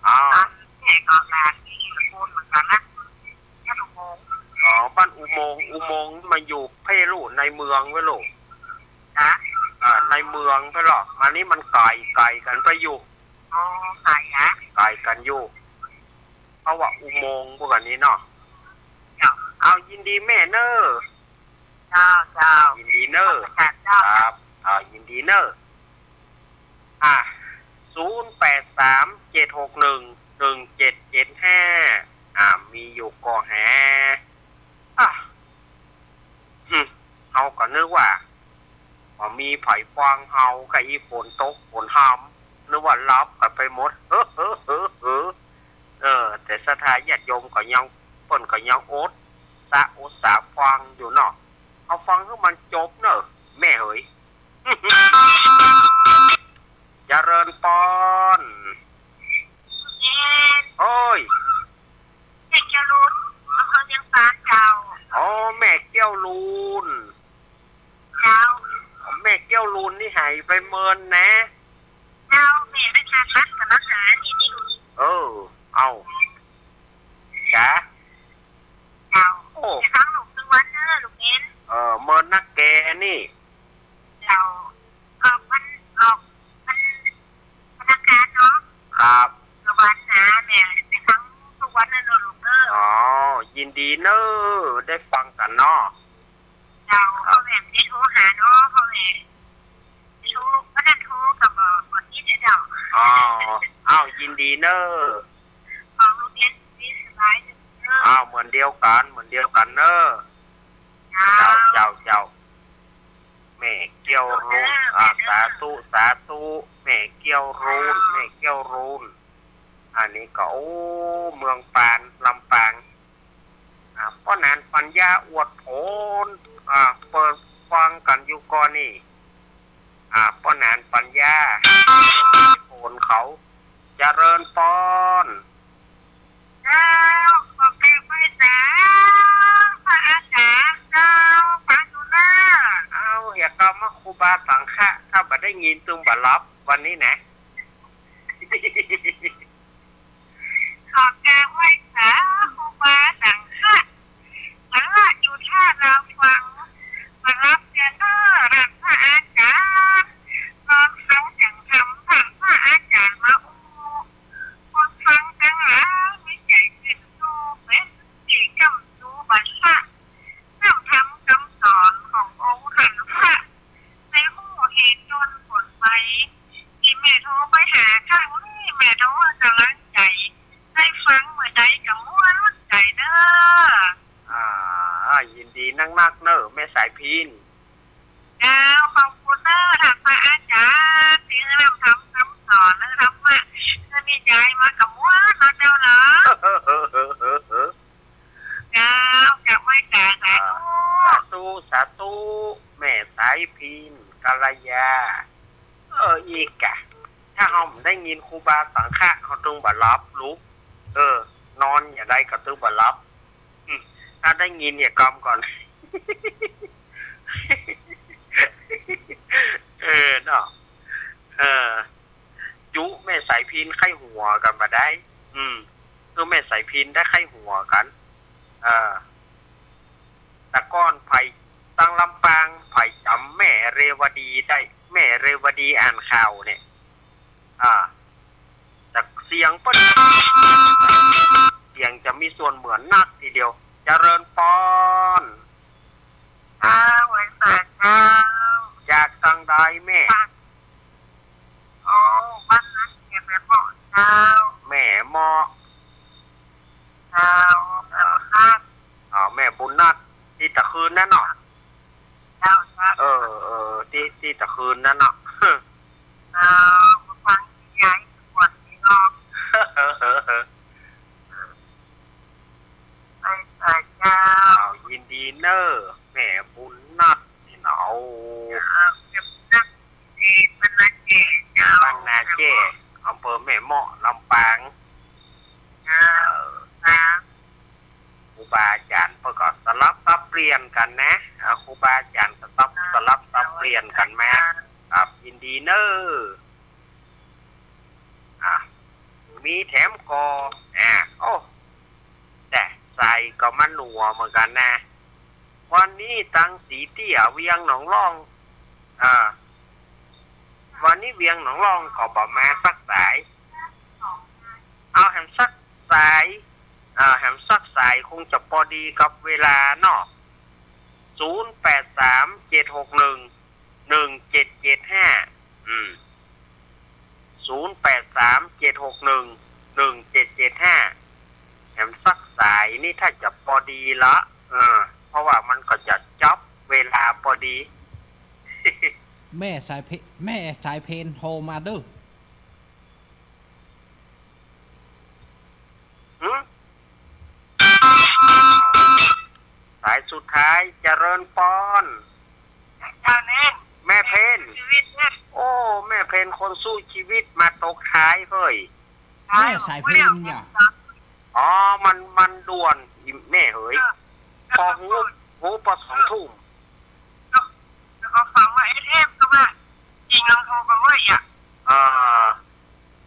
อ๋อ แม่ก็มาที่ละปูนเหมือนกั๋นนะ บ้านอุโมงค์ อ๋อ บ้านอุโมงค์ อุโมงค์มันอยู่เพ่ลูก ในเมืองเว้ยลูก ฮะ อ่า ในเมืองเพ่นลอ มานี่มันไก๋ ไก๋กั๋นไปอยู่ อ๋อ ไก๋นะ ไก๋กั๋นอยู่ เพราะว่าอุโมงค์พวกอันนี้เนาะ เจ้า เอา ยินดีแม่เน่อ เจ้า เจ้า ยินดีเน่อ นมัสการเจ้า ครับ อ่า ยินดีเน่อ อ่ะ ศูนย์แปดสาม เจ็ดหกหนึ่ง หนึ่งเจ็ดเจ็ดห้า อ่ะ มีอยู่ก่อแห อ่ะ หึ เฮาก็นึกว่า บ่มีใผฟังเฮา กะอี้ฝนตกฝนหำ นึกว่าหลับกั๋นไปหมด เฮ้อ เฮ้อ เฮ้อ เฮ้อ เออ แต่ศรัทธาญาติโยมก็ยัง เปิ้นก็ยังอด สะ อดสาฟังอยู่เนาะ เอาฟังหื้อมันจบเน่อ แม่เหย เจริญปอน โอ้ย แม่เกี้ยวลูน อำเภอเวียงซานเจ้า อ๋อ แม่เกี้ยวลูน เจ้า แม่เกี้ยวลูนนี่หายไปเมินนะ เจ้า นี่ เจ้า เอ่อ มัน เอ่อ มัน พนักงานเนาะ ครับ เมื่อวานนะ แม่ได้ฟังทุกวันนะเนาะลูกเนาะ อ๋อ ยินดีเนอะ ได้ฟังกั๋นเนาะ เจ้า ครับ เพราะแม่บ่ได้โทรหาเนาะ เพราะแม่โทร บ่ได้โทรก็บ่ บ่ติดอะเจ้า อ๋อ อ้าว ยินดีเนอะ ของลูกเรียนดีสบายเนอะ อ้าว เหมือนเดียวกั๋น เหมือนเดียวกั๋นเนอะ เจ้า เจ้า เจ้า เจ้า แม่เกี้ยวรูน อ่า สาธุ สาธุ แม่เกี้ยวรูน แม่เกี้ยวรูน อันนี้ก็ โอ้ เมืองปาน ลำปาง อ่า ป้อหนานปัญญาอวดผล อ่า เปิดฟังกั๋นอยู่ก่อนนี่ อ่า ป้อหนานปัญญา ผลเขา เจริญปอน เจ้า ขอกราบไหว้สา พระอาจ๋ารย์เจ้า ปาตุนา เอา เหียกำมาครูบาสังฆะ ถ้าบ่ได้ยินตึงบ่หลับวันนี้นะ ขอกราบไหว้สาครูบาสังฆะ มาละอยู่ท่าลาวฟัง มารับเจอเนอร์ท่านพระอาจ๋ารย์ นอนฟังเสียงธรรมท่านพระอาจ๋ารย์มาอู้ คนฟังตังหลายมีใจ๋ตื่นตูเป๋นตี้ก้ำจูบัลละ นำธรรมกำสอนขององค์หันพระ ได้ฮู้เหตุต้นผลไป ตี้แม่โทรไปหาครั้งนี้ แม่โทรหื้อก๋ำลังใจ๋ ได้ฟังเมื่อใดก็ม่วนใจ๋เนอ อ่า ยินดีนักๆ เนอ แม่สายพิณ เจ้า ขอบคุณเนอ ท่านพระอาจ๋ารย์ ตี้หื้อนำธรรมกำสอน หื้อธรรมะ หื้อนิยายมาก็ม่วนเนาะเจ้าเนาะ เจ้า กราบไหว้สา สาธุ อ่า สาธุ สาธุ แม่สายพิณ กัลยา เออ อีกอะ ถ้าเฮาบ่ได้ยินครูบาสังฆะ เฮาตึงบ่หลับลูก เออ นอนยามใดก็ตึงบ่หลับ อืม ถ้าได้ยินเหียกำก่อน เออ เนาะ เออ จุแม่สายพิณใค่หัวกั๋นบ่ได้ อืม คือแม่สายพิณได้ใค่หัวกั๋น เออ แต่ก่อนใผตังลำปาง ใผจ๋ำแม่เรวดีได้ แม่เรวดีอ่านข่าวเนี่ย อ่า แต่เสียงเปิ้น เสียงจะมีส่วนเหมือนนักทีเดียว เจริญปอน เจ้า ไหว้สาเจ้า จากตังใดแม่ โอ้ บ้านนาเจ๊ แม่เมาะเจ้า แม่เมาะ เจ้า แม่บุญนัด อ๋อ แม่บุญนัด ตี้ตะคืนนั้นเนาะ เจ้า เจ้า เออ เออ ตี้ ตี้ตะคืนนั้นเนาะ เจ้า ฟังยายสวดนี่เนาะ ไหว้สาเจ้า อ้าว ยินดีเนอ แม่บุญนัดนี่เนาะ เจ้า แม่บุญนัด เอ่อ บ้านนาเจ๊เจ้า บ้านนาเจ๊ อำเภอแม่เมาะ ลำปาง เจ้า เออ นะ ครูบาอาจ๋ารย์เปิ้นก็สลับสับเปลี่ยนกั๋นนะ อ่า ครูบาอาจ๋ารย์สลับ สลับสับเปลี่ยนกั๋นมา ครับ ยินดีเนอ อ่ะ มีแถมก่อ อ่ะ โอ้ แต่สายก็มาหนัวเหมือนกั๋นนะ วันนี้ตังสีเตี้ยเวียงหนองล่อง อ่า วันนี้เวียงหนองล่องก็บ่มาสักสาย เอาแหมสักสาย อ่า แหมสักสายคงจะปอดีกับเวลาเนาะ ศูนย์แปดสามเจ็ดหกหนึ่ง หนึ่งเจ็ดเจ็ดห้า อืม ศูนย์แปดสามเจ็ดหกหนึ่ง หนึ่งเจ็ดเจ็ดห้า แหมสักสายนี่ถ้าจะปอดีละ เออ เพราะว่ามันก็จะจ๊อบเวลาปอดี แม่สายเพ- แม่สายเพนโทรมาเด้อ หืม สายสุดท้าย เจริญปอน เจ้าเณร แม่เพน ชีวิตเนี่ย โอ้ แม่เพนคนสู้ชีวิตมาตกท้ายเฮ้ย แม่สายเพนเนี่ย อ๋อ มัน มันด่วน อีแม่เหย เออ ปอฮู้ ฮู้ปอสองทุ่ม แล้วก็ฟังว่า เอสเอฟ ก็ว่า จริงลองโทรมาเว้ยอะ อ่า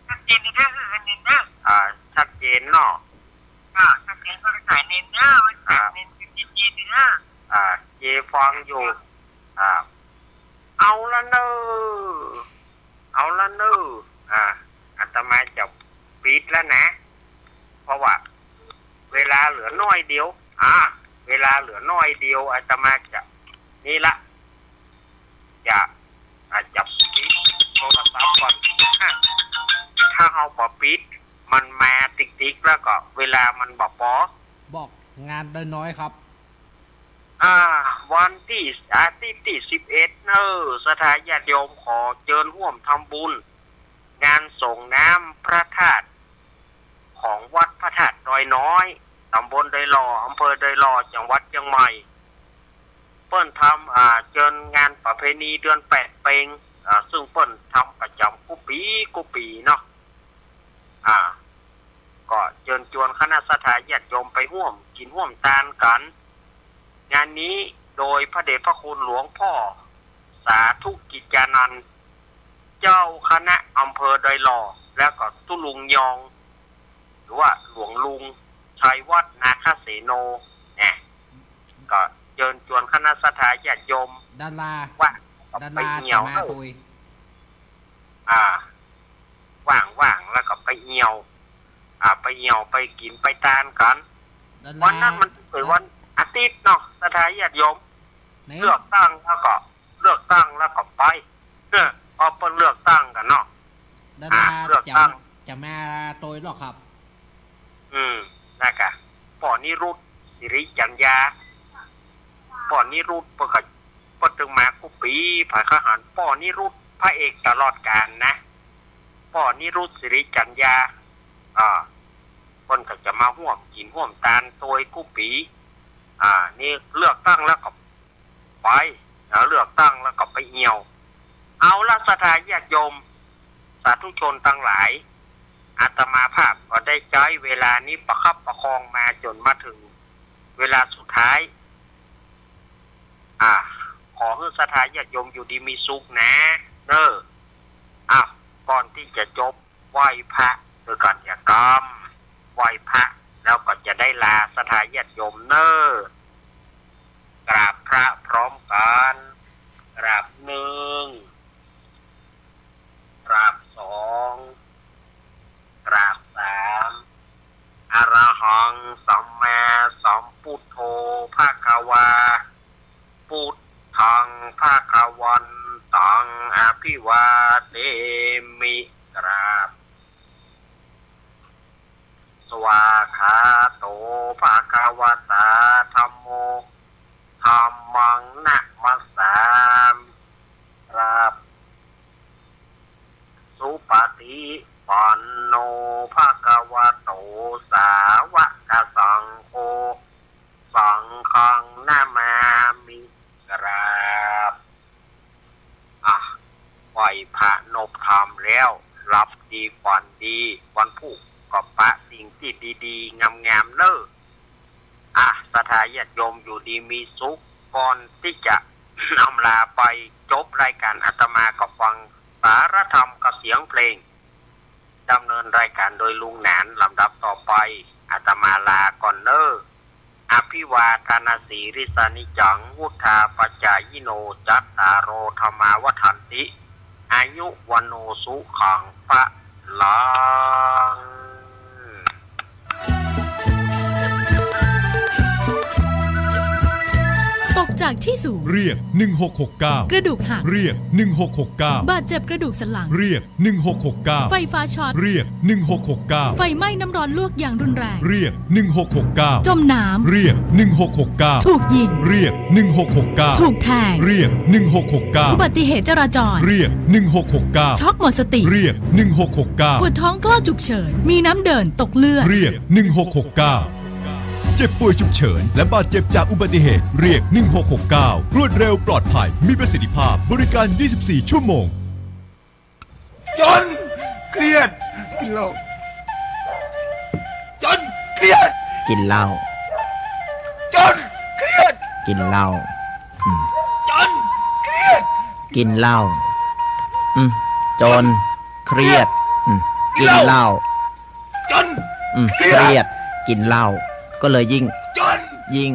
ชัดเจนเด้อ อันนี้เด้อ อ่า ชัดเจนเนาะ อ่า ชัดเจนก็สายเณรเด้อ สายเณรคือเจเจเด้อ อ่า เจฟังอยู่ อ่า น้อยเดียว อ่า เวลาเหลือน้อยเดียว อาตมาจะ นี่ละ จะ อ่า จะปิดโทรศัพท์ก่อน อ่ะ ถ้าเฮาบ่ปิด มันมาติ๊กๆ แล้วก็เวลามันบ่ปอ บอกงานน้อยๆ ครับ อ่า วันตี้ อาทิตย์ตี้สิบเอ็ด เน่อ ศรัทธาญาติโยมขอเจิญฮ่วมทำบุญ งานส่งน้ำพระธาตุของวัดพระธาตุดอยน้อย ตำบลดอยหล่อ อำเภอดอยหล่อ จังหวัดเจียงใหม่ เปิ้นทำ อ่า เจิญงานประเพณีเดือนแปดเป็ง อ่า ซึ่งเปิ้นทำประจ๋ำกู้ปี๋กู้ปี๋เนาะ อ่า ก็เจิญจวนคณะศรัทธาญาติโยมไปฮ่วมกิ๋นฮ่วมตานกั๋น งานนี้โดยพระเดชพระคุณหลวงพ่อสาธุกิจจานันท์ เจ้าคณะอำเภอดอยหล่อ แล้วก็ตุ๊ลุงยอง หรือว่าหลวงลุงชัยวัฒน์นาคเสโน เนี่ย ก็เจิญจวนคณะศรัทธาญาติโยม ดารา ว่า ดารา ไปเอี่ยว จะมา เออ ตุย อ่า ว่างๆ แล้วก็ไปเอี่ยว อ่า ไปเอี่ยว ไปกิ๋น ไปตานกั๋น ดารา วันนั้นมันเป๋นวันอาทิตย์เนาะ ศรัทธาญาติโยม นี่ เลือกตั้งแล้วก็ เลือกตั้งแล้วก็ไป เออ พอเปิ้นเลือกตั้งกั๋นเนาะ ดารา อ่า เลือกตั้ง จะ จะมาตุยเหรอครับ อืม นะกะ ป้อนิรุต สิริจัญญา ป้อนิรุต เปิ้นก็ เปิ้นตึงมากู้ปี๋ ผายขหัน ป้อนิรุต พระเอกตลอดกาลนะ ป้อนิรุต สิริจัญญา อ่า เปิ้นก็จะมาฮ่วมกิ๋นฮ่วมตานโตยกู้ปี๋ อ่า นี่เลือกตั้งแล้วก็ไป นะ เลือกตั้งแล้วก็ไปเอี่ยว เอาละ ศรัทธาญาติโยม สาธุชนตังหลาย อาตมาภาพก็ได้ใจ๊เวลานี้ประคับประคองมาจ๋นมาเถิงเวลาสุดท้าย อ่ะ ขอหื้อศรัทธาญาติโยมอยู่ดีมีสุขนะ เน่อ อ่ะ ก่อนตี้จะจบ ไหว้พระตวยกั๋นยะกำ ไหว้พระ แล้วก็จะได้ลาศรัทธาญาติโยมเน่อ กราบพระพร้อมกั๋น กราบหนึ่ง กราบสอง กราบสาม อะระหัง สัมมาสัมพุทโธ ภะคะวา พุทธัง ภะคะวันตัง อะภิวาเทมิ กราบ สวากขาโต ภะคะวะตา ธัมโม ธัมมัง นะมัสสามิ กราบ สุปะฏิปันโน ภะคะวะโต สาวะกะสังโฆ สังฆัง นะมามิ กราบ อ่ะ ไหว้พระนบธรรมแล้ว หลับดีฝันดี วันพูกก็ปะสิ่งตี้ดีๆ งามๆ เน่อ อ่ะ ศรัทธาญาติโยมอยู่ดีมีสุข ก่อนตี้จะอำลาไป จบรายก๋านอาตมาก็ฟังสารธรรมกับเสียงเพลง ดำเนินรายก๋านโดยลุงหนาน ลำดับต่อไป อาตมาลาก่อนเน่อ อะภิวาทานาสีลิสสานิจัง วุฑฒาปะจายิโน จัตตาโร ธัมมา วัฑฒันติ อายุ วัณโณ สุขัง พะลัง ตกจากที่สูง เรียก หนึ่งหกหกเก้า กระดูกหัก เรียก หนึ่งหกหกเก้า บาดเจ็บกระดูกสันหลัง เรียก หนึ่งหกหกเก้า ไฟฟ้าช็อต เรียก หนึ่งหกหกเก้า ไฟไหม้น้ำร้อนลวกอย่างรุนแรง เรียก หนึ่งหกหกเก้า จมน้ำ เรียก หนึ่งหกหกเก้า ถูกยิง เรียก หนึ่งหกหกเก้า ถูกแทง เรียก หนึ่งหกหกเก้า อุบัติเหตุจราจร เรียก หนึ่งหกหกเก้า ช็อกหมดสติ เรียก หนึ่งหกหกเก้า ปวดท้องคลอดฉุกเฉิน มีน้ำเดิน ตกเลือด เรียก หนึ่งหกหกเก้า เจ็บป่วยฉุกเฉิน และบาดเจ็บจากอุบัติเหตุ เรียก หนึ่งหกหกเก้า รวดเร็ว ปลอดภัย มีประสิทธิภาพ บริการ ยี่สิบสี่ ชั่วโมง จนเครียด กินเหล้า จนเครียด กินเหล้า จนเครียด กินเหล้า อืม จนเครียด กินเหล้า อืม จนเครียด อืม กินเหล้า จน อืม เครียด เครียด กินเหล้า ก็เลยยิ่ง จน ยิ่ง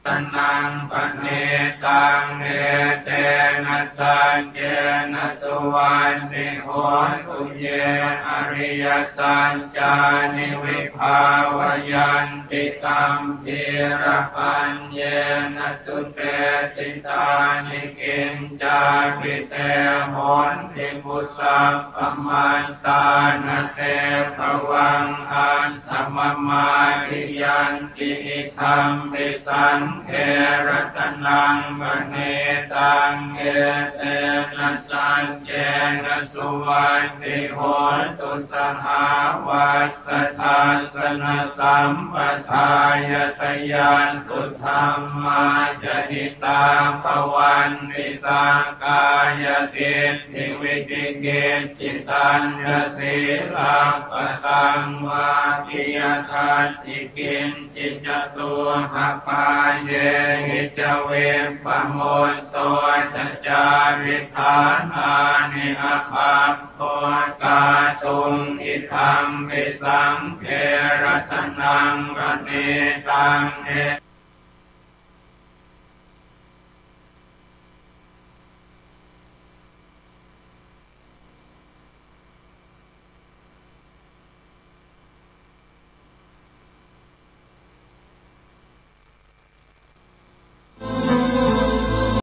tanaṃ paṇītaṃ, etena saccena suvatthi hotu. Ye ariyasaccāni vibhāvayanti, gambhīrapaññena sudesitāni, kiñcāpi te honti bhusappamattāna, te bhavaṃ attamamādiyanti. Idampi saṅghe ratanaṃ paṇītaṃ, etena saccena suvatthi hotu. Sahāvassa dassanasampadāya, tayassu dhammā jahitā bhavanti, sakkāyadiṭṭhi vicikicchitañca, sīlabbatam vāpi yadatthi kiñci, catūhapāyehi ca vippamutto, ca cābhiṭhānāni abhabbo kātuṃ. Idampi saṅghe ratanaṃ paṇītaṃ, e